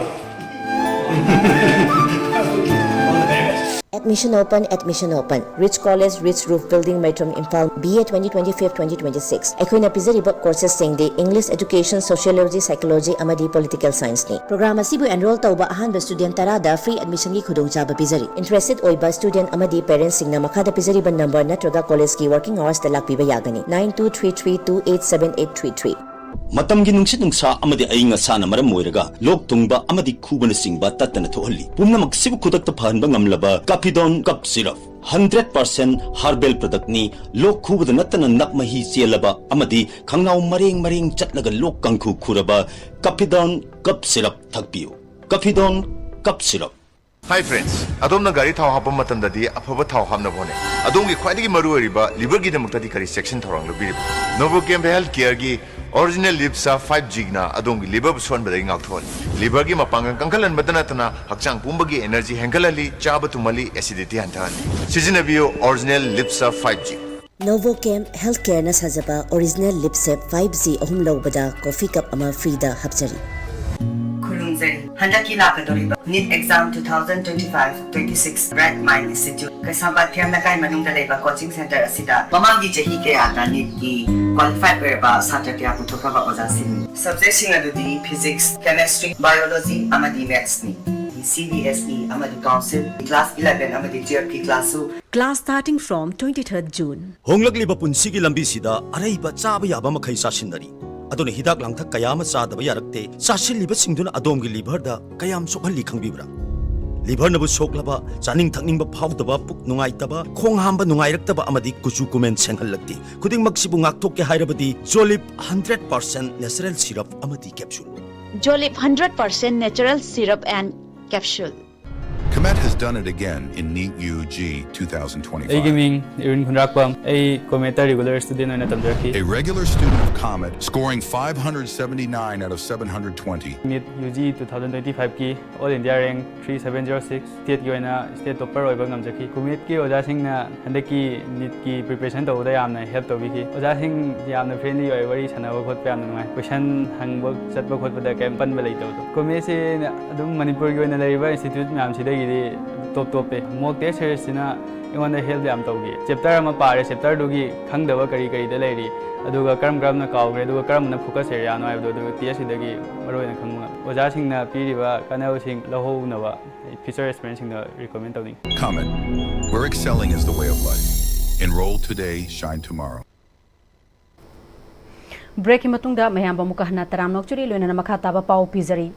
All the very best. Admission open, admission open. Rich College, Rich Roof Building, Maitram, Imphal, B A twenty twenty-five twenty twenty-six꯫ ꯑꯩꯈꯣꯏꯅ ꯄꯤꯖꯔꯤꯕ ꯀꯣꯔꯁꯦꯁꯁꯤꯡꯗꯤ English Education, Sociology, Psychology ꯑꯃꯗꯤ Political Scienceꯅꯤ꯫ ꯄ꯭ꯔꯣꯒ꯭ꯔꯥꯝ ꯑꯁꯤꯕꯨ ꯑꯦꯟꯔꯣꯜ ꯇꯧꯕ ꯑꯍꯥꯟꯕ ꯁ꯭ꯇꯨꯗꯦꯟꯠ ꯇꯔꯥꯗ ꯐ꯭ꯔꯤ ꯑꯦꯗꯃꯤꯁꯟꯒꯤ ꯈꯨꯗꯣꯡꯆꯥꯕ ꯄꯤꯖꯔꯤ꯫ ꯏꯟꯇꯔꯦꯁꯇꯦꯗ ꯑꯣꯏꯕ ꯁ꯭ꯇꯨꯗꯦꯟꯠ ꯑꯃꯗꯤ ꯄꯦꯔꯦꯟꯠꯁꯁꯤꯡꯅ ꯃꯈꯥꯗ ꯄꯤꯖꯔꯤꯕ ꯅꯝꯕꯔ ꯅꯠꯇ꯭ꯔꯒ ꯀꯣꯂꯦꯖꯀꯤ ꯋꯥꯔꯀꯤꯡ ꯑꯋꯥꯔꯁꯇ ꯂꯥꯛꯄꯤꯕ ꯌꯥꯒꯅꯤ꯫ Nine two three three two eight seven eight three three꯫ ꯃꯇꯝꯒꯤ ꯅꯨꯡꯁꯤꯠ ꯅꯨꯡꯁꯥ ꯑꯃꯗꯤ ꯑꯏꯪ ꯑꯁꯥꯅ ꯃꯔꯝ ꯑꯣꯏꯔꯒ ꯂꯣꯛ ꯊꯨꯡꯕ ꯑꯃꯗꯤ ꯈꯨꯕꯅꯆꯤꯡꯕ ꯇꯠꯇꯅ ꯊꯣꯛꯍꯜꯂꯤ꯫ ꯄꯨꯝꯅꯃꯛꯁꯤꯕꯨ ꯈꯨꯗꯛꯇ ꯐꯍꯟꯕ ꯉꯝꯂꯕ ꯀꯥꯐꯤꯗꯣꯟ ꯀꯞ syrup. Hundred percent herbal product ꯅꯤ꯫ ꯂꯣꯛ ꯈꯨꯕꯗ ꯅꯠꯇꯅ ꯅꯞ ꯃꯍꯤ ꯆꯦꯜꯂꯕ ꯑꯃꯗꯤ ꯈꯪꯅꯥꯎ ꯃꯔꯦꯡ ꯃꯔꯦꯡ ꯆꯠꯂꯒ ꯂꯣꯛ ꯀꯥꯡꯈꯨ ꯈꯨꯔꯕ ꯀꯥꯐꯤꯗꯣꯟ ꯀꯞ ꯁꯤꯔꯞ ꯊꯛꯄꯤꯌꯨ꯫ ꯀꯥꯐꯤꯗꯣꯟ ꯀꯞ ꯁꯤꯔꯞ꯫ Hi friends, ꯑꯗꯣꯝꯅ ꯒꯥꯔꯤ ꯊꯥꯎ ꯍꯥꯞꯄ ꯃꯇꯝꯗꯗꯤ ꯑꯐꯕ ꯊꯥꯎ ꯍꯥꯞꯅꯕ ꯍꯣꯠꯅꯩ꯫ ꯑꯗꯣꯝꯒꯤ ꯈ꯭ꯋꯥꯏꯗꯒꯤ ꯃꯔꯨꯑꯣꯏꯔꯤꯕ ꯂꯤꯚꯔꯒꯤꯗꯃꯛꯇꯗꯤ ꯀꯔꯤ ꯆꯦꯛꯁꯤꯟ ꯊꯧꯔꯥꯡ ꯂꯧꯕꯤꯔꯤꯕ? ꯅꯣꯚꯣꯀꯦꯝ ꯍꯦꯜꯊ ꯀꯦꯌꯔꯒꯤ ꯑꯣꯔꯤꯖꯤꯅꯦꯜ ꯂꯤꯞꯁꯥ ꯐꯥꯏꯚ ꯖꯤꯅ ꯑꯗꯣꯝꯒꯤ ꯂꯤꯚꯔꯕꯨ ꯁꯣꯟꯕꯗꯒꯤ ꯉꯥꯛꯊꯣꯛꯍꯜꯂꯤ꯫ ꯂꯤꯚꯔꯒꯤ ꯃꯄꯥꯡꯒꯜ ꯀꯟꯈꯠꯍꯟꯕꯇ ꯅꯠꯇꯅ ꯍꯛꯆꯥꯡ ꯄꯨꯝꯕꯒꯤ ꯑꯦꯅꯔꯖꯤ ꯍꯦꯟꯒꯠꯍꯜꯂꯤ, ꯆꯥꯕ ꯇꯨꯝꯍꯜꯂꯤ, ꯑꯦꯁꯤꯗꯤꯇꯤ ꯍꯟꯊꯍꯜꯂꯤ꯫ ꯁꯤꯖꯤꯟꯅꯕꯤꯌꯨ ꯑꯣꯔꯤꯖꯤꯅꯦꯜ ꯂꯤꯞꯁꯥ ꯐꯥꯏꯚ ꯖꯤ꯫ ꯅꯣꯚꯣꯀꯦꯝ ꯍꯦꯜꯊ ꯀꯦꯌꯔꯅ ꯁꯥꯖꯕ ꯑꯣꯔꯤꯖꯤꯅꯦꯜ ꯂꯤꯞꯁꯦꯞ ꯐꯥꯏꯚ ꯖꯤ ꯑꯍꯨꯝ ꯂꯧꯕꯗ ꯀꯣꯐꯤ ꯀꯞ ꯑꯃ ꯐ꯭ꯔꯤꯗ ꯍꯥꯞꯆꯔꯤ꯫ ꯈꯨꯔꯨꯝꯖꯔꯤ꯫ ꯍꯟꯗꯛꯀꯤ ꯂꯥꯛꯀꯗꯧꯔꯤꯕ neat exam two thousand twenty five twenty six Bright Mind Institute, ꯀꯩꯁꯥꯝꯄꯥꯠ ꯊꯦꯝ ꯂꯩꯀꯥꯏ ꯃꯅꯨꯡꯗ ꯂꯩꯕ ꯀꯣꯆꯤꯡ ꯁꯦꯟꯇꯔ ꯑꯁꯤꯗ ꯃꯃꯥꯡꯒꯤ ꯆꯍꯤ ꯀꯌꯥꯗ ꯅꯤꯠꯀꯤ ꯀ꯭ꯋꯥꯂꯤꯐꯥꯏꯗ ꯑꯣꯏꯔꯕ ꯁꯥꯇ꯭ꯔ ꯀꯌꯥ ꯄꯨꯊꯣꯛꯈ꯭ꯔꯕ ꯑꯣꯖꯥꯁꯤꯡꯅꯤ꯫ ꯁꯕꯖꯦꯛꯁꯤꯡ ꯑꯗꯨꯗꯤ ꯐꯤꯖꯤꯛꯁ, ꯀꯦꯃꯦꯁꯇ꯭ꯔꯤ, ꯕꯥꯏꯑꯣꯂꯣꯖꯤ ꯑꯃꯗꯤ ꯃꯦꯊꯁꯅꯤ꯫ ꯁꯤ ꯕꯤ ꯑꯦꯁ ꯏ ꯑꯃꯗꯤ ꯀꯥꯎꯟꯁꯤꯜ, ꯀ꯭ꯂꯥꯁ eleven ꯑꯃꯗꯤ twelve ꯀꯤ ꯀ꯭ꯂꯥꯁꯁꯨ꯫ Class starting from twenty-third June. ꯍꯣꯡꯂꯛꯂꯤꯕ ꯄꯨꯟꯁꯤꯒꯤ ꯂꯝꯕꯤꯁꯤꯗ ꯑꯔꯩꯕ ꯆꯥꯕ ꯌꯥꯕ ꯃꯈꯩ ꯆꯥꯁꯤꯟꯅꯔꯤ꯫ ꯑꯗꯨꯅ ꯍꯤꯗꯥꯛ ꯂꯥꯡꯊꯛ ꯀꯌꯥ ꯑꯃ ꯆꯥꯗꯕ ꯌꯥꯔꯛꯇꯦ꯫ ꯆꯥꯁꯤꯜꯂꯤꯕꯁꯤꯡꯗꯨꯅ ꯑꯗꯣꯝꯒꯤ ꯂꯤꯚꯔꯗ ꯀꯌꯥꯝ ꯁꯣꯛꯍꯜꯂꯤ ꯈꯪꯕꯤꯕ꯭ꯔꯥ? ꯂꯤꯚꯔꯅꯕꯨ ꯁꯣꯛꯂꯕ, ꯆꯥꯅꯤꯡ ꯊꯛꯅꯤꯡꯕ ꯐꯥꯎꯗꯕ, ꯄꯨꯛ ꯅꯨꯡꯉꯥꯏꯇꯕ, ꯈꯣꯡ ꯍꯥꯝꯕ ꯅꯨꯡꯉꯥꯏꯔꯛꯇꯕ ꯑꯃꯗꯤ ꯀꯨꯆꯨ ꯀꯨꯃꯦꯟ ꯁꯦꯡꯍꯜꯂꯛꯇꯦ꯫ ꯈꯨꯗꯤꯡꯃꯛꯁꯤꯕꯨ ꯉꯥꯛꯊꯣꯛꯀꯦ ꯍꯥꯏꯔꯕꯗꯤ Jolip hundred percent natural syrup ꯑꯃꯗꯤ capsule꯫ Jolip hundred percent natural syrup and capsule. Comet has done it again in NEET U G two thousand twenty-five. ꯑꯩꯒꯤ ꯃꯤꯡ ꯏꯔꯨꯟ ꯈꯨꯟꯗ꯭ꯔꯥꯛꯄꯝ꯫ ꯑꯩ ꯀꯣꯃꯦꯠꯇ ꯔꯤꯒꯨꯂꯔ ꯁ꯭ꯇꯨꯗꯦꯟ ꯑꯣꯏꯅ ꯇꯝꯖꯔꯛꯈꯤ꯫ A regular student of Comet, scoring five hundred seventy-nine out of seven hundred twenty. NEET U G two thousand twenty-five ꯀꯤ All India rank three seven zero six, ꯁ꯭ꯇꯦꯠꯀꯤ ꯑꯣꯏꯅ state topper ꯑꯣꯏꯕ ꯉꯝꯖꯈꯤ꯫ ꯀꯣꯃꯦꯠꯀꯤ ꯑꯣꯖꯥꯁꯤꯡꯅ ꯍꯟꯗꯛꯀꯤ ꯅꯤꯠꯀꯤ preparation ꯇꯧꯕꯗ ꯌꯥꯝꯅ ꯍꯦꯜꯞ ꯇꯧꯕꯤꯈꯤ꯫ ꯑꯣꯖꯥꯁꯤꯡ ꯌꯥꯝꯅ ꯐ꯭ꯔꯦꯟꯂꯤ ꯑꯣꯏ, ꯋꯥꯔꯤ ꯁꯥꯟꯅꯕ ꯈꯣꯠꯄ ꯌꯥꯝꯅ ꯅꯨꯡꯉꯥꯏ꯫ ꯀꯣꯏꯁꯟ ꯍꯪꯕ ꯆꯠꯄ ꯈꯣꯠꯄꯗ ꯀꯩꯝ ꯄꯟꯕ ꯂꯩꯇꯕꯗꯣ꯫ ꯀꯣꯃꯦꯠꯁꯦ ꯑꯗꯨꯝ ꯃꯅꯤꯄꯨꯔꯒꯤ ꯑꯣꯏꯅ ꯂꯩꯔꯤꯕ ꯏꯟꯁꯇꯤꯇ꯭ꯌꯨꯠ ꯃꯌꯥꯝꯁꯤꯗꯒꯤꯗꯤ ꯇꯣꯞ ꯇꯣꯞꯄꯦ꯫ ꯃꯣꯛ ꯇꯦꯁ ꯁꯦꯔꯤꯁꯁꯤꯅ ꯑꯩꯉꯣꯟꯗ ꯍꯦꯜꯞ ꯌꯥꯝ ꯇꯧꯈꯤ꯫ ꯆꯦꯞꯇꯔ ꯑꯃ ꯄꯥꯔꯦ, ꯆꯦꯞꯇꯔꯗꯨꯒꯤ ꯈꯪꯗꯕ ꯀꯔꯤ ꯀꯔꯤꯗ ꯂꯩꯔꯤ, ꯑꯗꯨꯒ ꯀꯔꯝ ꯀꯔꯝꯅ ꯀꯥꯎꯈ꯭ꯔꯦ, ꯑꯗꯨꯒ ꯀꯔꯝꯕꯅ ꯐꯣꯀꯁ ꯑꯦꯔꯤꯌꯥꯅꯣ ꯍꯥꯏꯕꯗꯣ ꯑꯗꯨ ꯇꯦꯁꯁꯤꯗꯒꯤ ꯃꯔꯨꯑꯣꯏꯅ ꯈꯪꯕ ꯉꯝꯃꯤ꯫ ꯑꯣꯖꯥꯁꯤꯡꯅ ꯄꯤꯔꯤꯕ ꯀꯥꯟꯅꯕꯁꯤꯡ ꯂꯧꯍꯧꯅꯕ ꯑꯩ ꯐ꯭ꯌꯨꯆꯔ ꯑꯦꯁꯄꯤꯔꯦꯟꯁꯤꯡꯗ ꯔꯤꯀꯃꯦꯟ ꯇꯧꯅꯤꯡꯉꯤ꯫ Comet, where excelling is the way of life. Enroll today, shine tomorrow. ꯕ꯭ꯔꯦꯛꯀꯤ ꯃꯇꯨꯡꯗ ꯃꯌꯥꯝꯕꯨ ꯑꯃꯨꯛꯀ ꯍꯟꯅ ꯇꯔꯥꯝꯅ ꯑꯣꯛꯆꯔꯤ, ꯂꯣꯏꯅꯅ ꯃꯈꯥ ꯇꯥꯕ ꯄꯥꯎ ꯄꯤꯖꯔꯤ꯫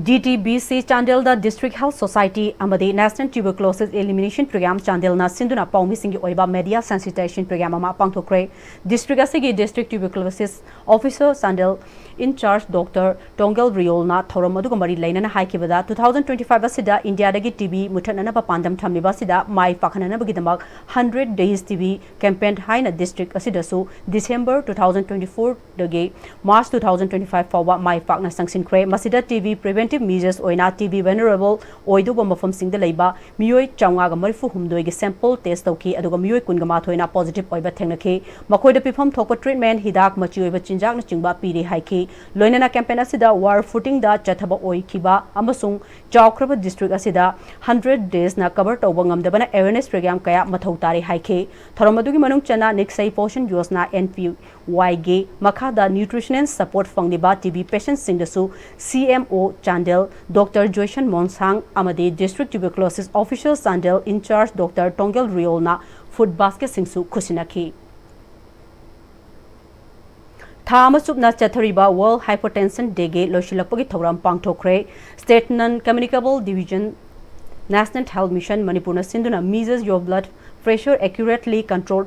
D T B C ꯆꯥꯟꯗꯦꯜꯗ District Health Society ꯑꯃꯗꯤ National Tuberculosis Elimination Program ꯆꯥꯟꯗꯦꯜꯅ ꯁꯤꯟꯗꯨꯅ ꯄꯥꯎꯃꯤꯁꯤꯡꯒꯤ ꯑꯣꯏꯕ media sensitization program ꯑꯃ ꯄꯥꯡꯊꯣꯛꯈ꯭ꯔꯦ꯫ ꯗꯤꯁꯇ꯭ꯔꯤꯛ ꯑꯁꯤꯒꯤ District Tuberculosis Officer Chandel in charge Doctor ꯇꯣꯡꯒꯦꯜ ꯔꯤꯌꯣꯜꯅ ꯊꯧꯔꯝ ꯑꯗꯨꯒ ꯃꯔꯤ ꯂꯩꯅꯅ ꯍꯥꯏꯈꯤꯕꯗ, two thousand twenty five ꯑꯁꯤꯗ ꯏꯟꯗꯤꯌꯥꯗꯒꯤ ꯇꯤ ꯕꯤ ꯃꯨꯠꯊꯠꯅꯅꯕ ꯄꯥꯟꯗꯝ ꯊꯝꯂꯤꯕ ꯑꯁꯤꯗ ꯃꯥꯏ ꯄꯥꯛꯍꯟꯅꯅꯕꯒꯤꯗꯃꯛ hundred days T B campaign ꯍꯥꯏꯅ ꯗꯤꯁꯇ꯭ꯔꯤꯛ ꯑꯁꯤꯗꯁꯨ December two thousand twenty four ꯗꯒꯤ March two thousand twenty five ꯐꯥꯎꯕ ꯃꯥꯏ ꯄꯥꯛꯅ ꯆꯪꯁꯤꯟꯈ꯭ꯔꯦ꯫ ꯃꯁꯤꯗ T B preventive measures ꯑꯣꯏꯅ T B vulnerable ꯑꯣꯏꯗꯧꯕ ꯃꯐꯝꯁꯤꯡꯗ ꯂꯩꯕ ꯃꯤꯑꯣꯏ ꯆꯥꯝꯃꯉꯥꯒ ꯃꯔꯤꯐꯨ ꯍꯨꯝꯗꯣꯏꯒꯤ sample test ꯇꯧꯈꯤ, ꯑꯗꯨꯒ ꯃꯤꯑꯣꯏ ꯀꯨꯟꯒ ꯃꯥꯊꯣꯏꯅ positive ꯑꯣꯏꯕ ꯊꯦꯡꯅꯈꯤ꯫ ꯃꯈꯣꯏꯗ ꯄꯤꯐꯝ ꯊꯣꯛꯄ treatment, ꯍꯤꯗꯥꯛ, ꯃꯆꯤ ꯑꯣꯏꯕ ꯆꯤꯟꯖꯥꯛꯅꯆꯤꯡꯕ ꯄꯤꯔꯤ ꯍꯥꯏꯈꯤ꯫ ꯂꯣꯏꯅꯅ campaign ꯑꯁꯤꯗ war footingꯗ ꯆꯠꯊꯕ ꯑꯣꯏꯈꯤꯕ ꯑꯃꯁꯨꯡ ꯆꯥꯎꯈ꯭ꯔꯕ ꯗꯤꯁꯇ꯭ꯔꯤꯛ ꯑꯁꯤꯗ hundred daysꯅ cover ꯇꯧꯕ ꯉꯝꯗꯕꯅ awareness program ꯀꯌꯥ ꯃꯊꯧ ꯇꯥꯔꯤ ꯍꯥꯏꯈꯤ꯫ ꯊꯧꯔꯝ ꯑꯗꯨꯒꯤ ꯃꯅꯨꯡ ꯆꯟꯅ ꯅꯤꯛꯁꯩ Poshan Yojana, N P Y ꯒꯤ ꯃꯈꯥꯗ nutritional support ꯐꯪꯂꯤꯕ T B patientꯁꯤꯡꯗꯁꯨ C M O Chandel Doctor ꯖꯣꯏꯁꯟ ꯃꯣꯟꯁꯥꯡ ꯑꯃꯗꯤ District Tuberculosis Officer Chandel in charge Doctor ꯇꯣꯡꯒꯦꯜ ꯔꯤꯌꯣꯜꯅ food basketꯁꯤꯡꯁꯨ ꯈꯨꯠꯁꯤꯟꯅꯈꯤ꯫ ꯊꯥ ꯑꯃ ꯆꯨꯞꯅ ꯆꯠꯊꯔꯤꯕ World Hypertension Dayꯒꯤ ꯂꯣꯏꯁꯤꯜꯂꯛꯄꯒꯤ ꯊꯧꯔꯝ ꯄꯥꯡꯊꯣꯛꯈ꯭ꯔꯦ꯫ State Non-Communicable Division National Health Mission ꯃꯅꯤꯄꯨꯔꯅ ꯁꯤꯟꯗꯨꯅ Measles Your Blood Pressure Accurately Control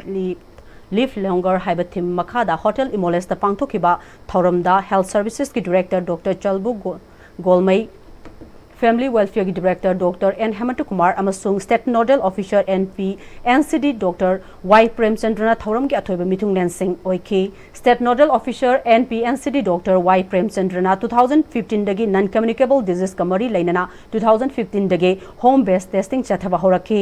Live Longer ꯍꯥꯏꯕ theme ꯃꯈꯥꯗ Hotel Imoleseꯇ ꯄꯥꯡꯊꯣꯛꯈꯤꯕ ꯊꯧꯔꯝꯗ Health Servicesꯀꯤ Director Doctor ꯆꯜꯕꯨ ꯒꯣ-, ꯒꯣꯜꯃꯩ, Family Welfareꯒꯤ Director Doctor N Hemant Kumar ꯑꯃꯁꯨꯡ State Nodal Officer N P N C D Doctor Y ꯄ꯭ꯔꯦꯝꯆꯟꯗ꯭ꯔꯅ ꯊꯧꯔꯝꯒꯤ ꯑꯊꯣꯏꯕ ꯃꯤꯊꯨꯡꯂꯦꯟꯁꯤꯡ ꯑꯣꯏꯈꯤ꯫ State Nodal Officer N P N C D Doctor Y ꯄ꯭ꯔꯦꯝꯆꯟꯗ꯭ꯔꯅ two thousand fifteenꯗꯒꯤ Non-Communicable Diseaseꯀ ꯃꯔꯤ ꯂꯩꯅꯅ two thousand fifteenꯗꯒꯤ home based testing ꯆꯠꯊꯕ ꯍꯧꯔꯛꯈꯤ꯫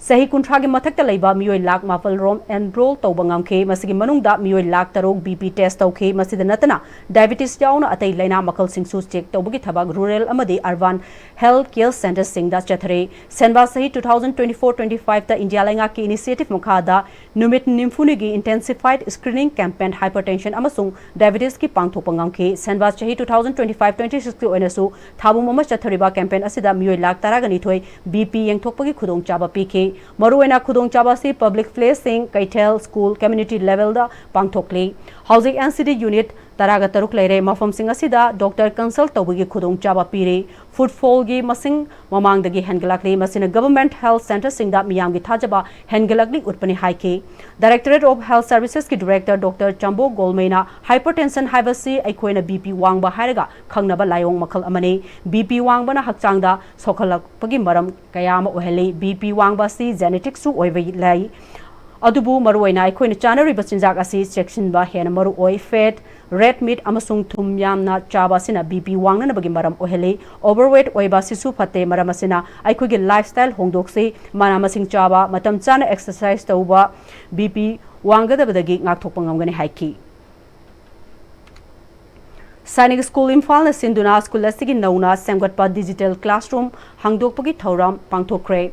ꯆꯍꯤ ꯀꯨꯟꯊ꯭ꯔꯥꯒꯤ ꯃꯊꯛꯇ ꯂꯩꯕ ꯃꯤꯑꯣꯏ ꯂꯥꯈ ꯃꯥꯄꯜ ꯔꯣꯝ enroll ꯇꯧꯕ ꯉꯝꯈꯤ꯫ ꯃꯁꯤꯒꯤ ꯃꯅꯨꯡꯗ ꯃꯤꯑꯣꯏ ꯂꯥꯈ ꯇꯔꯨꯛ B P test ꯇꯧꯈꯤ꯫ ꯃꯁꯤꯗ ꯅꯠꯇꯅ diabetes ꯌꯥꯎꯅ ꯑꯇꯩ ꯂꯩꯅꯥ ꯃꯈꯜꯁꯤꯡꯁꯨ check ꯇꯧꯕꯒꯤ ꯊꯕꯛ rural ꯑꯃꯗꯤ urban health care centresꯁꯤꯡꯗ ꯆꯠꯊꯔꯤ꯫ ꯁꯦꯟꯕꯥ ꯆꯍꯤ two thousand twenty-four twenty-fiveꯇ ꯏꯟꯗꯤꯌꯥ ꯂꯩꯉꯥꯛꯀꯤ initiative ꯃꯈꯥꯗ ꯅꯨꯃꯤꯠ ꯅꯤꯐꯨꯅꯤꯒꯤ intensified screening campaign hypertension ꯑꯃꯁꯨꯡ diabetesꯀꯤ ꯄꯥꯡꯊꯣꯛꯄ ꯉꯝꯈꯤ꯫ ꯁꯦꯟꯕꯥ ꯆꯍꯤ two thousand twenty-five twenty-sixꯀꯤ ꯑꯣꯏꯅꯁꯨ ꯊꯥꯕꯨꯝ ꯑꯃ ꯆꯠꯊꯔꯤꯕ campaign ꯑꯁꯤꯗ ꯃꯤꯑꯣꯏ ꯂꯥꯈ ꯇꯔꯥꯒ ꯅꯤꯊꯣꯏ B P ꯌꯦꯡꯊꯣꯛꯄꯒꯤ ꯈꯨꯗꯣꯡꯆꯥꯕ ꯄꯤꯈꯤ꯫ ꯃꯔꯨꯑꯣꯏꯅ ꯈꯨꯗꯣꯡꯆꯥꯕ ꯑꯁꯤ public placeꯁꯤꯡ, ꯀꯩꯊꯦꯜ, school, community levelꯗ ꯄꯥꯡꯊꯣꯛꯂꯤ꯫ ꯍꯧꯖꯤꯛ N C D unit ꯇꯔꯥꯒ ꯇꯔꯨꯛ ꯂꯩꯔꯦ꯫ ꯃꯐꯝꯁꯤꯡ ꯑꯁꯤꯗ doctor consult ꯇꯧꯕꯒꯤ ꯈꯨꯗꯣꯡꯆꯥꯕ ꯄꯤꯔꯤ꯫ Footfallꯒꯤ ꯃꯁꯤꯡ ꯃꯃꯥꯡꯗꯒꯤ ꯍꯦꯟꯒꯠꯂꯛꯂꯤ꯫ ꯃꯁꯤꯅ government health centresꯁꯤꯡꯗ ꯃꯤꯌꯥꯝꯒꯤ ꯊꯥꯖꯕ ꯍꯦꯟꯒꯠꯂꯛꯂꯤ ꯎꯠꯄꯅꯤ ꯍꯥꯏꯈꯤ꯫ Directorate of Health Servicesꯀꯤ Director Doctor ꯆꯥꯝꯕꯣ ꯒꯣꯜꯃꯩꯅ hypertension ꯍꯥꯏꯕꯁꯤ ꯑꯩꯈꯣꯏꯅ B P ꯋꯥꯡꯕ ꯍꯥꯏꯔꯒ ꯈꯪꯅꯕ ꯂꯥꯏꯑꯣꯡ ꯃꯈꯜ ꯑꯃꯅꯤ꯫ B P ꯋꯥꯡꯕꯅ ꯍꯛꯆꯥꯡꯗ ꯁꯣꯛꯍꯜꯂꯛꯄꯒꯤ ꯃꯔꯝ ꯀꯌꯥ ꯑꯃ ꯑꯣꯏꯍꯜꯂꯤ꯫ B P ꯋꯥꯡꯕ ꯑꯁꯤ geneticꯁꯨ ꯑꯣꯏꯕ ꯂꯩ꯫ ꯑꯗꯨꯕꯨ ꯃꯔꯨꯑꯣꯏꯅ ꯑꯩꯈꯣꯏꯅ ꯆꯥꯅꯔꯤꯕ ꯆꯤꯟꯖꯥꯛ ꯑꯁꯤ ꯆꯦꯛꯁꯤꯟꯕ ꯍꯦꯟꯅ ꯃꯔꯨ ꯑꯣꯏ꯫ Fat, red meat ꯑꯃꯁꯨꯡ ꯊꯨꯝ ꯌꯥꯝꯅ ꯆꯥꯕ ꯑꯁꯤꯅ B P ꯋꯥꯡꯅꯅꯕꯒꯤ ꯃꯔꯝ ꯑꯣꯏꯍꯜꯂꯤ꯫ Overweight ꯑꯣꯏꯕ ꯑꯁꯤꯁꯨ ꯐꯠꯇꯦ꯫ ꯃꯔꯝ ꯑꯁꯤꯅ ꯑꯩꯈꯣꯏꯒꯤ lifestyle ꯍꯣꯡꯗꯣꯛꯁꯤ꯫ ꯃꯅꯥ ꯃꯁꯤꯡ ꯆꯥꯕ, ꯃꯇꯝ ꯆꯥꯅ exercise ꯇꯧꯕ B P ꯋꯥꯡꯒꯗꯕꯗꯒꯤ ꯉꯥꯛꯊꯣꯛꯄ ꯉꯝꯒꯅꯤ ꯍꯥꯏꯈꯤ꯫ ꯁꯥꯏꯅꯤꯛ ꯁ꯭ꯀꯨꯜ ꯏꯝꯐꯥꯜꯅ ꯁꯤꯟꯗꯨꯅ ꯁ꯭ꯀꯨꯜ ꯑꯁꯤꯒꯤ ꯅꯧꯅ ꯁꯦꯝꯒꯠꯄ digital classroom ꯍꯥꯡꯗꯣꯛꯄꯒꯤ ꯊꯧꯔꯝ ꯄꯥꯡꯊꯣꯛꯈ꯭ꯔꯦ꯫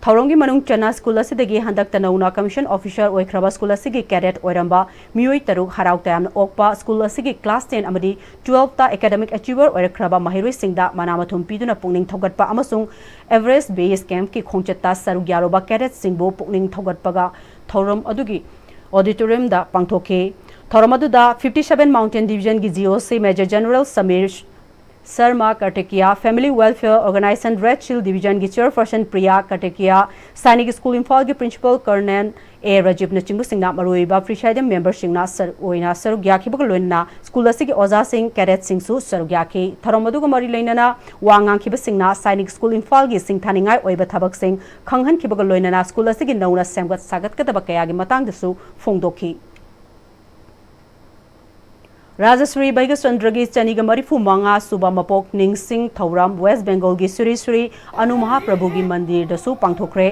ꯊꯧꯔꯝꯒꯤ ꯃꯅꯨꯡ ꯆꯟꯅ ꯁ꯭ꯀꯨꯜ ꯑꯁꯤꯗꯒꯤ ꯍꯟꯗꯛꯇ ꯅꯧꯅ commission officer ꯑꯣꯏꯈ꯭ꯔꯕ ꯁ꯭ꯀꯨꯜ ꯑꯁꯤꯒꯤ cadet ꯑꯣꯏꯔꯝꯕ ꯃꯤꯑꯣꯏ ꯇꯔꯨꯛ ꯍꯔꯥꯎ ꯇꯌꯥꯝꯅ ꯑꯣꯛꯄ ꯁ꯭ꯀꯨꯜ ꯑꯁꯤꯒꯤ class ten ꯑꯃꯗꯤ twelfth academic achiever ꯑꯣꯏꯔꯛꯈ꯭ꯔꯕ ꯃꯍꯩꯔꯣꯏꯁꯤꯡꯗ ꯃꯅꯥ ꯃꯊꯨꯝ ꯄꯤꯗꯨꯅ ꯄꯨꯛꯅꯤꯡ ꯊꯧꯒꯠꯄ ꯑꯃꯁꯨꯡ Everest Base Campꯀꯤ ꯈꯣꯡꯆꯠꯇ ꯁꯔꯨꯛ ꯌꯥꯔꯨꯕ cadetꯁꯤꯡꯕꯨ ꯄꯨꯛꯅꯤꯡ ꯊꯧꯒꯠꯄꯒ ꯊꯧꯔꯝ ꯑꯗꯨꯒꯤ auditoriumꯗ ꯄꯥꯡꯊꯣꯛꯈꯤ꯫ ꯊꯧꯔꯝ ꯑꯗꯨꯗ fifty seven Mountain Division ꯒꯤ G O C Major General Sameer Sharma Kartekia, Family Welfare Organization Red Shield Division ꯒꯤ Chairperson Priya Kartekia, Sainik School ꯏꯝꯐꯥꯜꯒꯤ Principal Colonel A ꯔꯥꯖꯤꯕꯅꯆꯤꯡꯕꯁꯤꯡꯅ ꯃꯔꯨꯑꯣꯏꯕ presiding memberꯁꯤꯡꯅ ꯁꯔꯨꯛ ꯑꯣꯏꯅ ꯁꯔꯨꯛ ꯌꯥꯈꯤꯕꯒ ꯂꯣꯏꯅꯅ school ꯑꯁꯤꯒꯤ ꯑꯣꯖꯥꯁꯤꯡ, cadetꯁꯤꯡꯁꯨ ꯁꯔꯨꯛ ꯌꯥꯈꯤ꯫ ꯊꯧꯔꯝ ꯑꯗꯨꯒ ꯃꯔꯤ ꯂꯩꯅꯅ ꯋꯥ ꯉꯥꯡꯈꯤꯕꯁꯤꯡꯅ Sainik School ꯏꯝꯐꯥꯜꯒꯤ ꯁꯤꯡꯊꯥꯅꯤꯡꯉꯥꯏ ꯑꯣꯏꯕ ꯊꯕꯛꯁꯤꯡ ꯈꯪꯍꯟꯈꯤꯕꯒ ꯂꯣꯏꯅꯅ school ꯑꯁꯤꯒꯤ ꯅꯧꯅ ꯁꯦꯝꯒꯠ ꯁꯥꯒꯠꯀꯗꯕ ꯀꯌꯥꯒꯤ ꯃꯇꯥꯡꯗꯁꯨ ꯐꯣꯡꯗꯣꯛꯈꯤ꯫ ꯔꯥꯖꯁ꯭ꯔꯤ ꯕꯩꯒꯆꯟꯗ꯭ꯔꯒꯤ ꯆꯅꯤꯒ ꯃꯔꯤꯐꯨ ꯃꯉꯥ ꯁꯨꯕ ꯃꯄꯣꯛ ꯅꯤꯡꯁꯤꯡ ꯊꯧꯔꯝ West Bengalꯒꯤ Shri Shri Anu ꯃꯍꯥꯄ꯭ꯔꯚꯨꯒꯤ ꯃꯟꯗꯤꯔꯗꯁꯨ ꯄꯥꯡꯊꯣꯛꯈ꯭ꯔꯦ꯫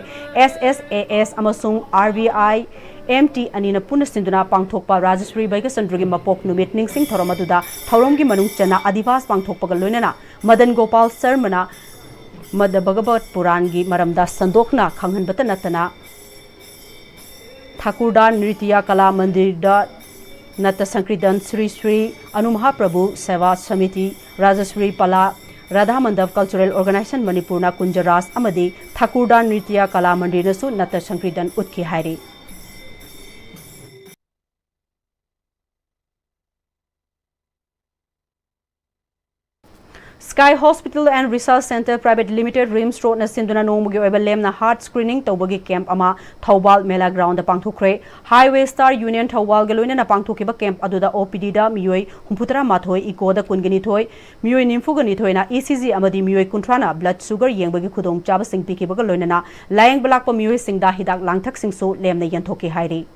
S S A S ꯑꯃꯁꯨꯡ R B I M T ꯑꯅꯤꯅ ꯄꯨꯟꯅ ꯁꯤꯟꯗꯨꯅ ꯄꯥꯡꯊꯣꯛꯄ ꯔꯥꯖꯁ꯭ꯔꯤ ꯕꯩꯒꯆꯟꯗ꯭ꯔꯒꯤ ꯃꯄꯣꯛ ꯅꯨꯃꯤꯠ ꯅꯤꯡꯁꯤꯡ ꯊꯧꯔꯝ ꯑꯗꯨꯗ ꯊꯧꯔꯝꯒꯤ ꯃꯅꯨꯡ ꯆꯟꯅ ꯑꯙꯤꯚꯥꯁ ꯄꯥꯡꯊꯣꯛꯄꯒ ꯂꯣꯏꯅꯅ ꯃꯗꯟ ꯒꯣꯄꯥꯜ ꯁꯔꯃꯅ ꯃꯗ ꯚꯒꯕꯠ ꯄꯨꯔꯥꯟꯒꯤ ꯃꯔꯝꯗ ꯁꯟꯗꯣꯛꯅ ꯈꯪꯍꯟꯕꯇ ꯅꯠꯇꯅ ꯊꯥꯀꯨꯔꯗꯥꯟ ꯅ꯭ꯔꯤꯇ꯭ꯌ ꯀꯂꯥ ꯃꯟꯗꯤꯔꯗ ꯅꯠꯇ ꯁꯪꯀ꯭ꯔꯤꯇꯟ ꯁ꯭ꯔꯤ ꯁ꯭ꯔꯤ ꯑꯅꯨ ꯃꯍꯥꯄ꯭ꯔꯚꯨ ꯁꯦꯚꯥ ꯁꯃꯤꯇꯤ, ꯔꯥꯖꯁ꯭ꯔꯤ ꯄꯂꯥ, ꯔꯥꯙꯥ ꯃꯟꯗꯞ Cultural Organisation ꯃꯅꯤꯄꯨꯔꯅ ꯀꯨꯟꯖꯔꯥꯁ ꯑꯃꯗꯤ ꯊꯥꯀꯨꯔꯗꯥꯟ ꯅ꯭ꯔꯤꯇ꯭ꯌ ꯀꯂꯥ ꯃꯟꯗꯤꯔꯅꯁꯨ ꯅꯠꯇ ꯁꯪꯀ꯭ꯔꯤꯇꯟ ꯎꯠꯈꯤ ꯍꯥꯏꯔꯤ꯫ Sky Hospital and Research Centre Private Limited, RIMS Roadꯅ ꯁꯤꯟꯗꯨꯅ ꯅꯣꯡꯃꯒꯤ ꯑꯣꯏꯕ ꯂꯦꯝꯅ heart screening ꯇꯧꯕꯒꯤ camp ꯑꯃ ꯊꯧꯕꯥꯜ ꯃꯦꯂꯥ groundꯗ ꯄꯥꯡꯊꯣꯛꯈ꯭ꯔꯦ꯫ Highway Star Union ꯊꯧꯕꯥꯜꯒ ꯂꯣꯏꯅꯅ ꯄꯥꯡꯊꯣꯛꯈꯤꯕ camp ꯑꯗꯨꯗ OPDꯗ ꯃꯤꯑꯣꯏ ꯍꯨꯝꯐꯨꯇꯔꯥ ꯃꯥꯊꯣꯏ, ECOꯗ ꯀꯨꯟꯒ ꯅꯤꯊꯣꯏ, ꯃꯤꯑꯣꯏ ꯅꯤꯐꯨꯒ ꯅꯤꯊꯣꯏꯅ ECG ꯑꯃꯗꯤ ꯃꯤꯑꯣꯏ ꯀꯨꯟꯊ꯭ꯔꯥꯅ blood sugar ꯌꯦꯡꯕꯒꯤ ꯈꯨꯗꯣꯡꯆꯥꯕꯁꯤꯡ ꯄꯤꯈꯤꯕꯒ ꯂꯣꯏꯅꯅ ꯂꯥꯌꯦꯡꯕ ꯂꯥꯛꯄ ꯃꯤꯑꯣꯏꯁꯤꯡꯗ ꯍꯤꯗꯥꯛ ꯂꯥꯡꯊꯛꯁꯤꯡꯁꯨ ꯂꯦꯝꯅ ꯌꯦꯟꯊꯣꯛꯈꯤ ꯍꯥꯏꯔꯤ꯫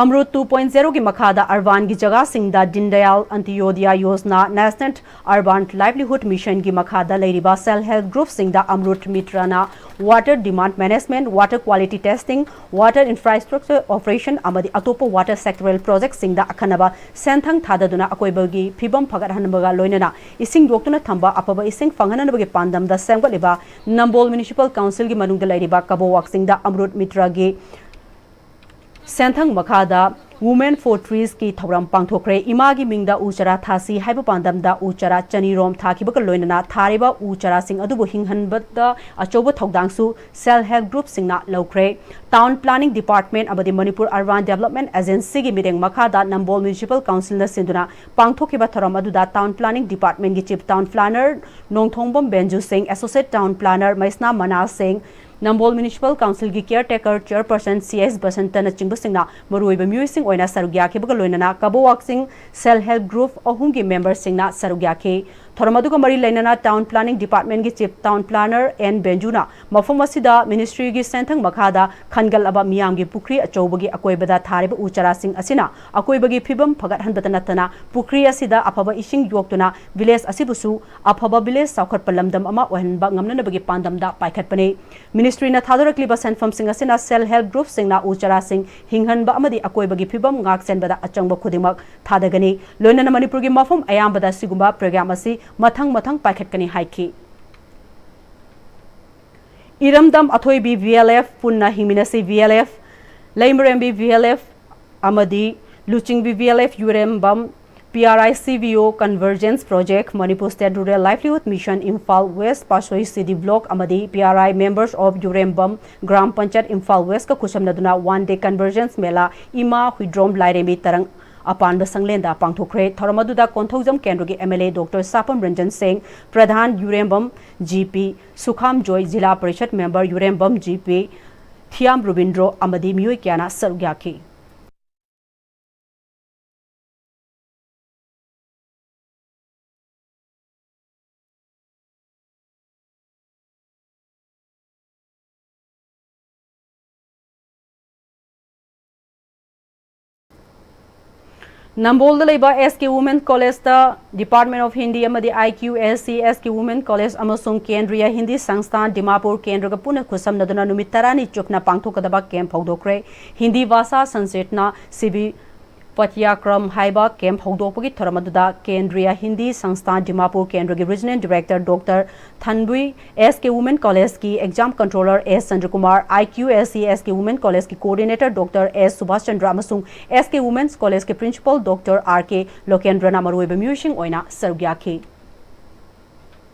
ꯑꯃ꯭ꯔꯨꯠ two point zeroꯒꯤ ꯃꯈꯥꯗ urbanꯒꯤ ꯖꯒꯥꯁꯤꯡꯗ ꯗꯤꯟ Dayal Antyodaya Yojana, National Urban Livelihood Missionꯒꯤ ꯃꯈꯥꯗ ꯂꯩꯔꯤꯕ self help groupꯁꯤꯡꯗ ꯑꯃ꯭ꯔꯨꯠ ꯃꯤꯇ꯭ꯔꯅ water demand management, water quality testing, water infrastructure operation ꯑꯃꯗꯤ ꯑꯇꯣꯞꯄ water sectoral projectꯁꯤꯡꯗ ꯑꯈꯟꯅꯕ ꯁꯦꯟꯊꯪ ꯊꯥꯗꯗꯨꯅ ꯑꯀꯣꯏꯕꯒꯤ ꯐꯤꯕꯝ ꯐꯒꯠꯍꯟꯕꯒ ꯂꯣꯏꯅꯅ ꯏꯁꯤꯡ ꯌꯣꯛꯇꯨꯅ ꯊꯝꯕ ꯑꯐꯕ ꯏꯁꯤꯡ ꯐꯪꯍꯟꯅꯕꯒꯤ ꯄꯥꯟꯗꯝꯗ ꯁꯦꯝꯒꯠꯂꯤꯕ ꯅꯝꯕꯣꯜ Municipal Councilꯒꯤ ꯃꯅꯨꯡꯗ ꯂꯩꯔꯤꯕ ꯀꯕꯣꯋꯥꯛꯁꯤꯡꯗ ꯑꯃ꯭ꯔꯨꯠ ꯃꯤꯇ꯭ꯔꯒꯤ ꯁꯦꯟꯊꯪ ꯃꯈꯥꯗ Women for Trees ꯀꯤ ꯊꯧꯔꯝ ꯄꯥꯡꯊꯣꯛꯈ꯭ꯔꯦ꯫ ꯏꯃꯥꯒꯤ ꯃꯤꯡꯗ ꯎ ꯆꯥꯔꯥ ꯊꯥꯁꯤ ꯍꯥꯏꯕ ꯄꯥꯟꯗꯝꯗ ꯎ ꯆꯥꯔꯥ ꯆꯅꯤꯔꯣꯝ ꯊꯥꯈꯤꯕꯒ ꯂꯣꯏꯅꯅ ꯊꯥꯔꯤꯕ ꯎ ꯆꯥꯔꯥꯁꯤꯡ ꯑꯗꯨꯕꯨ ꯍꯤꯡꯍꯟꯕꯗ ꯑꯆꯧꯕ ꯊꯧꯗꯥꯡꯁꯨ Self Help Group ꯁꯤꯡꯅ ꯂꯧꯈ꯭ꯔꯦ꯫ Town Planning Department ꯑꯃꯗꯤ Manipur Urban Development Agency ꯒꯤ ꯃꯤꯠꯌꯦꯡ ꯃꯈꯥꯗ ꯅꯝꯕꯣꯜ Municipal Council ꯅ ꯁꯤꯟꯗꯨꯅ ꯄꯥꯡꯊꯣꯛꯈꯤꯕ ꯊꯧꯔꯝ ꯑꯗꯨꯗ Town Planning Department ꯒꯤ Chief Town Planner ꯅꯣꯡꯊꯣꯡꯕꯝ ꯕꯦꯟꯖꯨ ꯁꯤꯡ, Associate Town Planner ꯃꯩꯁꯅꯥ ꯃꯅꯥ ꯁꯤꯡ, ꯅꯝꯕꯣꯜ Municipal Council ꯒꯤ Caretaker Chairperson ꯁꯤ ꯑꯦꯁ ꯕꯁꯟꯇꯅꯆꯤꯡꯕꯁꯤꯡꯅ ꯃꯔꯨꯑꯣꯏꯕ ꯃꯤꯑꯣꯏꯁꯤꯡ ꯑꯣꯏꯅ ꯁꯔꯨꯛ ꯌꯥꯈꯤꯕꯒ ꯂꯣꯏꯅꯅ ꯀꯕꯣꯋꯥꯛ ꯆꯤꯡ Self Help Group ꯑꯍꯨꯝꯒꯤ member ꯁꯤꯡꯅ ꯁꯔꯨꯛ ꯌꯥꯈꯤ꯫ ꯊꯧꯔꯝ ꯑꯗꯨꯒ ꯃꯔꯤ ꯂꯩꯅꯅ Town Planning Department ꯒꯤ Chief Town Planner ꯑꯦꯟ ꯕꯦꯟꯖꯨꯅ ꯃꯐꯝ ꯑꯁꯤꯗ Ministry ꯒꯤ ꯁꯦꯟꯊꯪ ꯃꯈꯥꯗ ꯈꯟꯒꯠꯂꯕ ꯃꯤꯌꯥꯝꯒꯤ ꯄꯨꯈ꯭ꯔꯤ ꯑꯆꯧꯕꯒꯤ ꯑꯀꯣꯏꯕꯗ ꯊꯥꯔꯤꯕ ꯎ ꯆꯥꯔꯥꯁꯤꯡ ꯑꯁꯤꯅ ꯑꯀꯣꯏꯕꯒꯤ ꯐꯤꯕꯝ ꯐꯒꯠꯍꯟꯕꯇ ꯅꯠꯇꯅ ꯄꯨꯈ꯭ꯔꯤ ꯑꯁꯤꯗ ꯑꯐꯕ ꯏꯁꯤꯡ ꯌꯣꯛꯇꯨꯅ village ꯑꯁꯤꯕꯨꯁꯨ ꯑꯐꯕ village ꯆꯥꯎꯈꯠꯄ ꯂꯝꯗꯝ ꯑꯃ ꯑꯣꯏꯍꯟꯕ ꯉꯝꯅꯅꯕꯒꯤ ꯄꯥꯟꯗꯝꯗ ꯄꯥꯏꯈꯠꯄꯅꯤ꯫ Ministry ꯅ ꯊꯥꯗꯣꯔꯛꯂꯤꯕ ꯁꯦꯟꯐꯝꯁꯤꯡ ꯑꯁꯤꯅ Self Help Group ꯁꯤꯡꯅ ꯎ ꯆꯥꯔꯥꯁꯤꯡ ꯍꯤꯡꯍꯟꯕ ꯑꯃꯗꯤ ꯑꯀꯣꯏꯕꯒꯤ ꯐꯤꯕꯝ ꯉꯥꯛ ꯁꯦꯟꯕꯗ ꯑꯆꯪꯕ ꯈꯨꯗꯤꯡꯃꯛ ꯊꯥꯗꯒꯅꯤ꯫ ꯂꯣꯏꯅꯅ ꯃꯅꯤꯄꯨꯔꯒꯤ ꯃꯐꯝ ꯑꯌꯥꯝꯕꯗ ꯁꯤꯒꯨꯝꯕ program ꯑꯁꯤ ꯃꯊꯪ ꯃꯊꯪ ꯄꯥꯏꯈꯠꯀꯅꯤ ꯍꯥꯏꯈꯤ꯫ ꯏꯔꯝꯗꯝ ꯑꯊꯣꯏꯕꯤ V L F, ꯄꯨꯟꯅ ꯍꯤꯡꯃꯤꯟꯅꯁꯤ V L F, ꯂꯩꯃꯔꯦꯝꯕꯤ V L F ꯑꯃꯗꯤ ꯂꯨꯆꯤꯡꯕꯤ V L F ꯌꯨꯔꯦꯝꯕꯝ P R I C V O Convergence Project, Manipur State Rural Livelihood Mission, Imphal West, Pasoy C D Block ꯑꯃꯗꯤ P R I members of Yurembam gram panchayat, Imphal West ꯀ ꯈꯨꯠꯁꯝꯅꯗꯨꯅ one day convergence ꯃꯦꯂꯥ ꯏꯃꯥ ꯍꯨꯏꯗ꯭ꯔꯣꯝ ꯂꯥꯏꯔꯦꯝꯕꯤ ꯇꯔꯪ ꯑꯄꯥꯟꯕ ꯁꯪꯂꯦꯟꯗ ꯄꯥꯡꯊꯣꯛꯈ꯭ꯔꯦ꯫ ꯊꯧꯔꯝ ꯑꯗꯨꯗ ꯀꯣꯟꯊꯧꯖꯝ ꯀꯦꯟꯗ꯭ꯔꯒꯤ M L A Doctor ꯁꯥꯄꯝ Ranjan ꯁꯤꯡ, ꯄ꯭ꯔꯙꯥꯟ ꯌꯨꯔꯦꯝꯕꯝ G P ꯁꯨꯈꯥꯝ ꯖꯣꯏ, ꯖꯤꯂꯥ parishad member ꯌꯨꯔꯦꯝꯕꯝ G P ꯊꯤꯌꯥꯝ ꯔꯨꯕꯤꯟꯗ꯭ꯔꯣ ꯑꯃꯗꯤ ꯃꯤꯑꯣꯏ ꯀꯌꯥꯅ ꯁꯔꯨꯛ ꯌꯥꯈꯤ꯫ ꯅꯝꯕꯣꯜꯗ ꯂꯩꯕ S K Women College ꯇ Department of Hindi ꯑꯃꯗꯤ I Q S C S K Women College ꯑꯃꯁꯨꯡ ꯀꯦꯟꯗ꯭ꯔꯤꯌꯥ ꯍꯤꯟꯗꯤ ꯁꯪꯁꯊꯥꯟ ꯗꯤꯃꯥꯄꯨꯔ ꯀꯦꯟꯗ꯭ꯔꯒ ꯄꯨꯟꯅ ꯈꯨꯠꯁꯝꯅꯗꯨꯅ ꯅꯨꯃꯤꯠ ꯇꯔꯥꯅꯤ ꯆꯨꯞꯅ ꯄꯥꯡꯊꯣꯛꯀꯗꯕ camp ꯍꯧꯗꯣꯛꯈ꯭ꯔꯦ꯫ ꯍꯤꯟꯗꯤ ꯚꯥꯁꯥ ꯁꯪꯁꯊꯥꯟꯅ ꯁꯤꯕꯤ ꯄꯊ꯭ꯌꯥꯀ꯭ꯔꯝ ꯍꯥꯏꯕ ꯀꯦꯝꯞ ꯍꯧꯗꯣꯛꯄꯒꯤ ꯊꯧꯔꯝ ꯑꯗꯨꯗ ꯀꯦꯟꯗ꯭ꯔꯤꯌꯥ ꯍꯤꯟꯗꯤ ꯁꯪꯁꯊꯥꯟ ꯗꯤꯃꯥꯄꯨꯔ ꯀꯦꯟꯗ꯭ꯔꯒꯤ ꯔꯤꯖꯅꯦꯜ ꯗꯤꯔꯦꯛꯇꯔ ꯗꯣꯛꯇꯔ ꯊꯟꯕꯨꯏ, ꯑꯦꯁ ꯀꯦ ꯋꯨꯃꯦꯟ ꯀꯣꯂꯦꯖꯀꯤ ꯑꯦꯛꯖꯥꯝ ꯀꯟꯇ꯭ꯔꯣꯂꯔ ꯑꯦꯁ ꯆꯟꯗ꯭ꯔꯀꯨꯃꯥꯔ, ꯑꯥꯏ ꯀ꯭ꯌꯨ ꯑꯦꯁ ꯁꯤ ꯑꯦꯁ ꯀꯦ ꯋꯨꯃꯦꯟ ꯀꯣꯂꯦꯖꯀꯤ ꯀꯣꯑꯣꯔꯗꯤꯅꯦꯇꯔ ꯗꯣꯛꯇꯔ ꯑꯦꯁ ꯁꯨꯕꯥꯁ ꯆꯟꯗ꯭ꯔ ꯑꯃꯁꯨꯡ ꯑꯦꯁ ꯀꯦ ꯋꯨꯃꯦꯟꯁ ꯀꯣꯂꯦꯖꯀꯤ ꯄ꯭ꯔꯤꯟꯁꯤꯄꯜ ꯗꯣꯛꯇꯔ ꯑꯥꯔ ꯀꯦ ꯂꯣꯀꯦꯟꯗ꯭ꯔꯅ ꯃꯔꯨꯑꯣꯏꯕ ꯃꯤꯑꯣꯏꯁꯤꯡ ꯑꯣꯏꯅ ꯁꯔꯨꯛ ꯌꯥꯈꯤ꯫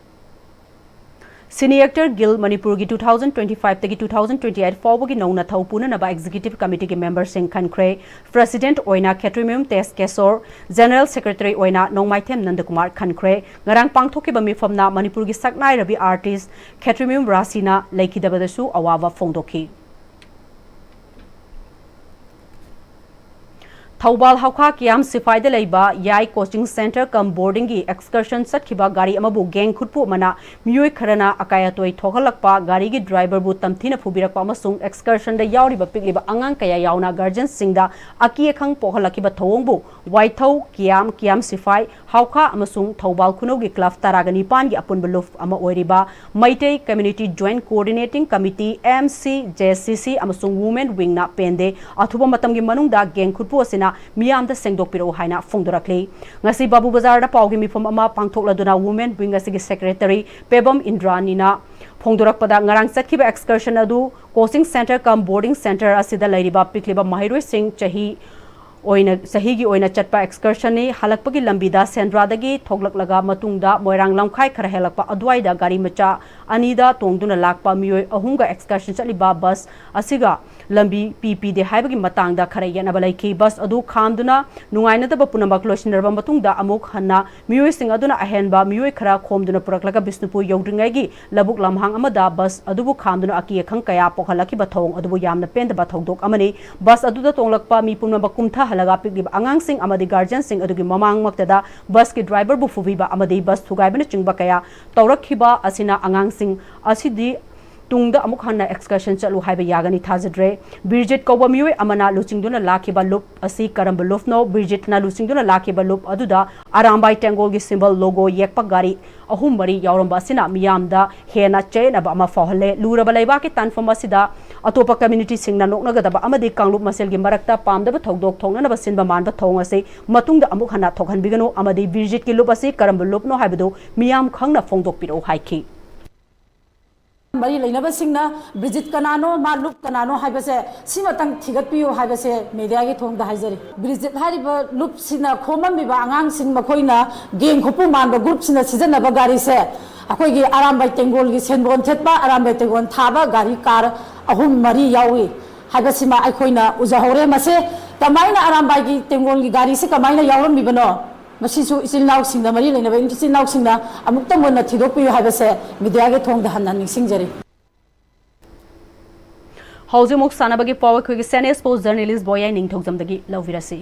ꯁꯤꯅꯤ ꯑꯦꯛꯇꯔ ꯒꯤꯜ ꯃꯅꯤꯄꯨꯔꯒꯤ two thousand twenty five ꯇꯒꯤ two thousand twenty eight ꯐꯥꯎꯕꯒꯤ ꯅꯧꯅ ꯊꯧ ꯄꯨꯅꯅꯕ ꯑꯦꯛꯖꯤꯀ꯭ꯌꯨꯇꯤꯚ ꯀꯃꯤꯇꯤꯒꯤ ꯃꯦꯝꯕꯔꯁꯤꯡ ꯈꯟꯈ꯭ꯔꯦ꯫ ꯄ꯭ꯔꯦꯁꯤꯗꯦꯟꯠ ꯑꯣꯏꯅ ꯈꯦꯇ꯭ꯔꯤꯃꯌꯨꯝ ꯇꯦꯖ ꯀꯦꯁꯣꯔ, ꯖꯦꯅꯔꯦꯜ ꯁꯦꯀ꯭ꯔꯦꯇꯔꯤ ꯑꯣꯏꯅ ꯅꯣꯡꯃꯥꯏꯊꯦꯝ ꯅꯟꯗꯀꯨꯃꯥꯔ ꯈꯟꯈ꯭ꯔꯦ꯫ ꯉꯔꯥꯡ ꯄꯥꯡꯊꯣꯛꯈꯤꯕ ꯃꯤꯐꯝꯅ ꯃꯅꯤꯄꯨꯔꯒꯤ ꯁꯛꯅꯥꯏꯔꯕꯤ ꯑꯥꯔꯇꯤꯁ ꯈꯦꯇ꯭ꯔꯤꯃꯌꯨꯝ ꯔꯥꯁꯤꯅ ꯂꯩꯈꯤꯗꯕꯗꯁꯨ ꯑꯋꯥꯕ ꯐꯣꯡꯗꯣꯛꯈꯤ꯫ ꯊꯧꯕꯥꯜ ꯍꯥꯎꯈꯥ ꯀꯤꯌꯥꯝ ꯁꯤꯐꯥꯏꯗ ꯂꯩꯕ ꯌꯥꯏ ꯀꯣꯆꯤꯡ ꯁꯦꯟꯇꯔ ꯀꯝ ꯕꯣꯔꯗꯤꯡꯒꯤ ꯑꯦꯛꯁꯀꯔꯁꯟ ꯆꯠꯈꯤꯕ ꯒꯥꯔꯤ ꯑꯃꯕꯨ ꯒꯦꯡ ꯈꯨꯠꯄꯨ ꯑꯃꯅ ꯃꯤꯑꯣꯏ ꯈꯔꯅ ꯑꯀꯥꯏ ꯑꯇꯣꯏ ꯊꯣꯛꯍꯜꯂꯛꯄ, ꯒꯥꯔꯤꯒꯤ ꯗ꯭ꯔꯥꯏꯚꯔꯕꯨ ꯇꯝꯊꯤꯅ ꯐꯨꯕꯤꯔꯛꯄ ꯑꯃꯁꯨꯡ ꯑꯦꯛꯁꯀꯔꯁꯟꯗ ꯌꯥꯎꯔꯤꯕ ꯄꯤꯛꯂꯤꯕ ꯑꯉꯥꯡ ꯀꯌꯥ ꯌꯥꯎꯅ ꯒꯥꯔꯖꯤꯌꯟꯁꯤꯡꯗ ꯑꯀꯤ ꯑꯈꯪ ꯄꯣꯛꯍꯜꯂꯛꯈꯤꯕ ꯊꯧꯑꯣꯡꯕꯨ ꯋꯥꯏꯊꯧ, ꯀꯤꯌꯥꯝ, ꯀꯤꯌꯥꯝ ꯁꯤꯐꯥꯏ, ꯍꯥꯎꯈꯥ ꯑꯃꯁꯨꯡ ꯊꯧꯕꯥꯜ ꯈꯨꯅꯧꯒꯤ ꯀ꯭ꯂꯕ ꯇꯔꯥꯒ ꯅꯤꯄꯥꯟꯒꯤ ꯑꯄꯨꯟꯕ ꯂꯨꯞ ꯑꯃ ꯑꯣꯏꯔꯤꯕ Meitei Community Joint Coordinating Committee, M C J C C, ꯑꯃꯁꯨꯡ Women Wingꯅ ꯄꯦꯟꯗꯦ, ꯑꯊꯨꯕ ꯃꯇꯝꯒꯤ ꯃꯅꯨꯡꯗ ꯒꯦꯡ ꯈꯨꯠꯄꯨ ꯑꯁꯤꯅ ꯃꯤꯌꯥꯝꯗ ꯁꯦꯡꯗꯣꯛꯄꯤꯔꯛꯎ ꯍꯥꯏꯅ ꯐꯣꯡꯗꯣꯔꯛꯂꯤ꯫ ꯉꯁꯤ ꯕꯥꯕꯨ ꯕꯖꯥꯔꯗ ꯄꯥꯎꯒꯤ ꯃꯤꯐꯝ ꯑꯃ ꯄꯥꯡꯊꯣꯛꯂꯗꯨꯅ Women Wing ꯑꯁꯤꯒꯤ ꯁꯦꯀ꯭ꯔꯦꯇꯔꯤ ꯄꯦꯕꯝ ꯏꯟꯗ꯭ꯔꯥꯅꯤꯅ ꯐꯣꯡꯗꯣꯔꯛꯄꯗ, ꯉꯔꯥꯡ ꯆꯠꯈꯤꯕ ꯑꯦꯛꯁꯀꯔꯁꯟ ꯑꯗꯨ ꯀꯣꯆꯤꯡ ꯁꯦꯟꯇꯔ ꯀꯝ ꯕꯣꯔꯗꯤꯡ ꯁꯦꯟꯇꯔ ꯑꯁꯤꯗ ꯂꯩꯔꯤꯕ ꯄꯤꯛꯂꯤꯕ ꯃꯍꯩꯔꯣꯏꯁꯤꯡ ꯆꯍꯤ ꯑꯣꯏꯅ, ꯆꯍꯤꯒꯤ ꯑꯣꯏꯅ ꯆꯠꯄ ꯑꯦꯛꯁꯀꯔꯁꯟꯅꯤ꯫ ꯍꯜꯂꯛꯄꯒꯤ ꯂꯝꯕꯤꯗ ꯁꯦꯟꯗ꯭ꯔꯥꯗꯒꯤ ꯊꯣꯛꯂꯛꯂꯒ ꯃꯇꯨꯡꯗ ꯃꯣꯏꯔꯥꯡ ꯂꯝꯈꯥꯏ ꯈꯔ ꯍꯦꯜꯂꯛꯄ ꯑꯗꯨꯋꯥꯏꯗ ꯒꯥꯔꯤ ꯃꯆꯥ ꯑꯅꯤꯗ ꯇꯣꯡꯗꯨꯅ ꯂꯥꯛꯄ ꯃꯤꯑꯣꯏ ꯑꯍꯨꯝꯒ ꯑꯦꯛꯁꯀꯔꯁꯟ ꯆꯠꯂꯤꯕ ꯕꯁ ꯑꯁꯤꯒ ꯂꯝꯕꯤ ꯄꯤ ꯄꯤꯗꯦ ꯍꯥꯏꯕꯒꯤ ꯃꯇꯥꯡꯗ ꯈꯔ ꯌꯦꯠꯅꯕ ꯂꯩꯈꯤ꯫ ꯕꯁ ꯑꯗꯨ ꯈꯥꯝꯗꯨꯅ ꯅꯨꯡꯉꯥꯏꯅꯗꯕ ꯄꯨꯝꯅꯃꯛ ꯂꯣꯏꯁꯤꯟꯅꯔꯕ ꯃꯇꯨꯡꯗ ꯑꯃꯨꯛ ꯍꯟꯅ ꯃꯤꯑꯣꯏꯁꯤꯡ ꯑꯗꯨꯅ ꯑꯍꯦꯟꯕ ꯃꯤꯑꯣꯏ ꯈꯔ ꯈꯣꯝꯗꯨꯅ ꯄꯨꯔꯛꯂꯒ ꯕꯤꯁꯅꯨꯄꯨꯔ ꯌꯧꯗ꯭ꯔꯤꯉꯩꯒꯤ ꯂꯧꯕꯨꯛ ꯂꯝꯍꯥꯡ ꯑꯃꯗ ꯕꯁ ꯑꯗꯨꯕꯨ ꯈꯥꯝꯗꯨꯅ ꯑꯀꯤ ꯑꯈꯪ ꯀꯌꯥ ꯄꯣꯛꯍꯜꯂꯛꯈꯤꯕ ꯊꯧꯑꯣꯡ ꯑꯗꯨꯕꯨ ꯌꯥꯝꯅ ꯄꯦꯟꯗꯕ ꯊꯧꯗꯣꯛ ꯑꯃꯅꯤ꯫ ꯕꯁ ꯑꯗꯨꯗ ꯇꯣꯡꯂꯛꯄ ꯃꯤ ꯄꯨꯝꯅꯃꯛ ꯀꯨꯝꯊꯍꯜꯂꯒ ꯄꯤꯛꯂꯤꯕ ꯑꯉꯥꯡꯁꯤꯡ ꯑꯃꯗꯤ ꯒꯥꯔꯖꯤꯌꯟꯁꯤꯡ ꯑꯗꯨꯒꯤ ꯃꯃꯥꯡꯃꯛꯇꯗ ꯕꯁꯀꯤ ꯗ꯭ꯔꯥꯏꯚꯔꯕꯨ ꯐꯨꯕꯤꯕ ꯑꯃꯗꯤ ꯕꯁ ꯊꯨꯒꯥꯏꯕꯅꯆꯤꯡꯕ ꯀꯌꯥ ꯇꯧꯔꯛꯈꯤꯕ ꯑꯁꯤꯅ ꯑꯉꯥꯡꯁꯤꯡ ꯑꯁꯤꯗꯤ ꯇꯨꯡꯗ ꯑꯃꯨꯛ ꯍꯟꯅ ꯑꯦꯛꯁꯀꯔꯁꯟ ꯆꯠꯂꯨ ꯍꯥꯏꯕ ꯌꯥꯒꯅꯤ ꯊꯥꯖꯗ꯭ꯔꯦ꯫ ꯕꯤꯔꯖꯤꯠ ꯀꯧꯕ ꯃꯤꯑꯣꯏ ꯑꯃꯅ ꯂꯨꯆꯤꯡꯗꯨꯅ ꯂꯥꯛꯈꯤꯕ ꯂꯨꯞ ꯑꯁꯤ ꯀꯔꯝꯕ ꯂꯨꯞꯅꯣ? ꯕꯤꯔꯖꯤꯠꯅ ꯂꯨꯆꯤꯡꯗꯨꯅ ꯂꯥꯛꯈꯤꯕ ꯂꯨꯞ ꯑꯗꯨꯗ ꯑꯔꯥꯝꯕꯥꯏ ꯇꯦꯡꯒꯣꯜꯒꯤ ꯁꯤꯝꯕꯜ ꯂꯣꯒꯣ ꯌꯦꯛꯄ ꯒꯥꯔꯤ ꯑꯍꯨꯝ ꯃꯔꯤ ꯌꯥꯎꯔꯝꯕ ꯑꯁꯤꯅ ꯃꯤꯌꯥꯝꯗ ꯍꯦꯟꯅ ꯆꯌꯦꯠꯅꯕ ꯑꯃ ꯐꯥꯎꯍꯜꯂꯦ꯫ ꯂꯨꯔꯕ ꯂꯩꯕꯥꯛꯀꯤ ꯇꯥꯟꯐꯝ ꯑꯁꯤꯗ ꯑꯇꯣꯞꯄ ꯀꯝꯃ꯭ꯌꯨꯅꯤꯇꯤꯁꯤꯡꯅ ꯅꯣꯛꯅꯒꯗꯕ ꯑꯃꯗꯤ ꯀꯥꯡꯂꯨꯞ ꯃꯁꯦꯜꯒꯤ ꯃꯔꯛꯇ ꯄꯥꯝꯗꯕ ꯊꯧꯗꯣꯛ ꯊꯣꯛꯅꯅꯕ ꯁꯤꯟꯕ ꯃꯥꯟꯕ ꯊꯧꯑꯣꯡ ꯑꯁꯤ ꯃꯇꯨꯡꯗ ꯑꯃꯨꯛ ꯍꯟꯅ ꯊꯣꯛꯍꯟꯕꯤꯒꯅꯨ ꯑꯃꯗꯤ ꯕ꯭ꯔꯤꯖꯤꯠꯀꯤ ꯂꯨꯞ ꯑꯁꯤ ꯀꯔꯝꯕ ꯂꯨꯞꯅꯣ ꯍꯥꯏꯕꯗꯨ ꯃꯤꯌꯥꯝ ꯈꯪꯅ ꯐꯣꯡꯗꯣꯛꯄꯤꯔꯛꯎ ꯍꯥꯏꯈꯤ꯫ ꯃꯔꯤ ꯂꯩꯅꯕꯁꯤꯡꯅ ꯕ꯭ꯔꯤꯖꯤꯠ ꯀꯅꯥꯅꯣ, ꯃꯥ ꯂꯨꯞ ꯀꯅꯥꯅꯣ ꯍꯥꯏꯕꯁꯦ ꯁꯤꯃꯇꯪ ꯊꯤꯒꯠꯄꯤꯌꯨ ꯍꯥꯏꯕꯁꯦ ꯃꯦꯗꯤꯌꯥꯒꯤ ꯊꯣꯡꯗ ꯍꯥꯏꯖꯔꯤ꯫ ꯕ꯭ꯔꯤꯖꯤꯠ ꯍꯥꯏꯔꯤꯕ ꯂꯨꯞꯁꯤꯅ ꯈꯣꯝꯃꯝꯃꯤꯕ ꯑꯉꯥꯡꯁꯤꯡ, ꯃꯈꯣꯏꯅ ꯒꯦꯡ ꯈꯨꯠꯄꯨ ꯃꯥꯟꯕ ꯒ꯭ꯔꯨꯞꯁꯤꯅ ꯁꯤꯖꯤꯟꯅꯕ ꯒꯥꯔꯤꯁꯦ ꯑꯩꯈꯣꯏꯒꯤ ꯑꯔꯥꯝꯕꯥꯏ ꯇꯦꯡꯒꯣꯜꯒꯤ ꯁꯦꯟꯕꯣꯟ ꯊꯦꯠꯄ, ꯑꯔꯥꯝꯕꯥꯏ ꯇꯦꯡꯒꯣꯜ ꯊꯥꯕ ꯒꯥꯔꯤ ꯀꯥꯔ ꯑꯍꯨꯝ ꯃꯔꯤ ꯌꯥꯎꯏ ꯍꯥꯏꯕꯁꯤꯃ ꯑꯩꯈꯣꯏꯅ ꯎꯖꯍꯧꯔꯦ꯫ ꯃꯁꯦ ꯀꯃꯥꯏꯅ ꯑꯔꯥꯝꯕꯥꯏꯒꯤ ꯇꯦꯡꯒꯣꯜꯒꯤ ꯒꯥꯔꯤꯁꯤ ꯀꯃꯥꯏꯅ ꯌꯥꯎꯔꯝꯃꯤꯕꯅꯣ? ꯃꯁꯤꯁꯨ ꯏꯆꯤꯜ ꯏꯅꯥꯎꯁꯤꯡꯗ, ꯃꯔꯤ ꯂꯩꯅꯕ ꯏꯆꯤꯜ ꯏꯅꯥꯎꯁꯤꯡꯗ ꯑꯃꯨꯛꯇꯪ ꯃꯨꯟꯅ ꯊꯤꯗꯣꯛꯄꯤꯌꯨ ꯍꯥꯏꯕꯁꯦ ꯃꯤꯗꯤꯌꯥꯒꯤ ꯊꯣꯡꯗ ꯍꯟꯅ ꯅꯤꯡꯁꯤꯡꯖꯔꯤ꯫ ꯍꯧꯖꯤꯛꯃꯨꯛ ꯁꯥꯟꯅꯕꯒꯤ ꯄꯥꯎ ꯑꯩꯈꯣꯏꯒꯤ ꯁꯦꯅꯦꯁꯄꯣ ꯖꯔꯅꯦꯂꯤꯁ ꯕꯣꯌꯥꯏ ꯅꯤꯡꯊꯧꯖꯝꯗꯒꯤ ꯂꯧꯕꯤꯔꯁꯤ꯫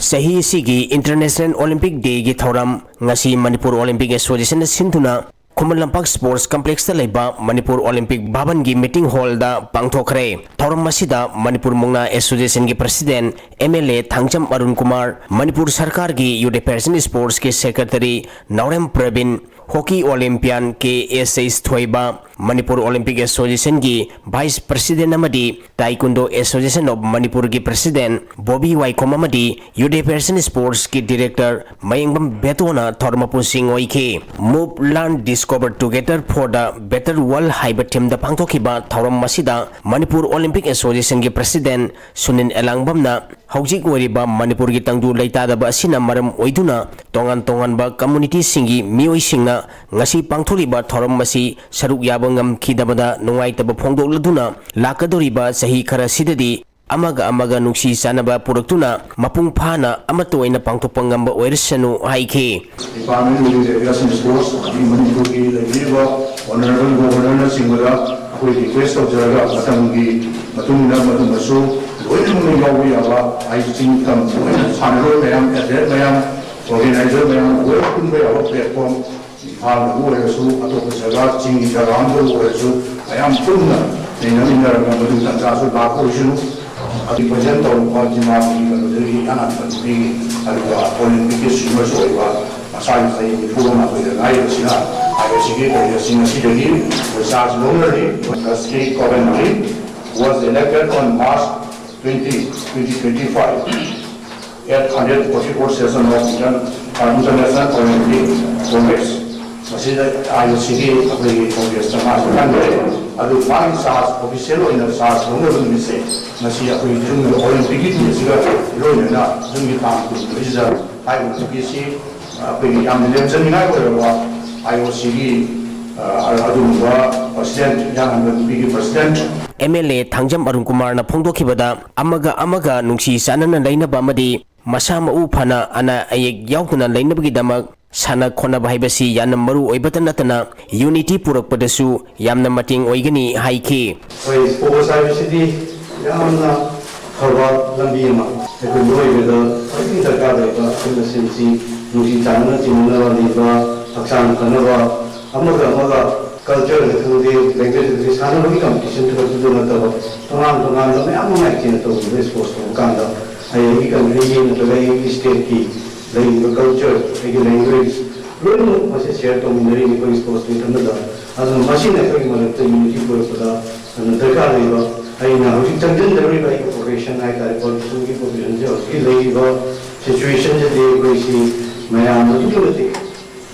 ꯆꯍꯤ ꯑꯁꯤꯒꯤ International Olympic Day ꯒꯤ ꯊꯧꯔꯝ ꯉꯁꯤ ꯃꯅꯤꯄꯨꯔ ꯑꯣꯂꯤꯝꯄꯤꯛ ꯑꯦꯁꯣꯁꯤꯌꯦꯁꯟꯅ ꯁꯤꯟꯗꯨꯅ ꯈꯨꯃꯟ ꯂꯝꯄꯥꯛ ꯁ꯭ꯄꯣꯔꯠꯁ ꯀꯝꯄ꯭ꯂꯦꯛꯁꯇ ꯂꯩꯕ ꯃꯅꯤꯄꯨꯔ ꯑꯣꯂꯤꯝꯄꯤꯛ ꯚꯕꯟꯒꯤ ꯃꯤꯇꯤꯡ ꯍꯣꯜꯗ ꯄꯥꯡꯊꯣꯛꯈ꯭ꯔꯦ꯫ ꯊꯧꯔꯝ ꯑꯁꯤꯗ ꯃꯅꯤꯄꯨꯔ ꯃꯨꯛꯅꯥ ꯑꯦꯁꯣꯁꯤꯌꯦꯁꯟꯒꯤ president M L A Thangjam Arun Kumar, Manipur ꯁꯔꯀꯥꯔꯒꯤ ꯌꯨꯠ ꯑꯦꯐꯤꯌꯔꯁ ꯑꯦꯟ ꯁ꯭ꯄꯣꯔꯠꯁꯀꯤ secretary Naorem Prabin, hockey Olympian K S H Thoiba, Manipur Olympic ꯑꯦꯁꯣꯁꯤꯌꯦꯁꯟꯒꯤ ꯚꯥꯏꯁ ꯄ꯭ꯔꯁꯤꯗꯦꯟ ꯑꯃꯗꯤ ꯇꯥꯏꯀꯨꯟꯗꯣ ꯑꯦꯁꯣꯁꯤꯌꯦꯁꯟ ꯑꯣꯐ ꯃꯅꯤꯄꯨꯔꯒꯤ ꯄ꯭ꯔꯁꯤꯗꯦꯟ ꯕꯣꯕꯤ ꯋꯥꯏꯈꯣꯝ ꯑꯃꯗꯤ ꯌꯨꯠ ꯑꯦꯐꯤꯌꯔꯁ ꯑꯦꯟ ꯁ꯭ꯄꯣꯔꯠꯁꯀꯤ ꯗꯤꯔꯦꯛꯇꯔ ꯃꯌꯦꯡꯕꯝ ꯕꯦꯇꯣꯅ ꯊꯧꯔꯝ ꯃꯄꯨ ꯁꯤꯡ ꯑꯣꯏꯈꯤ꯫ Move, Learn, Discover Together for the Better World ꯍꯥꯏꯕ ꯊꯤꯝꯗ ꯄꯥꯡꯊꯣꯛꯈꯤꯕ ꯊꯧꯔꯝ ꯑꯁꯤꯗ ꯃꯅꯤꯄꯨꯔ ꯑꯣꯂꯤꯝꯄꯤꯛ ꯑꯦꯁꯣꯁꯤꯌꯦꯁꯟꯒꯤ ꯄ꯭ꯔꯁꯤꯗꯦꯟ ꯁꯨꯅꯤꯜ ꯑꯦꯂꯥꯡꯕꯝꯅ ꯍꯧꯖꯤꯛ ꯑꯣꯏꯔꯤꯕ ꯃꯅꯤꯄꯨꯔꯒꯤ ꯇꯪꯗꯨ ꯂꯩꯇꯥꯗꯕ ꯑꯁꯤꯅ ꯃꯔꯝ ꯑꯣꯏꯗꯨꯅ ꯇꯣꯉꯥꯟ ꯇꯣꯉꯥꯟꯕ ꯀꯝꯃ꯭ꯌꯨꯅꯤꯇꯤꯁꯤꯡꯒꯤ ꯃꯤꯑꯣꯏꯁꯤꯡꯅ ꯉꯁꯤ ꯄꯥꯡꯊꯣꯛꯂꯤꯕ ꯊꯧꯔꯝ ꯑꯁꯤ ꯁꯔꯨꯛ ꯌꯥꯕ ꯉꯝꯈꯤꯗꯕꯗ ꯅꯨꯡꯉꯥꯏꯇꯕ ꯐꯣꯡꯗꯣꯛꯂꯗꯨꯅ ꯂꯥꯛꯀꯗꯧꯔꯤꯕ ꯆꯍꯤ ꯈꯔꯁꯤꯗꯗꯤ ꯑꯃꯒ ꯑꯃꯒ ꯅꯨꯡꯁꯤ ꯆꯥꯟꯅꯕ ꯄꯨꯔꯛꯇꯨꯅ ꯃꯄꯨꯡ ꯐꯥꯅ ꯑꯃꯠꯇ ꯑꯣꯏꯅ ꯄꯥꯡꯊꯣꯛꯄ ꯉꯝꯕ ꯑꯣꯏꯔꯁꯅꯨ ꯍꯥꯏꯈꯤ꯫ Department of Youth Affairs and Sports ꯑꯃꯗꯤ ꯃꯅꯤꯄꯨꯔꯒꯤ ꯂꯩꯕꯤꯔꯤꯕ Honourable Governorꯅꯆꯤꯡꯕꯗ ꯑꯩꯈꯣꯏ request ꯇꯧꯖꯔꯒ ꯃꯇꯝꯒꯤ ꯃꯇꯨꯡ ꯏꯟꯅ ꯃꯗꯨꯃꯁꯨ ꯂꯣꯏꯅꯃꯛꯅ ꯌꯥꯎꯕ ꯌꯥꯕ, ꯍꯥꯏꯗꯤ ꯆꯤꯡ ꯇꯝ ꯂꯣꯏꯅ ꯁꯥꯟꯅꯔꯣꯏ ꯃꯌꯥꯝ, athlete ꯃꯌꯥꯝ, organizer ꯃꯌꯥꯝ ꯂꯣꯏꯅ ꯄꯨꯟꯕ ꯌꯥꯕ platform ꯏꯝꯐꯥꯜꯗꯕꯨ ꯑꯣꯏꯔꯁꯨ, ꯑꯇꯣꯞꯄ ꯖꯒꯥ, ꯆꯤꯡꯒꯤ ꯖꯒꯥ ꯑꯃꯗꯕꯨ ꯑꯣꯏꯔꯁꯨ, ꯃꯌꯥꯝ ꯄꯨꯟꯅ ꯂꯩꯅꯃꯤꯟꯅꯔꯒ ꯃꯗꯨ ꯇꯥꯟꯖꯥꯁꯨ ꯂꯥꯛꯄ ꯑꯣꯏꯁꯅꯨ꯫ ꯑꯗꯨ present ꯇꯧꯔꯤꯕ ꯖꯤꯂꯥꯒꯤ ꯀꯩꯅꯣꯗꯒꯤ ꯑꯅꯥꯟꯕ ꯅꯨꯄꯤꯒꯤ, ꯑꯗꯨꯒ Olympicꯀꯤ swimmerꯁꯨ ꯑꯣꯏꯕ, ꯃꯁꯥꯒꯤ ꯆꯍꯤ ꯅꯤꯐꯨ ꯃꯉꯥ ꯉꯥꯏꯔꯤꯕꯁꯤꯅ ꯍꯥꯏꯕꯁꯤꯒꯤ ꯀꯣꯡꯒ꯭ꯔꯦꯁꯁꯤꯡ ꯑꯁꯤꯗꯒꯤ charge ꯂꯧꯅꯔꯤ꯫ ꯀꯣꯡꯒ꯭ꯔꯦꯁꯀꯤ ꯀꯣꯚꯦꯟꯇ꯭ꯔꯤ was elected on March twenty, twenty twenty-five at hundred forty-fourth session of Inter-, uh, International Olympic Congress꯫ ꯃꯁꯤꯗ ꯑꯥꯏ ꯑꯣ ꯁꯤꯒꯤ ꯑꯩꯈꯣꯏꯒꯤ ꯀꯣꯡꯒ꯭ꯔꯦꯁꯇ ꯃꯥꯁꯨ ꯈꯟꯈ꯭ꯔꯦ꯫ ꯑꯗꯨ ꯃꯥꯒꯤ ꯆꯥꯔꯖ, ꯑꯣꯐꯤꯁꯤꯌꯦꯜ ꯑꯣꯏꯅ ꯆꯥꯔꯖ ꯂꯧꯅꯕ ꯅꯨꯃꯤꯠꯁꯦ ꯉꯁꯤ ꯑꯩꯈꯣꯏꯒꯤ ꯖꯨꯟꯒꯤ ꯑꯣꯂꯤꯝꯄꯤꯛꯀꯤ ꯗꯦꯁꯤꯒ ꯂꯣꯏꯅꯅ ꯖꯨꯟꯒꯤ ꯇꯥꯡ ꯀꯨꯟꯃꯔꯤꯁꯤꯗ ꯍꯥꯏꯔꯤꯕ ꯅꯨꯃꯤꯠꯁꯤ ꯑꯩꯈꯣꯏꯒꯤ ꯌꯥꯝꯅ ꯂꯦꯝꯖꯅꯤꯡꯉꯥꯏ ꯑꯣꯏꯔꯕ ꯑꯥꯏ ꯑꯣ ꯁꯤꯒꯤ ꯑꯗꯨꯒꯨꯝꯕ ꯄ꯭ꯔꯁꯤꯗꯦꯟꯠ, ꯏꯌꯥꯝꯕ ꯅꯨꯄꯤꯒꯤ president. M L A Thangjam Arun ꯀꯨꯃꯥꯔꯅ ꯐꯣꯡꯗꯣꯛꯈꯤꯕꯗ, ꯑꯃꯒ ꯑꯃꯒ ꯅꯨꯡꯁꯤ ꯆꯥꯟꯅꯅ ꯂꯩꯅꯕ ꯑꯃꯗꯤ ꯃꯁꯥ ꯃꯎ ꯐꯅ ꯑꯅꯥ ꯑꯌꯦꯛ ꯌꯥꯎꯗꯅ ꯂꯩꯅꯕꯒꯤꯗꯃꯛ ꯁꯥꯟꯅ ꯈꯣꯠꯅꯕ ꯍꯥꯏꯕꯁꯤ ꯌꯥꯝꯅ ꯃꯔꯨ ꯑꯣꯏꯕꯇ ꯅꯠꯇꯅ ꯌꯨꯅꯤꯇꯤ ꯄꯨꯔꯛꯄꯗꯁꯨ ꯌꯥꯝꯅ ꯃꯇꯦꯡ ꯑꯣꯏꯒꯅꯤ ꯍꯥꯏꯈꯤ꯫ ꯑꯩꯈꯣꯏ ꯁ꯭ꯄꯣꯔꯠꯁ ꯍꯥꯏꯕꯁꯤꯗꯤ ꯌꯥꯝꯅ ꯐꯕ ꯂꯝꯕꯤ ꯑꯃ꯫ ꯑꯩꯈꯣꯏ ꯃꯤꯑꯣꯏꯕꯗ ꯈ꯭ꯋꯥꯏꯗꯒꯤ ꯗꯔꯀꯥꯔ ꯑꯣꯏꯕ ꯑꯩꯈꯣꯏ ꯃꯁꯦꯟꯁꯤ ꯅꯨꯡꯁꯤ ꯆꯥꯟꯅꯅ ꯇꯤꯟꯅꯅꯕ ꯂꯩꯕ, ꯍꯛꯆꯥꯡ ꯐꯅꯕ, ꯑꯃꯒ ꯑꯃꯒ ꯀꯜꯆꯔꯗ ꯈꯪꯗꯦ, ꯂꯦꯡꯒ꯭ꯋꯦꯖꯇ ꯈꯪꯗꯦ, ꯁꯥꯟꯅꯕꯒꯤ ꯀꯝꯄꯤꯇꯤꯁꯟ ꯈꯛꯇꯗ ꯅꯠꯇꯕ ꯇꯣꯉꯥꯟ ꯇꯣꯉꯥꯟꯕ ꯃꯌꯥꯝ ꯑꯃ ꯑꯦꯛꯁꯆꯦꯟꯖ ꯇꯧꯕꯗ ꯁ꯭ꯄꯣꯔꯠꯁ ꯇꯧꯕ ꯀꯥꯟꯗ ꯑꯩ ꯑꯩꯒꯤ ꯀꯟꯇ꯭ꯔꯤꯒꯤ ꯅꯠꯇ꯭ꯔꯒ ꯑꯩꯒꯤ ꯁ꯭ꯇꯦꯠꯀꯤ ꯂꯩꯔꯤꯕ ꯀꯜꯆꯔ, ꯑꯩꯒꯤ ꯂꯦꯡꯒ꯭ꯋꯦꯖ ꯂꯣꯏꯅꯃꯛ ꯃꯁꯤ ꯁꯤꯌꯔ ꯇꯧꯃꯤꯟꯅꯔꯤꯅꯤ ꯑꯩꯈꯣꯏꯒꯤ ꯁ꯭ꯄꯣꯔꯠꯁ ꯃꯤꯠ ꯑꯃꯗ꯫ ꯑꯗꯨꯅ ꯃꯁꯤꯅ ꯑꯩꯈꯣꯏꯒꯤ ꯃꯔꯛꯇ ꯌꯨꯅꯤꯇꯤ ꯄꯨꯔꯛꯄꯗ ꯌꯥꯝꯅ ꯗꯔꯀꯥꯔ ꯂꯩꯕ꯫ ꯑꯩꯅ ꯍꯧꯖꯤꯛ ꯆꯪꯁꯤꯟꯖꯔꯤꯕ ꯑꯩꯒꯤ ꯄ꯭ꯔꯣꯐꯦꯁꯟ ꯍꯥꯏ ꯇꯥꯔꯦ, ꯄꯣꯂꯤꯇꯤꯁꯤꯌꯦꯜꯒꯤ ꯄ꯭ꯔꯣꯐꯦꯁꯟꯁꯦ ꯍꯧꯖꯤꯛꯀꯤ ꯂꯩꯔꯤꯕ ꯁꯤꯆꯨꯋꯦꯁꯟꯁꯤꯗꯤ ꯑꯩꯈꯣꯏꯁꯤ ꯃꯌꯥꯝ ꯑꯗꯨꯛꯀꯤ ꯃꯇꯤꯛ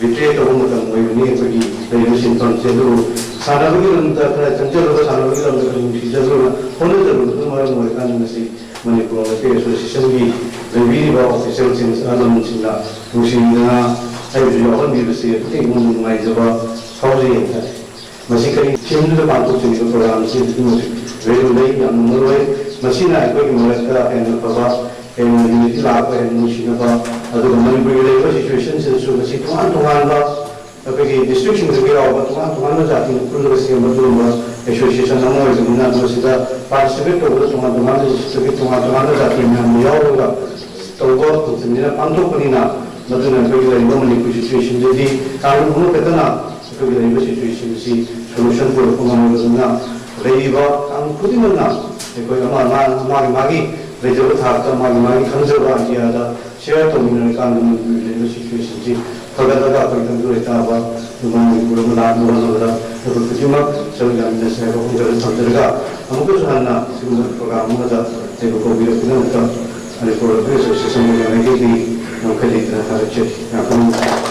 ꯕꯤꯇ꯭ꯔꯦ ꯇꯧꯕ ꯃꯇꯝ ꯑꯣꯏꯕꯅꯤ ꯑꯩꯈꯣꯏꯒꯤ ꯂꯩꯔꯤꯕ ꯁꯤꯟꯐꯝꯁꯦ꯫ ꯑꯗꯨꯕꯨ ꯁꯥꯟꯅꯕꯒꯤ ꯂꯝꯗ ꯈꯔ ꯆꯪꯁꯤꯜꯂꯨꯕ, ꯁꯥꯟꯅꯕꯒꯤ ꯂꯝꯗ ꯈꯔ ꯅꯨꯡꯁꯤꯖꯔꯨꯅ ꯍꯣꯠꯅꯖꯔꯨꯕꯗꯨꯅ ꯃꯔꯝ ꯑꯣꯏꯔꯀꯥꯟꯗ ꯉꯁꯤ ꯃꯅꯤꯄꯨꯔ ꯑꯣꯂꯤꯝꯄꯤꯛ ꯑꯦꯁꯣꯁꯤꯌꯦꯁꯟꯒꯤ ꯂꯩꯕꯤꯔꯤꯕ ꯑꯣꯐꯤꯁꯦꯜꯁꯤꯡ, ꯑꯍꯜ ꯂꯃꯟꯁꯤꯡꯅ ꯅꯨꯡꯁꯤꯕꯤꯗꯅ ꯑꯩꯕꯨꯁꯨ ꯌꯥꯎꯍꯟꯕꯤꯕꯁꯦ ꯑꯗꯨꯛꯀꯤ ꯃꯇꯤꯛ ꯅꯨꯡꯉꯥꯏꯖꯕ ꯐꯥꯎꯖꯩ ꯍꯥꯏꯇꯥꯔꯦ꯫ ꯃꯁꯤ ꯀꯔꯤ ꯊꯤꯝꯗꯨꯗ ꯄꯥꯡꯊꯣꯛꯆꯔꯤꯕ ꯄ꯭ꯔꯣꯒ꯭ꯔꯥꯝꯁꯤ ꯑꯗꯨꯛꯀꯤ ꯃꯇꯤꯛ ꯚꯦꯂꯨ ꯂꯩ, ꯌꯥꯝꯅ ꯃꯔꯨ ꯑꯣꯏ꯫ ꯃꯁꯤꯅ ꯑꯩꯈꯣꯏꯒꯤ ꯃꯔꯛꯇ ꯍꯦꯟꯅ ꯐꯕ, ꯍꯦꯟꯅ ꯌꯨꯅꯤꯇꯤ ꯂꯥꯛꯄ, ꯍꯦꯟꯅ ꯅꯨꯡꯁꯤꯅꯕ, ꯑꯗꯨꯒ ꯃꯅꯤꯄꯨꯔꯒꯤ ꯂꯩꯔꯤꯕ ꯁꯤꯆꯨꯋꯦꯁꯟꯁꯤꯗꯁꯨ ꯃꯁꯤ ꯇꯣꯉꯥꯟ ꯇꯣꯉꯥꯟꯕ ꯑꯩꯈꯣꯏꯒꯤ ꯗꯤꯁꯇ꯭ꯔꯤꯛꯁꯤꯡꯗꯒꯤ ꯌꯥꯎꯕ ꯇꯣꯉꯥꯟ ꯇꯣꯉꯥꯟꯕ ꯖꯥꯇꯤꯅ ꯄꯨꯜꯂꯒ ꯁꯦꯝꯕ ꯑꯗꯨꯒꯨꯝꯕ ꯑꯦꯁꯣꯁꯤꯌꯦꯁꯟ ꯑꯃ ꯑꯣꯏꯕꯅꯤꯅ, ꯃꯁꯤꯗ ꯄꯥꯔꯇꯤꯁꯤꯄꯦꯠ ꯇꯧꯕꯗ ꯇꯣꯉꯥꯟ ꯇꯣꯉꯥꯟꯕ ꯗꯤꯁꯇ꯭ꯔꯤꯛꯇꯒꯤ ꯇꯣꯉꯥꯟ ꯇꯣꯉꯥꯟꯕ ꯖꯥꯇꯤ ꯃꯌꯥꯝ ꯌꯥꯎꯔꯒ ꯇꯧꯕ ꯐꯪꯁꯟꯅꯤꯅ, ꯄꯥꯡꯊꯣꯛꯄꯅꯤꯅ, ꯃꯗꯨꯅ ꯑꯩꯈꯣꯏꯒꯤ ꯂꯩꯔꯤꯕ ꯃꯅꯤꯄꯨꯔ ꯁꯤꯆꯨꯋꯦꯁꯟꯗꯗꯤ ꯀꯥꯡꯂꯨꯞ ꯑꯃꯈꯛꯇꯅ ꯑꯩꯈꯣꯏꯒꯤ ꯂꯩꯔꯤꯕ ꯁꯤꯆꯨꯋꯦꯁꯟꯁꯤ ꯁꯣꯂꯨꯁꯟ ꯄꯨꯔꯛꯄ ꯉꯝꯃꯣꯏꯗꯕꯅ, ꯂꯩꯔꯤꯕ ꯀꯥꯡꯂꯨꯞ ꯈꯨꯗꯤꯡꯃꯛꯅ ꯑꯩꯈꯣꯏ ꯑꯃ ꯑꯃ ꯃꯥꯒꯤ ꯃꯥꯒꯤ ꯂꯩꯖꯕ ꯊꯥꯛꯇ ꯃꯥꯒꯤ ꯃꯥꯒꯤ ꯈꯪꯖꯕ ꯑꯥꯏꯗꯤꯌꯥꯗ ꯁꯤꯌꯔ ꯇꯧꯃꯤꯟꯅꯔꯀꯥꯟꯗ ꯃꯅꯤꯄꯨꯔꯒꯤ ꯂꯩꯔꯤꯕ ꯁꯤꯆꯨꯋꯦꯁꯟꯁꯤ ꯐꯒꯠꯂꯒ ꯑꯩꯈꯣꯏ ꯇꯪꯗꯨ ꯂꯩꯇꯥꯕ ꯅꯨꯡꯉꯥꯏ ꯃꯅꯤꯄꯨꯔ ꯑꯃ ꯂꯥꯛꯅꯕ ꯍꯣꯠꯅꯕꯗ ꯑꯩꯈꯣꯏ ꯈꯨꯗꯤꯡꯃꯛ ꯁꯔꯨꯛ ꯌꯥꯃꯤꯟꯅꯁꯤ ꯍꯥꯏꯕ ꯈꯣꯡꯖꯦꯜ ꯊꯝꯖꯔꯒ, ꯑꯃꯨꯛꯀꯁꯨ ꯍꯟꯅ ꯁꯤꯒꯨꯝꯕ ꯄ꯭ꯔꯣꯒ꯭ꯔꯥꯝ ꯑꯃꯗ ꯑꯩꯕꯨ ꯀꯧꯕꯤꯔꯛꯄꯒꯤꯗꯃꯛꯇ ꯃꯅꯤꯄꯨꯔ ꯑꯦꯁꯣꯁꯤꯌꯦꯁꯟꯒꯤ ꯃꯥꯏꯀꯩꯗꯒꯤ ꯌꯥꯝ ꯈꯜꯂꯤ ꯍꯥꯏꯕꯁꯤ ꯌꯥꯝ ꯈꯪꯅꯤꯡꯏ꯫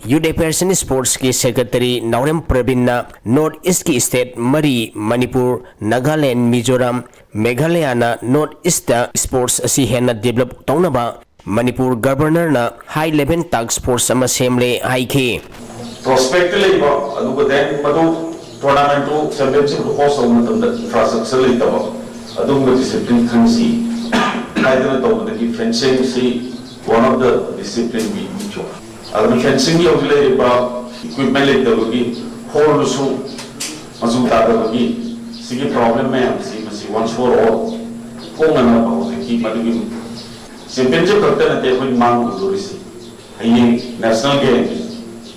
Youth Affairs and Sportsꯀꯤ Secretary Naorem ꯄ꯭ꯔꯕꯤꯟꯅ North Eastꯀꯤ state ꯃꯔꯤ, ꯃꯅꯤꯄꯨꯔ, ꯅꯥꯒꯥꯂꯦꯟ, ꯃꯤꯖꯣꯔꯥꯝ, ꯃꯦꯘꯥꯂꯌꯥꯅ North Eastꯇ sports ꯑꯁꯤ ꯍꯦꯟꯅ develop ꯇꯧꯅꯕ Manipur Governorꯅ high level task force ꯑꯃ ꯁꯦꯝꯂꯦ ꯍꯥꯏꯈꯤ꯫ Prospectꯇ ꯂꯩꯕ, ꯑꯗꯨꯒ then ꯃꯗꯨ tournamentꯇꯨ, championshipꯇꯨ host ꯇꯧꯕ ꯃꯇꯝꯗ infrastructure ꯂꯩꯇꯕ, ꯑꯗꯨꯒꯨꯝꯕ discipline ꯈꯟꯁꯤ ꯍꯥꯏꯗꯅ ꯇꯧꯕꯗꯒꯤ fencingꯁꯤ one of the discipline we issue꯫ ꯑꯗꯨꯅ fencingꯒꯤ ꯍꯧꯖꯤꯛ ꯂꯩꯔꯤꯕ equipment ꯂꯩꯇꯕꯒꯤ, ꯍꯣꯜꯗꯨꯁꯨ ꯃꯆꯨ ꯇꯥꯗꯕꯒꯤ, ꯁꯤꯒꯤ problem ꯃꯌꯥꯝꯁꯤ ꯃꯁꯤ once for all ꯀꯣꯛꯅꯅꯕ ꯍꯧꯖꯤꯛꯀꯤ ꯃꯗꯨꯒꯤ championship ꯈꯛꯇ ꯅꯠꯇꯦ ꯑꯩꯈꯣꯏ ꯃꯥꯡ ꯎꯗꯣꯔꯤꯁꯤ꯫ ꯍꯌꯦꯡ national game,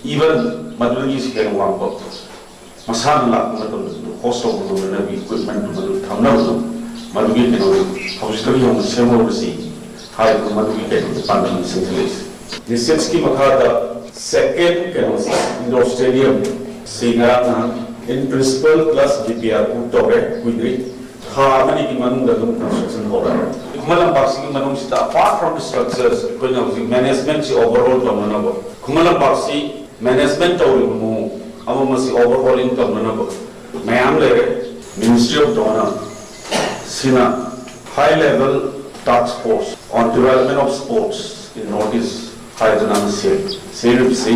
even ꯃꯗꯨꯗꯒꯤ ꯍꯦꯟꯅ ꯋꯥꯡꯕ ꯃꯁꯥꯟꯅ ꯂꯥꯛꯄ ꯃꯇꯝꯗꯁꯨ host ꯇꯧꯕ ꯉꯝꯅꯅꯕꯒꯤ equipment ꯃꯗꯨ ꯊꯝꯅꯕꯗꯨ, ꯃꯗꯨꯒꯤ ꯀꯩꯅꯣꯗꯨ ꯍꯧꯖꯤꯛꯇꯒꯤ ꯍꯧꯅ ꯁꯦꯝꯍꯧꯔꯁꯤ ꯍꯥꯏꯗꯨꯅ ꯃꯗꯨꯒꯤ ꯀꯩꯅꯣꯗꯨ ꯄꯥꯟꯗꯝ ꯁꯤꯡꯁꯤꯜꯂꯛꯏꯁꯤ꯫ Districtꯀꯤ ꯃꯈꯥꯗ second ꯀꯩꯅꯣꯁꯤ indoor stadium ꯁꯤ ꯉꯔꯥꯡ ꯅꯍꯥꯟ in principle plus DPR approve ꯇꯧꯔꯦ, ꯀꯨꯏꯗ꯭ꯔꯤ꯫ ꯊꯥ ꯑꯃꯅꯤꯒꯤ ꯃꯅꯨꯡꯗ ꯑꯗꯨꯝ construction ꯍꯧꯔꯛꯑꯅꯤ꯫ ꯈꯨꯃꯟ ꯂꯝꯄꯥꯛꯁꯤꯒꯤ ꯃꯅꯨꯡꯁꯤꯗ apart from the structures ꯑꯩꯈꯣꯏꯅ ꯍꯧꯖꯤꯛ managementꯁꯤ overhaul ꯇꯧꯅꯅꯕ, ꯈꯨꯃꯟ ꯂꯝꯄꯥꯛꯁꯤ management ꯇꯧꯔꯤꯕ ꯃꯑꯣꯡ ꯑꯃ ꯃꯁꯤ overhauling ꯇꯧꯅꯅꯕ ꯃꯌꯥꯝ ꯂꯩꯔꯦ꯫ Ministry of Dona ꯁꯤꯅ high level task force on development of sports in North East ꯍꯥꯏꯗꯨꯅ ꯑꯃ ꯁꯦꯝꯃꯤ꯫ ꯁꯦꯝꯃꯤꯕꯁꯤ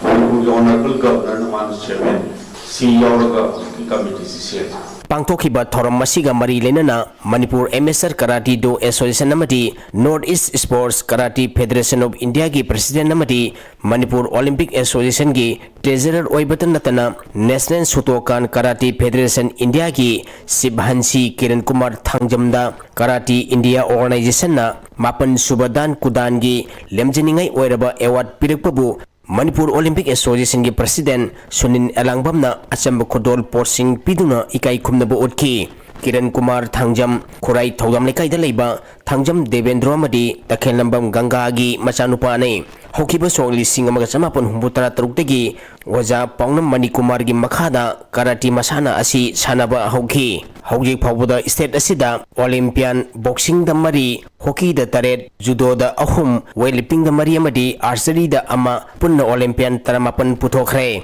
ꯃꯅꯤꯄꯨꯔꯒꯤ Honourable Governorꯅ ꯃꯥꯅ chairman ꯁꯤ ꯌꯥꯎꯔꯒ ꯍꯧꯖꯤꯛꯀꯤ committeeꯁꯤ ꯁꯦꯝꯃꯤ꯫ ꯄꯥꯡꯊꯣꯛꯈꯤꯕ ꯊꯧꯔꯝ ꯑꯁꯤꯒ ꯃꯔꯤ ꯂꯩꯅꯅ Manipur Amateur Karate Do Association ꯑꯃꯗꯤ North East Sports Karate Federation of Indiaꯒꯤ President ꯑꯃꯗꯤ ꯃꯅꯤꯄꯨꯔ Olympic Associationꯒꯤ Treasurer ꯑꯣꯏꯕꯇ ꯅꯠꯇꯅ National Shotokan Karate Federation Indiaꯒꯤ Chief Hanshi Kiran Kumar ꯊꯥꯡꯖꯝꯗ Karate India Organizationꯅ ꯃꯥꯄꯟ ꯁꯨꯕ ꯗꯥꯟ ꯀꯨꯗꯥꯟꯒꯤ ꯂꯦꯝꯖꯅꯤꯡꯉꯥꯏ ꯑꯣꯏꯔꯕ award ꯄꯤꯔꯛꯄꯕꯨ Manipur Olympic Associationꯒꯤ President Sunil ꯑꯦꯂꯥꯡꯕꯝꯅ ꯑꯆꯝꯕ ꯈꯨꯗꯣꯜ ꯄꯣꯠꯁꯤꯡ ꯄꯤꯗꯨꯅ ꯏꯀꯥꯏ ꯈꯨꯝꯅꯕ ꯎꯠꯈꯤ꯫ ꯀꯤꯔꯟ ꯀꯨꯃꯥꯔ ꯊꯥꯡꯖꯝ ꯈꯨꯔꯥꯏ ꯊꯧꯖꯥꯝ ꯂꯩꯀꯥꯏꯗ ꯂꯩꯕ ꯊꯥꯡꯖꯝ ꯗꯦꯕꯦꯟꯗ꯭ꯔꯣ ꯑꯃꯗꯤ ꯇꯈꯦꯜꯂꯝꯕꯝ ꯒꯪꯒꯥꯒꯤ ꯃꯆꯥꯅꯨꯄꯥꯅꯤ꯫ ꯍꯧꯈꯤꯕ ꯁꯣꯛ ꯂꯤꯁꯤꯡ ꯑꯃꯒ ꯆꯃꯥꯄꯟ ꯍꯨꯝꯐꯨ ꯇꯔꯥ ꯇꯔꯨꯛꯇꯒꯤ ꯑꯣꯖꯥ ꯄꯥꯎꯅꯝ ꯃꯅꯤꯀꯨꯃꯥꯔꯒꯤ ꯃꯈꯥꯗ ꯀꯔꯥꯇꯤ ꯃꯁꯥꯟꯅ ꯑꯁꯤ ꯁꯥꯟꯅꯕ ꯍꯧꯈꯤ꯫ ꯍꯧꯖꯤꯛ ꯐꯥꯎꯕꯗ state ꯑꯁꯤꯗ Olympian boxingꯗ ꯃꯔꯤ, hockeyꯗ ꯇꯔꯦꯠ, judoꯗ ꯑꯍꯨꯝ, weightliftingꯗ ꯃꯔꯤ ꯑꯃꯗꯤ archeryꯗ ꯑꯃ, ꯄꯨꯟꯅ Olympian ꯇꯔꯥꯃꯥꯄꯟ ꯄꯨꯊꯣꯛꯈ꯭ꯔꯦ꯫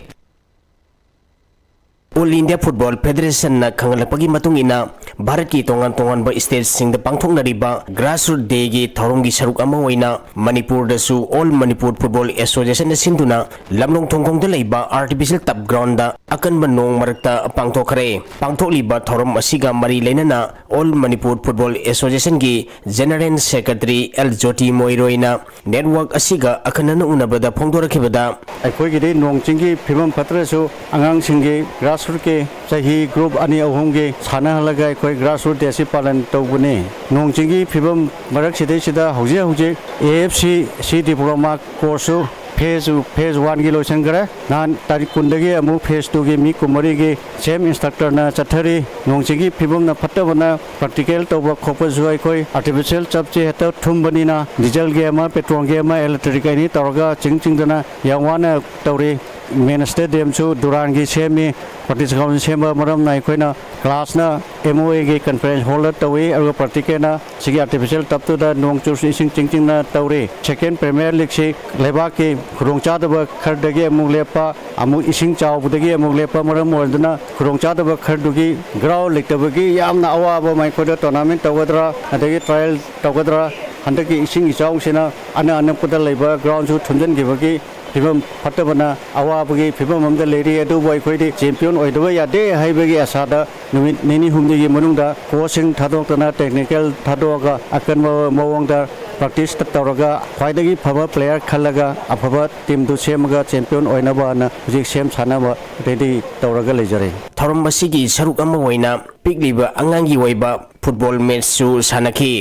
All India Football Federationꯅ ꯈꯪꯍꯜꯂꯛꯄꯒꯤ ꯃꯇꯨꯡ ꯏꯟꯅ, ꯚꯥꯔꯠꯀꯤ ꯇꯣꯉꯥꯟ ꯇꯣꯉꯥꯟꯕ stateꯁꯤꯡꯗ ꯄꯥꯡꯊꯣꯛꯅꯔꯤꯕ Grassroots Dayꯒꯤ ꯊꯧꯔꯝꯒꯤ ꯁꯔꯨꯛ ꯑꯃ ꯑꯣꯏꯅ ꯃꯅꯤꯄꯨꯔꯗꯁꯨ All Manipur Football Associationꯅ ꯁꯤꯟꯗꯨꯅ ꯂꯝꯂꯣꯡ ꯊꯣꯡꯈꯣꯡꯗ ꯂꯩꯕ artificial turf groundꯗ ꯑꯀꯟꯕ ꯅꯣꯡ ꯃꯔꯛꯇ ꯄꯥꯡꯊꯣꯛꯈ꯭ꯔꯦ꯫ ꯄꯥꯡꯊꯣꯛꯂꯤꯕ ꯊꯧꯔꯝ ꯑꯁꯤꯒ ꯃꯔꯤ ꯂꯩꯅꯅ All Manipur Football Associationꯒꯤ General Secretary ꯑꯦꯜ ꯖꯣꯇꯤ ꯃꯣꯏꯔꯣꯏꯅ network ꯑꯁꯤꯒ ꯑꯈꯟꯅꯅ ꯎꯅꯕꯗ ꯐꯣꯡꯗꯣꯔꯛꯈꯤꯕꯗ, ꯑꯩꯈꯣꯏꯒꯤꯗꯤ ꯅꯣꯡ ꯆꯤꯡꯒꯤ ꯐꯤꯕꯝ ꯐꯠꯇ꯭ꯔꯁꯨ ꯑꯉꯥꯡꯁꯤꯡꯒꯤ grassrootsꯀꯤ ꯆꯍꯤ group ꯑꯅꯤ ꯑꯍꯨꯝꯒꯤ ꯁꯥꯟꯅꯍꯜꯂꯒ ꯑꯩꯈꯣꯏ Grassroots Day ꯑꯁꯤ ꯄꯥꯂꯟ ꯇꯧꯕꯅꯤ꯫ ꯅꯣꯡ ꯆꯤꯡꯒꯤ ꯐꯤꯕꯝ ꯃꯔꯛꯁꯤꯗꯩꯁꯤꯗ ꯍꯧꯖꯤꯛ ꯍꯧꯖꯤꯛ A F C C Diploma courseꯁꯨ phase phase oneꯒꯤ ꯂꯣꯏꯁꯤꯟꯈ꯭ꯔꯦ꯫ ꯅꯍꯥꯟ ꯇꯥꯔꯤꯛ ꯀꯨꯟꯗꯒꯤ ꯑꯃꯨꯛ phase twoꯒꯤ ꯃꯤ ꯀꯨꯟꯃꯔꯤꯒꯤ same instructorꯅ ꯆꯠꯊꯔꯤ꯫ ꯅꯣꯡ ꯆꯤꯡꯒꯤ ꯐꯤꯕꯝꯅ ꯐꯠꯇꯕꯅ practical ꯇꯧꯕ ꯈꯣꯠꯄꯁꯨ ꯑꯩꯈꯣꯏ artificial turfꯁꯦ ꯍꯦꯛꯇ ꯊꯨꯝꯕꯅꯤꯅ dieselꯒꯤ ꯑꯃ, petrolꯒꯤ ꯑꯃ, electric ꯑꯅꯤ ꯇꯧꯔꯒ ꯆꯤꯡ ꯆꯤꯡꯗꯅ ꯌꯥꯝ ꯋꯥꯅ ꯇꯧꯔꯤ꯫ Main stadiumꯁꯨ Duranꯒꯤ ꯁꯦꯝꯃꯤ, practice ground ꯁꯦꯝꯕ ꯃꯔꯝꯅ ꯑꯩꯈꯣꯏꯅ classꯅ M O Aꯒꯤ conference hallꯗ ꯇꯧꯏ, ꯑꯗꯨꯒ practicalꯅ ꯁꯤꯒꯤ artificial turfꯇꯨꯗ ꯅꯣꯡ ꯆꯨꯔꯁꯨ ꯏꯁꯤꯡ ꯆꯤꯡ ꯆꯤꯡꯅ ꯇꯧꯔꯤ꯫ Second Premier Leagueꯁꯤ ꯂꯩꯕꯥꯛꯀꯤ ꯈꯨꯗꯣꯡꯆꯥꯗꯕ ꯈꯔꯗꯒꯤ ꯑꯃꯨꯛ ꯂꯦꯞꯄ, ꯑꯃꯨꯛ ꯏꯁꯤꯡ ꯆꯥꯎꯕꯗꯒꯤ ꯑꯃꯨꯛ ꯂꯦꯞꯄ ꯃꯔꯝ ꯑꯣꯏꯗꯨꯅ ꯈꯨꯗꯣꯡꯆꯥꯗꯕ ꯈꯔꯗꯨꯒꯤ ground ꯂꯩꯇꯕꯒꯤ ꯌꯥꯝꯅ ꯑꯋꯥꯕ ꯑꯃ ꯑꯩꯈꯣꯏꯗ tournament ꯇꯧꯒꯗ꯭ꯔꯥ, ꯑꯗꯒꯤ trial ꯇꯧꯒꯗ꯭ꯔꯥ, ꯍꯟꯗꯛꯀꯤ ꯏꯁꯤꯡ ꯏꯆꯥꯎꯁꯤꯅ ꯑꯅꯛ ꯑꯅꯛꯄꯗ ꯂꯩꯕ groundꯁꯨ ꯊꯨꯝꯖꯤꯟꯈꯤꯕꯒꯤ ꯐꯤꯕꯝ ꯐꯠꯇꯕꯅ ꯑꯋꯥꯕꯒꯤ ꯐꯤꯕꯝ ꯑꯃꯗ ꯂꯩꯔꯤ꯫ ꯑꯗꯨꯕꯨ ꯑꯩꯈꯣꯏꯗꯤ champion ꯑꯣꯏꯗꯕ ꯌꯥꯗꯦ ꯍꯥꯏꯕꯒꯤ ꯑꯁꯥꯗ ꯅꯨꯃꯤꯠ ꯅꯤꯅꯤ ꯍꯨꯝꯅꯤꯒꯤ ꯃꯅꯨꯡꯗ coachꯁꯤꯡ ꯊꯥꯗꯣꯛꯇꯅ technical ꯊꯥꯗꯣꯛꯑꯒ ꯑꯀꯟꯕ ꯃꯑꯣꯡꯗ practice ꯇꯧꯔꯒ ꯈ꯭ꯋꯥꯏꯗꯒꯤ ꯐꯕ player ꯈꯜꯂꯒ ꯑꯐꯕ teamꯗꯨ ꯁꯦꯝꯃꯒ champion ꯑꯣꯏꯅꯕꯅ ꯍꯧꯖꯤꯛ ꯁꯦꯝ ꯁꯥꯅꯕ ready ꯇꯧꯔꯒ ꯂꯩꯖꯔꯦ꯫ ꯊꯧꯔꯝ ꯑꯁꯤꯒꯤ ꯁꯔꯨꯛ ꯑꯃ ꯑꯣꯏꯅ ꯄꯤꯛꯂꯤꯕ ꯑꯉꯥꯡꯒꯤ ꯑꯣꯏꯕ football matchꯁꯨ ꯁꯥꯟꯅꯈꯤ꯫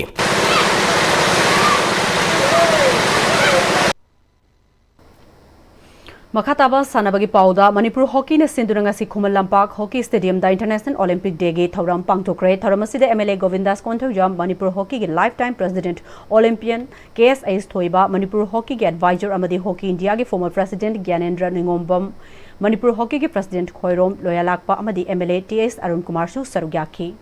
ꯃꯈꯥ ꯇꯥꯕ ꯁꯥꯟꯅꯕꯒꯤ ꯄꯥꯎꯗ, ꯃꯅꯤꯄꯨꯔ ꯍꯣꯀꯤꯅ ꯁꯤꯟꯗꯨꯅ ꯉꯁꯤ Khuman Lampak hockey ꯁ꯭ꯇꯦꯗꯤꯌꯝꯗ international Olympic ꯗꯦꯒꯤ ꯊꯧꯔꯝ ꯄꯥꯡꯊꯣꯛꯈ꯭ꯔꯦ꯫ ꯊꯧꯔꯝ ꯑꯁꯤꯗ M L A Gobindas Konthoujam, Manipur ꯍꯣꯀꯤꯒꯤ lifetime president Olympian K S H Thoiba, Manipur ꯍꯣꯀꯤꯒꯤ ꯑꯦꯗꯚꯥꯏꯖꯔ ꯑꯃꯗꯤ ꯍꯣꯀꯤ ꯏꯟꯗꯤꯌꯥꯒꯤ ꯐꯣꯔꯃꯔ ꯄ꯭ꯔꯦꯁꯤꯗꯦꯟꯠ ꯒ꯭ꯌꯥꯅꯦꯟꯗ꯭ꯔ ꯅꯤꯉꯣꯝꯕꯝ, ꯃꯅꯤꯄꯨꯔ ꯍꯣꯀꯤꯒꯤ ꯄ꯭ꯔꯦꯁꯤꯗꯦꯟꯠ ꯈꯣꯏꯔꯣꯝ ꯂꯣꯌꯥꯂꯥꯛꯄ ꯑꯃꯗꯤ M L A T S Arun ꯀꯨꯃꯥꯔꯁꯨ ꯁꯔꯨꯛ ꯌꯥꯈꯤ꯫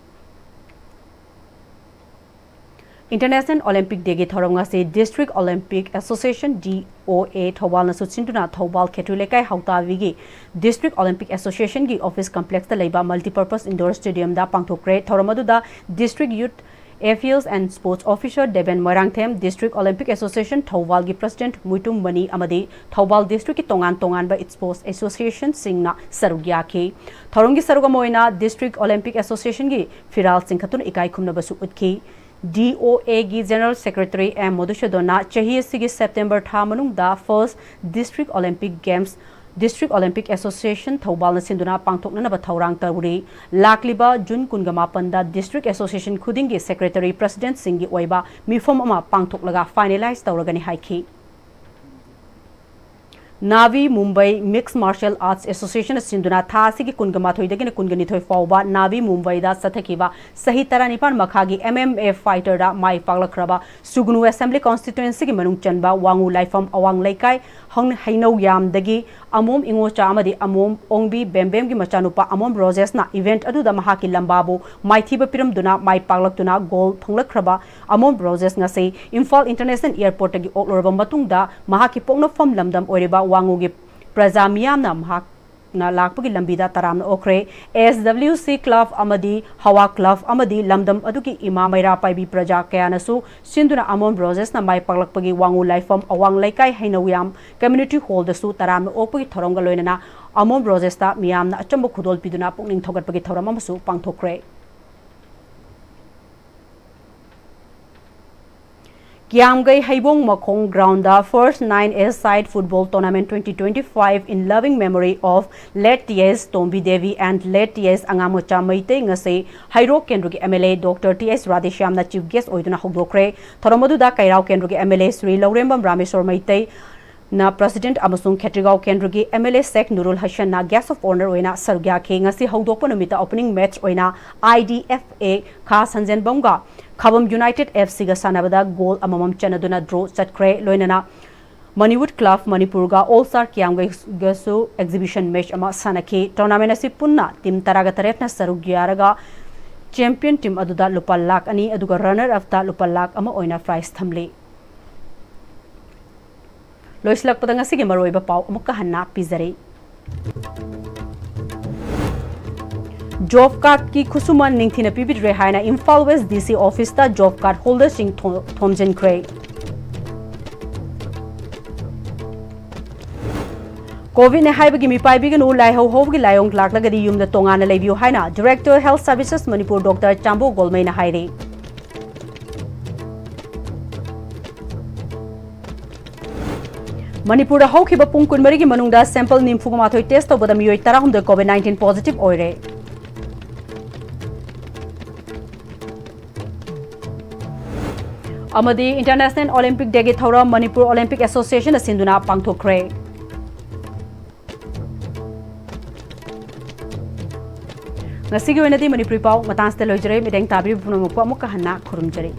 ꯏꯟꯇꯔꯅꯦꯁꯅꯦꯜ ꯑꯣꯂꯤꯝꯄꯤꯛ ꯗꯦꯒꯤ ꯊꯧꯔꯝ ꯉꯁꯤ ꯗꯤꯁꯇ꯭ꯔꯤꯛ ꯑꯣꯂꯤꯝꯄꯤꯛ ꯑꯦꯁꯣꯁꯤꯌꯦꯁꯟ, ꯗꯤ ꯑꯣ ꯑꯦ, ꯊꯧꯕꯥꯜꯅ ꯁꯤꯟꯗꯨꯅ ꯊꯧꯕꯥꯜ ꯈꯦꯇ꯭ꯔꯤ ꯂꯩꯀꯥꯏ ꯍꯥꯎꯇꯥꯕꯤꯒꯤ ꯗꯤꯁꯇ꯭ꯔꯤꯛ ꯑꯣꯂꯤꯝꯄꯤꯛ ꯑꯦꯁꯣꯁꯤꯌꯦꯁꯟꯒꯤ ꯑꯣꯐꯤꯁ ꯀꯝꯄ꯭ꯂꯦꯛꯁꯇ ꯂꯩꯕ ꯃꯜꯇꯤꯄꯔꯄꯁ ꯏꯟꯗꯣꯔ ꯁ꯭ꯇꯦꯗꯤꯌꯝꯗ ꯄꯥꯡꯊꯣꯛꯈ꯭ꯔꯦ꯫ ꯊꯧꯔꯝ ꯑꯗꯨꯗ district youth affairs and sports officer Deben Moirangthem, district Olympic association ꯊꯧꯕꯥꯜꯒꯤ ꯄ꯭ꯔꯦꯁꯤꯗꯦꯟꯠ ꯃꯨꯏꯇꯨꯝ ꯃꯅꯤ ꯑꯃꯗꯤ ꯊꯧꯕꯥꯜ ꯗꯤꯁꯇ꯭ꯔꯤꯛꯀꯤ ꯇꯣꯉꯥꯟ ꯇꯣꯉꯥꯟꯕ ꯁ꯭ꯄꯣꯔꯠꯁ ꯑꯦꯁꯣꯁꯤꯌꯦꯁꯟꯁꯤꯡꯅ ꯁꯔꯨꯛ ꯌꯥꯈꯤ꯫ ꯊꯧꯔꯝꯒꯤ ꯁꯔꯨꯛ ꯑꯃ ꯑꯣꯏꯅ ꯗꯤꯁꯇ꯭ꯔꯤꯛ ꯑꯣꯂꯤꯝꯄꯤꯛ ꯑꯦꯁꯣꯁꯤꯌꯦꯁꯟꯒꯤ ꯐꯤꯔꯥꯜ ꯆꯤꯡꯈꯠꯇꯨꯅ ꯏꯀꯥꯏ ꯈꯨꯝꯅꯕꯁꯨ ꯎꯠꯈꯤ꯫ ꯗꯤ ꯑꯣ ꯑꯦꯒꯤ ꯖꯦꯅꯔꯦꯜ ꯁꯦꯀ꯭ꯔꯦꯇꯔꯤ ꯑꯦꯝ ꯃꯙꯨꯁꯨꯗꯟꯅ ꯆꯍꯤ ꯑꯁꯤꯒꯤ ꯁꯦꯞꯇꯦꯝꯕꯔ ꯊꯥ ꯃꯅꯨꯡꯗ first district Olympic games district Olympic association ꯊꯧꯕꯥꯜꯅ ꯁꯤꯟꯗꯨꯅ ꯄꯥꯡꯊꯣꯛꯅꯅꯕ ꯊꯧꯔꯥꯡ ꯇꯧꯔꯤ꯫ ꯂꯥꯛꯂꯤꯕ ꯖꯨꯟ ꯀꯨꯟꯒ ꯃꯥꯄꯟꯗ ꯗꯤꯁꯇ꯭ꯔꯤꯛ ꯑꯦꯁꯣꯁꯤꯌꯦꯁꯟ ꯈꯨꯗꯤꯡꯒꯤ ꯁꯦꯀ꯭ꯔꯦꯇꯔꯤ ꯄ꯭ꯔꯦꯁꯤꯗꯦꯟꯠꯁꯤꯡꯒꯤ ꯑꯣꯏꯕ ꯃꯤꯐꯝ ꯑꯃ ꯄꯥꯡꯊꯣꯛꯂꯒ ꯐꯥꯏꯅꯦꯂꯥꯏꯖ ꯇꯧꯔꯒꯅꯤ ꯍꯥꯏꯈꯤ꯫ Navi Mumbai mix martial arts ꯑꯦꯁꯣꯁꯤꯌꯦꯁꯟꯅ ꯁꯤꯟꯗꯨꯅ ꯊꯥ ꯑꯁꯤꯒꯤ ꯀꯨꯟꯒ ꯃꯥꯊꯣꯏꯗꯒꯤꯅ ꯀꯨꯟꯒ ꯅꯤꯊꯣꯏ ꯐꯥꯎꯕ ꯅꯥꯚꯤ ꯃꯨꯝꯕꯥꯏꯗ ꯆꯠꯊꯈꯤꯕ ꯆꯍꯤ ꯇꯔꯥꯅꯤꯄꯥꯟ ꯃꯈꯥꯒꯤ ꯑꯦꯝ ꯑꯦꯝ ꯑꯦ ꯐꯥꯏꯇꯔꯗ ꯃꯥꯏ ꯄꯥꯛꯂꯛꯈ꯭ꯔꯕ ꯁꯨꯒꯅꯨ ꯑꯦꯁꯦꯝꯕ꯭ꯂꯤ ꯀꯣꯟꯁꯇꯤꯇ꯭ꯋꯦꯟꯁꯤꯒꯤ ꯃꯅꯨꯡ ꯆꯟꯕ ꯋꯥꯉꯨ ꯂꯥꯏꯐꯝ ꯑꯋꯥꯡ ꯂꯩꯀꯥꯏ ꯍꯪ-, ꯍꯩꯅꯧ ꯌꯥꯝꯗꯒꯤ ꯑꯃꯣꯝ ꯏꯉꯣꯆꯥ ꯑꯃꯗꯤ ꯑꯃꯣꯝ ꯑꯣꯡꯕꯤ ꯕꯦꯝꯕꯦꯝꯒꯤ ꯃꯆꯥꯅꯨꯄꯥ ꯑꯃꯣꯝ ꯔꯣꯖꯦꯁꯅ ꯏꯚꯦꯟꯠ ꯑꯗꯨꯗ ꯃꯍꯥꯛꯀꯤ ꯂꯝꯕꯥꯕꯨ ꯃꯥꯏꯊꯤꯕ ꯄꯤꯔꯝꯗꯨꯅ ꯃꯥꯏ ꯄꯥꯛꯂꯛꯇꯨꯅ ꯒꯣꯜ ꯐꯪꯂꯛꯈ꯭ꯔꯕ ꯑꯃꯣꯝ ꯔꯣꯖꯦꯁ ꯉꯁꯤ ꯏꯝꯐꯥꯜ ꯏꯟꯇꯔꯅꯦꯁꯅꯦꯜ ꯑꯦꯌꯔꯄꯣꯔꯠꯇꯒꯤ ꯑꯣꯛꯂꯨꯔꯕ ꯃꯇꯨꯡꯗ ꯃꯍꯥꯛꯀꯤ ꯄꯣꯛꯅꯐꯝ ꯂꯝꯗꯝ ꯑꯣꯏꯔꯤꯕ ꯋꯥꯉꯨꯒꯤ ꯄ꯭ꯔꯖꯥ ꯃꯤꯌꯥꯝꯅ ꯃꯍꯥꯛꯅ ꯂꯥꯛꯄꯒꯤ ꯂꯝꯕꯤꯗ ꯇꯔꯥꯝꯅ ꯑꯣꯛꯈ꯭ꯔꯦ꯫ ꯑꯦꯁ ꯗꯕ꯭ꯂꯤꯎ ꯁꯤ ꯀ꯭ꯂꯕ ꯑꯃꯗꯤ ꯍꯋꯥ ꯀ꯭ꯂꯕ ꯑꯃꯗꯤ ꯂꯝꯗꯝ ꯑꯗꯨꯒꯤ ꯏꯃꯥ ꯃꯩꯔꯥ ꯄꯥꯏꯕꯤ ꯄ꯭ꯔꯖꯥ ꯀꯌꯥꯅꯁꯨ ꯁꯤꯟꯗꯨꯅ ꯑꯃꯣꯝ ꯔꯣꯖꯦꯁꯅ ꯃꯥꯏ ꯄꯥꯛꯂꯛꯄꯒꯤ ꯋꯥꯉꯨ ꯂꯥꯏꯐꯝ ꯑꯋꯥꯡ ꯂꯩꯀꯥꯏ ꯍꯩꯅꯧꯌꯥꯝ ꯀꯝꯃ꯭ꯌꯨꯅꯤꯇꯤ ꯍꯣꯜꯗꯁꯨ ꯇꯔꯥꯝꯅ ꯑꯣꯛꯄꯒꯤ ꯊꯧꯔꯝꯒ ꯂꯣꯏꯅꯅ ꯑꯃꯣꯝ ꯔꯣꯖꯦꯁꯇ ꯃꯤꯌꯥꯝꯅ ꯑꯆꯝꯕ ꯈꯨꯗꯣꯜ ꯄꯤꯗꯨꯅ ꯄꯨꯛꯅꯤꯡ ꯊꯧꯒꯠꯄꯒꯤ ꯊꯧꯔꯝ ꯑꯃꯁꯨ ꯄꯥꯡꯊꯣꯛꯈ꯭ꯔꯦ꯫ ꯀꯤꯌꯥꯝꯒꯩ ꯍꯩꯕꯣꯡ ꯃꯈꯣꯡ ground First Nine A Side Football Tournament twenty twenty-five in loving memory of late T S Tombi Devi and late T S ꯑꯉꯥꯡꯃꯆꯥ ꯃꯩꯇꯩ ꯉꯁꯤ ꯍꯩꯔꯣꯛ ꯀꯦꯟꯗ꯭ꯔꯒꯤ M L A doctor T S ꯔꯥꯙꯦꯁ꯭ꯌꯥꯝꯅ ꯆꯤꯐ ꯒꯦꯁ ꯑꯣꯏꯗꯨꯅ ꯍꯧꯗꯣꯛꯈ꯭ꯔꯦ꯫ ꯊꯧꯔꯝ ꯑꯗꯨꯗ ꯀꯩꯔꯥꯎ ꯀꯦꯟꯗ꯭ꯔꯒꯤ M L A Shri Laurembam Rameshor Meitei, ꯅ ꯄ꯭ꯔꯁꯤꯗꯦꯟꯠ ꯑꯃꯁꯨꯡ ꯈꯦꯇ꯭ꯔꯤꯒꯥꯎ ꯀꯦꯟꯗ꯭ꯔꯒꯤ M L A Sheikh Nurul ꯍꯁꯟꯅ ꯒꯦꯁ ꯑꯣꯐ ꯑꯣꯅꯔ ꯑꯣꯏꯅ ꯁꯔꯨꯛ ꯌꯥꯈꯤ꯫ ꯉꯁꯤ ꯍꯧꯗꯣꯛꯄ ꯅꯨꯃꯤꯠꯇ ꯑꯣꯄꯅꯤꯡ ꯃꯦꯆ ꯑꯣꯏꯅ ꯑꯥꯏ ꯗꯤ ꯑꯦꯐ ꯑꯦ ꯈꯥ ꯁꯟꯖꯦꯟꯕꯝꯒ ꯈꯥꯕꯝ ꯌꯨꯅꯥꯏꯇꯦꯗ ꯑꯦꯐ ꯁꯤꯒ ꯁꯥꯟꯅꯕꯗ ꯒꯣꯜ ꯑꯃꯃꯝ ꯆꯟꯅꯗꯨꯅ ꯗ꯭ꯔꯣ ꯆꯠꯈ꯭ꯔꯦ꯫ ꯂꯣꯏꯅꯅ ꯃꯅꯤꯋꯨꯗ ꯀ꯭ꯂꯕ ꯃꯅꯤꯄꯨꯔꯒ ꯑꯣꯜ ꯁ꯭ꯇꯥꯔ ꯀꯤꯌꯥꯝꯒꯩꯒꯁꯨ ꯑꯦꯛꯖꯤꯕꯤꯁꯟ ꯃꯦꯆ ꯑꯃ ꯁꯥꯟꯅꯈꯤ꯫ ꯇꯣꯔꯅꯥꯃꯦꯟ ꯑꯁꯤ ꯄꯨꯟꯅ ꯇꯤꯝ ꯇꯔꯥꯒ ꯇꯔꯦꯠꯅ ꯁꯔꯨꯛ ꯌꯥꯔꯒ ꯆꯦꯝꯄꯤꯌꯟ ꯇꯤꯝ ꯑꯗꯨꯗ ꯂꯨꯄꯥ ꯂꯥꯈ ꯑꯅꯤ ꯑꯗꯨꯒ ꯔꯟꯅꯔ ꯑꯞꯇ ꯂꯨꯄꯥ ꯂꯥꯈ ꯑꯃ ꯑꯣꯏꯅ ꯄ꯭ꯔꯥꯏꯖ ꯊꯝꯂꯤ꯫ ꯂꯣꯏꯁꯤꯜꯂꯛꯄꯗ ꯉꯁꯤꯒꯤ ꯃꯔꯨꯑꯣꯏꯕ ꯄꯥꯎ ꯑꯃꯨꯛꯀ ꯍꯟꯅ ꯄꯤꯖꯔꯤ꯫ ꯖꯣꯕ ꯀꯥꯔꯗꯀꯤ ꯈꯨꯠꯁꯨꯃꯟ ꯅꯤꯡꯊꯤꯅ ꯄꯤꯕꯤꯗ꯭ꯔꯦ ꯍꯥꯏꯅ ꯏꯝꯐꯥꯜ ꯋꯦꯁ ꯗꯤ ꯁꯤ ꯑꯣꯐꯤꯁꯇ ꯖꯣꯕ ꯀꯥꯔꯗ ꯍꯣꯜꯗꯔꯁꯤꯡ ꯊꯣ-, ꯊꯣꯝꯖꯤꯟꯈ꯭ꯔꯦ꯫ ꯀꯣꯚꯤꯗꯅꯦ ꯍꯥꯏꯕꯒꯤ ꯃꯤꯄꯥꯏꯕꯤꯒꯅꯨ, ꯂꯥꯏꯍꯧ ꯍꯧꯕꯒꯤ ꯂꯥꯏꯑꯣꯡ ꯂꯥꯛꯂꯒꯗꯤ ꯌꯨꯝꯗ ꯇꯣꯉꯥꯟꯅ ꯂꯩꯕꯤꯌꯨ ꯍꯥꯏꯅ director health services Manipur doctor Chambo ꯒꯣꯜꯃꯩꯅ ꯍꯥꯏꯔꯤ꯫ ꯃꯅꯤꯄꯨꯔꯗ ꯍꯧꯈꯤꯕ ꯄꯨꯡ ꯀꯨꯟꯃꯔꯤꯒꯤ ꯃꯅꯨꯡꯗ ꯁꯦꯝꯄꯜ ꯅꯤꯐꯨꯒ ꯃꯥꯊꯣꯏ ꯇꯦꯁ ꯇꯧꯕꯗ ꯃꯤꯑꯣꯏ ꯇꯔꯥꯍꯨꯝꯗꯣꯏ ꯀꯣꯚꯤꯗ ꯅꯥꯏꯟꯇꯤꯟ ꯄꯣꯖꯤꯇꯤꯚ ꯑꯣꯏꯔꯦ꯫ ꯑꯃꯗꯤ ꯏꯟꯇꯔꯅꯦꯁꯅꯦꯜ ꯑꯣꯂꯤꯝꯄꯤꯛ ꯗꯦꯒꯤ ꯊꯧꯔꯝ ꯃꯅꯤꯄꯨꯔ ꯑꯣꯂꯤꯝꯄꯤꯛ ꯑꯦꯁꯣꯁꯤꯌꯦꯁꯟꯅ ꯁꯤꯟꯗꯨꯅ ꯄꯥꯡꯊꯣꯛꯈ꯭ꯔꯦ꯫ ꯉꯁꯤꯒꯤ ꯑꯣꯏꯅꯗꯤ ꯃꯅꯤꯄꯨꯔꯤ ꯄꯥꯎ ꯃꯇꯥꯡꯁꯤꯗ ꯂꯣꯏꯖꯔꯦ꯫ ꯃꯤꯠꯌꯦꯡ ꯇꯥꯕꯤꯔꯤꯕ ꯄꯨꯝꯅꯃꯛꯄꯨ ꯑꯃꯨꯛꯀ ꯍꯟꯅ ꯈꯨꯔꯨꯝꯖꯔꯤ꯫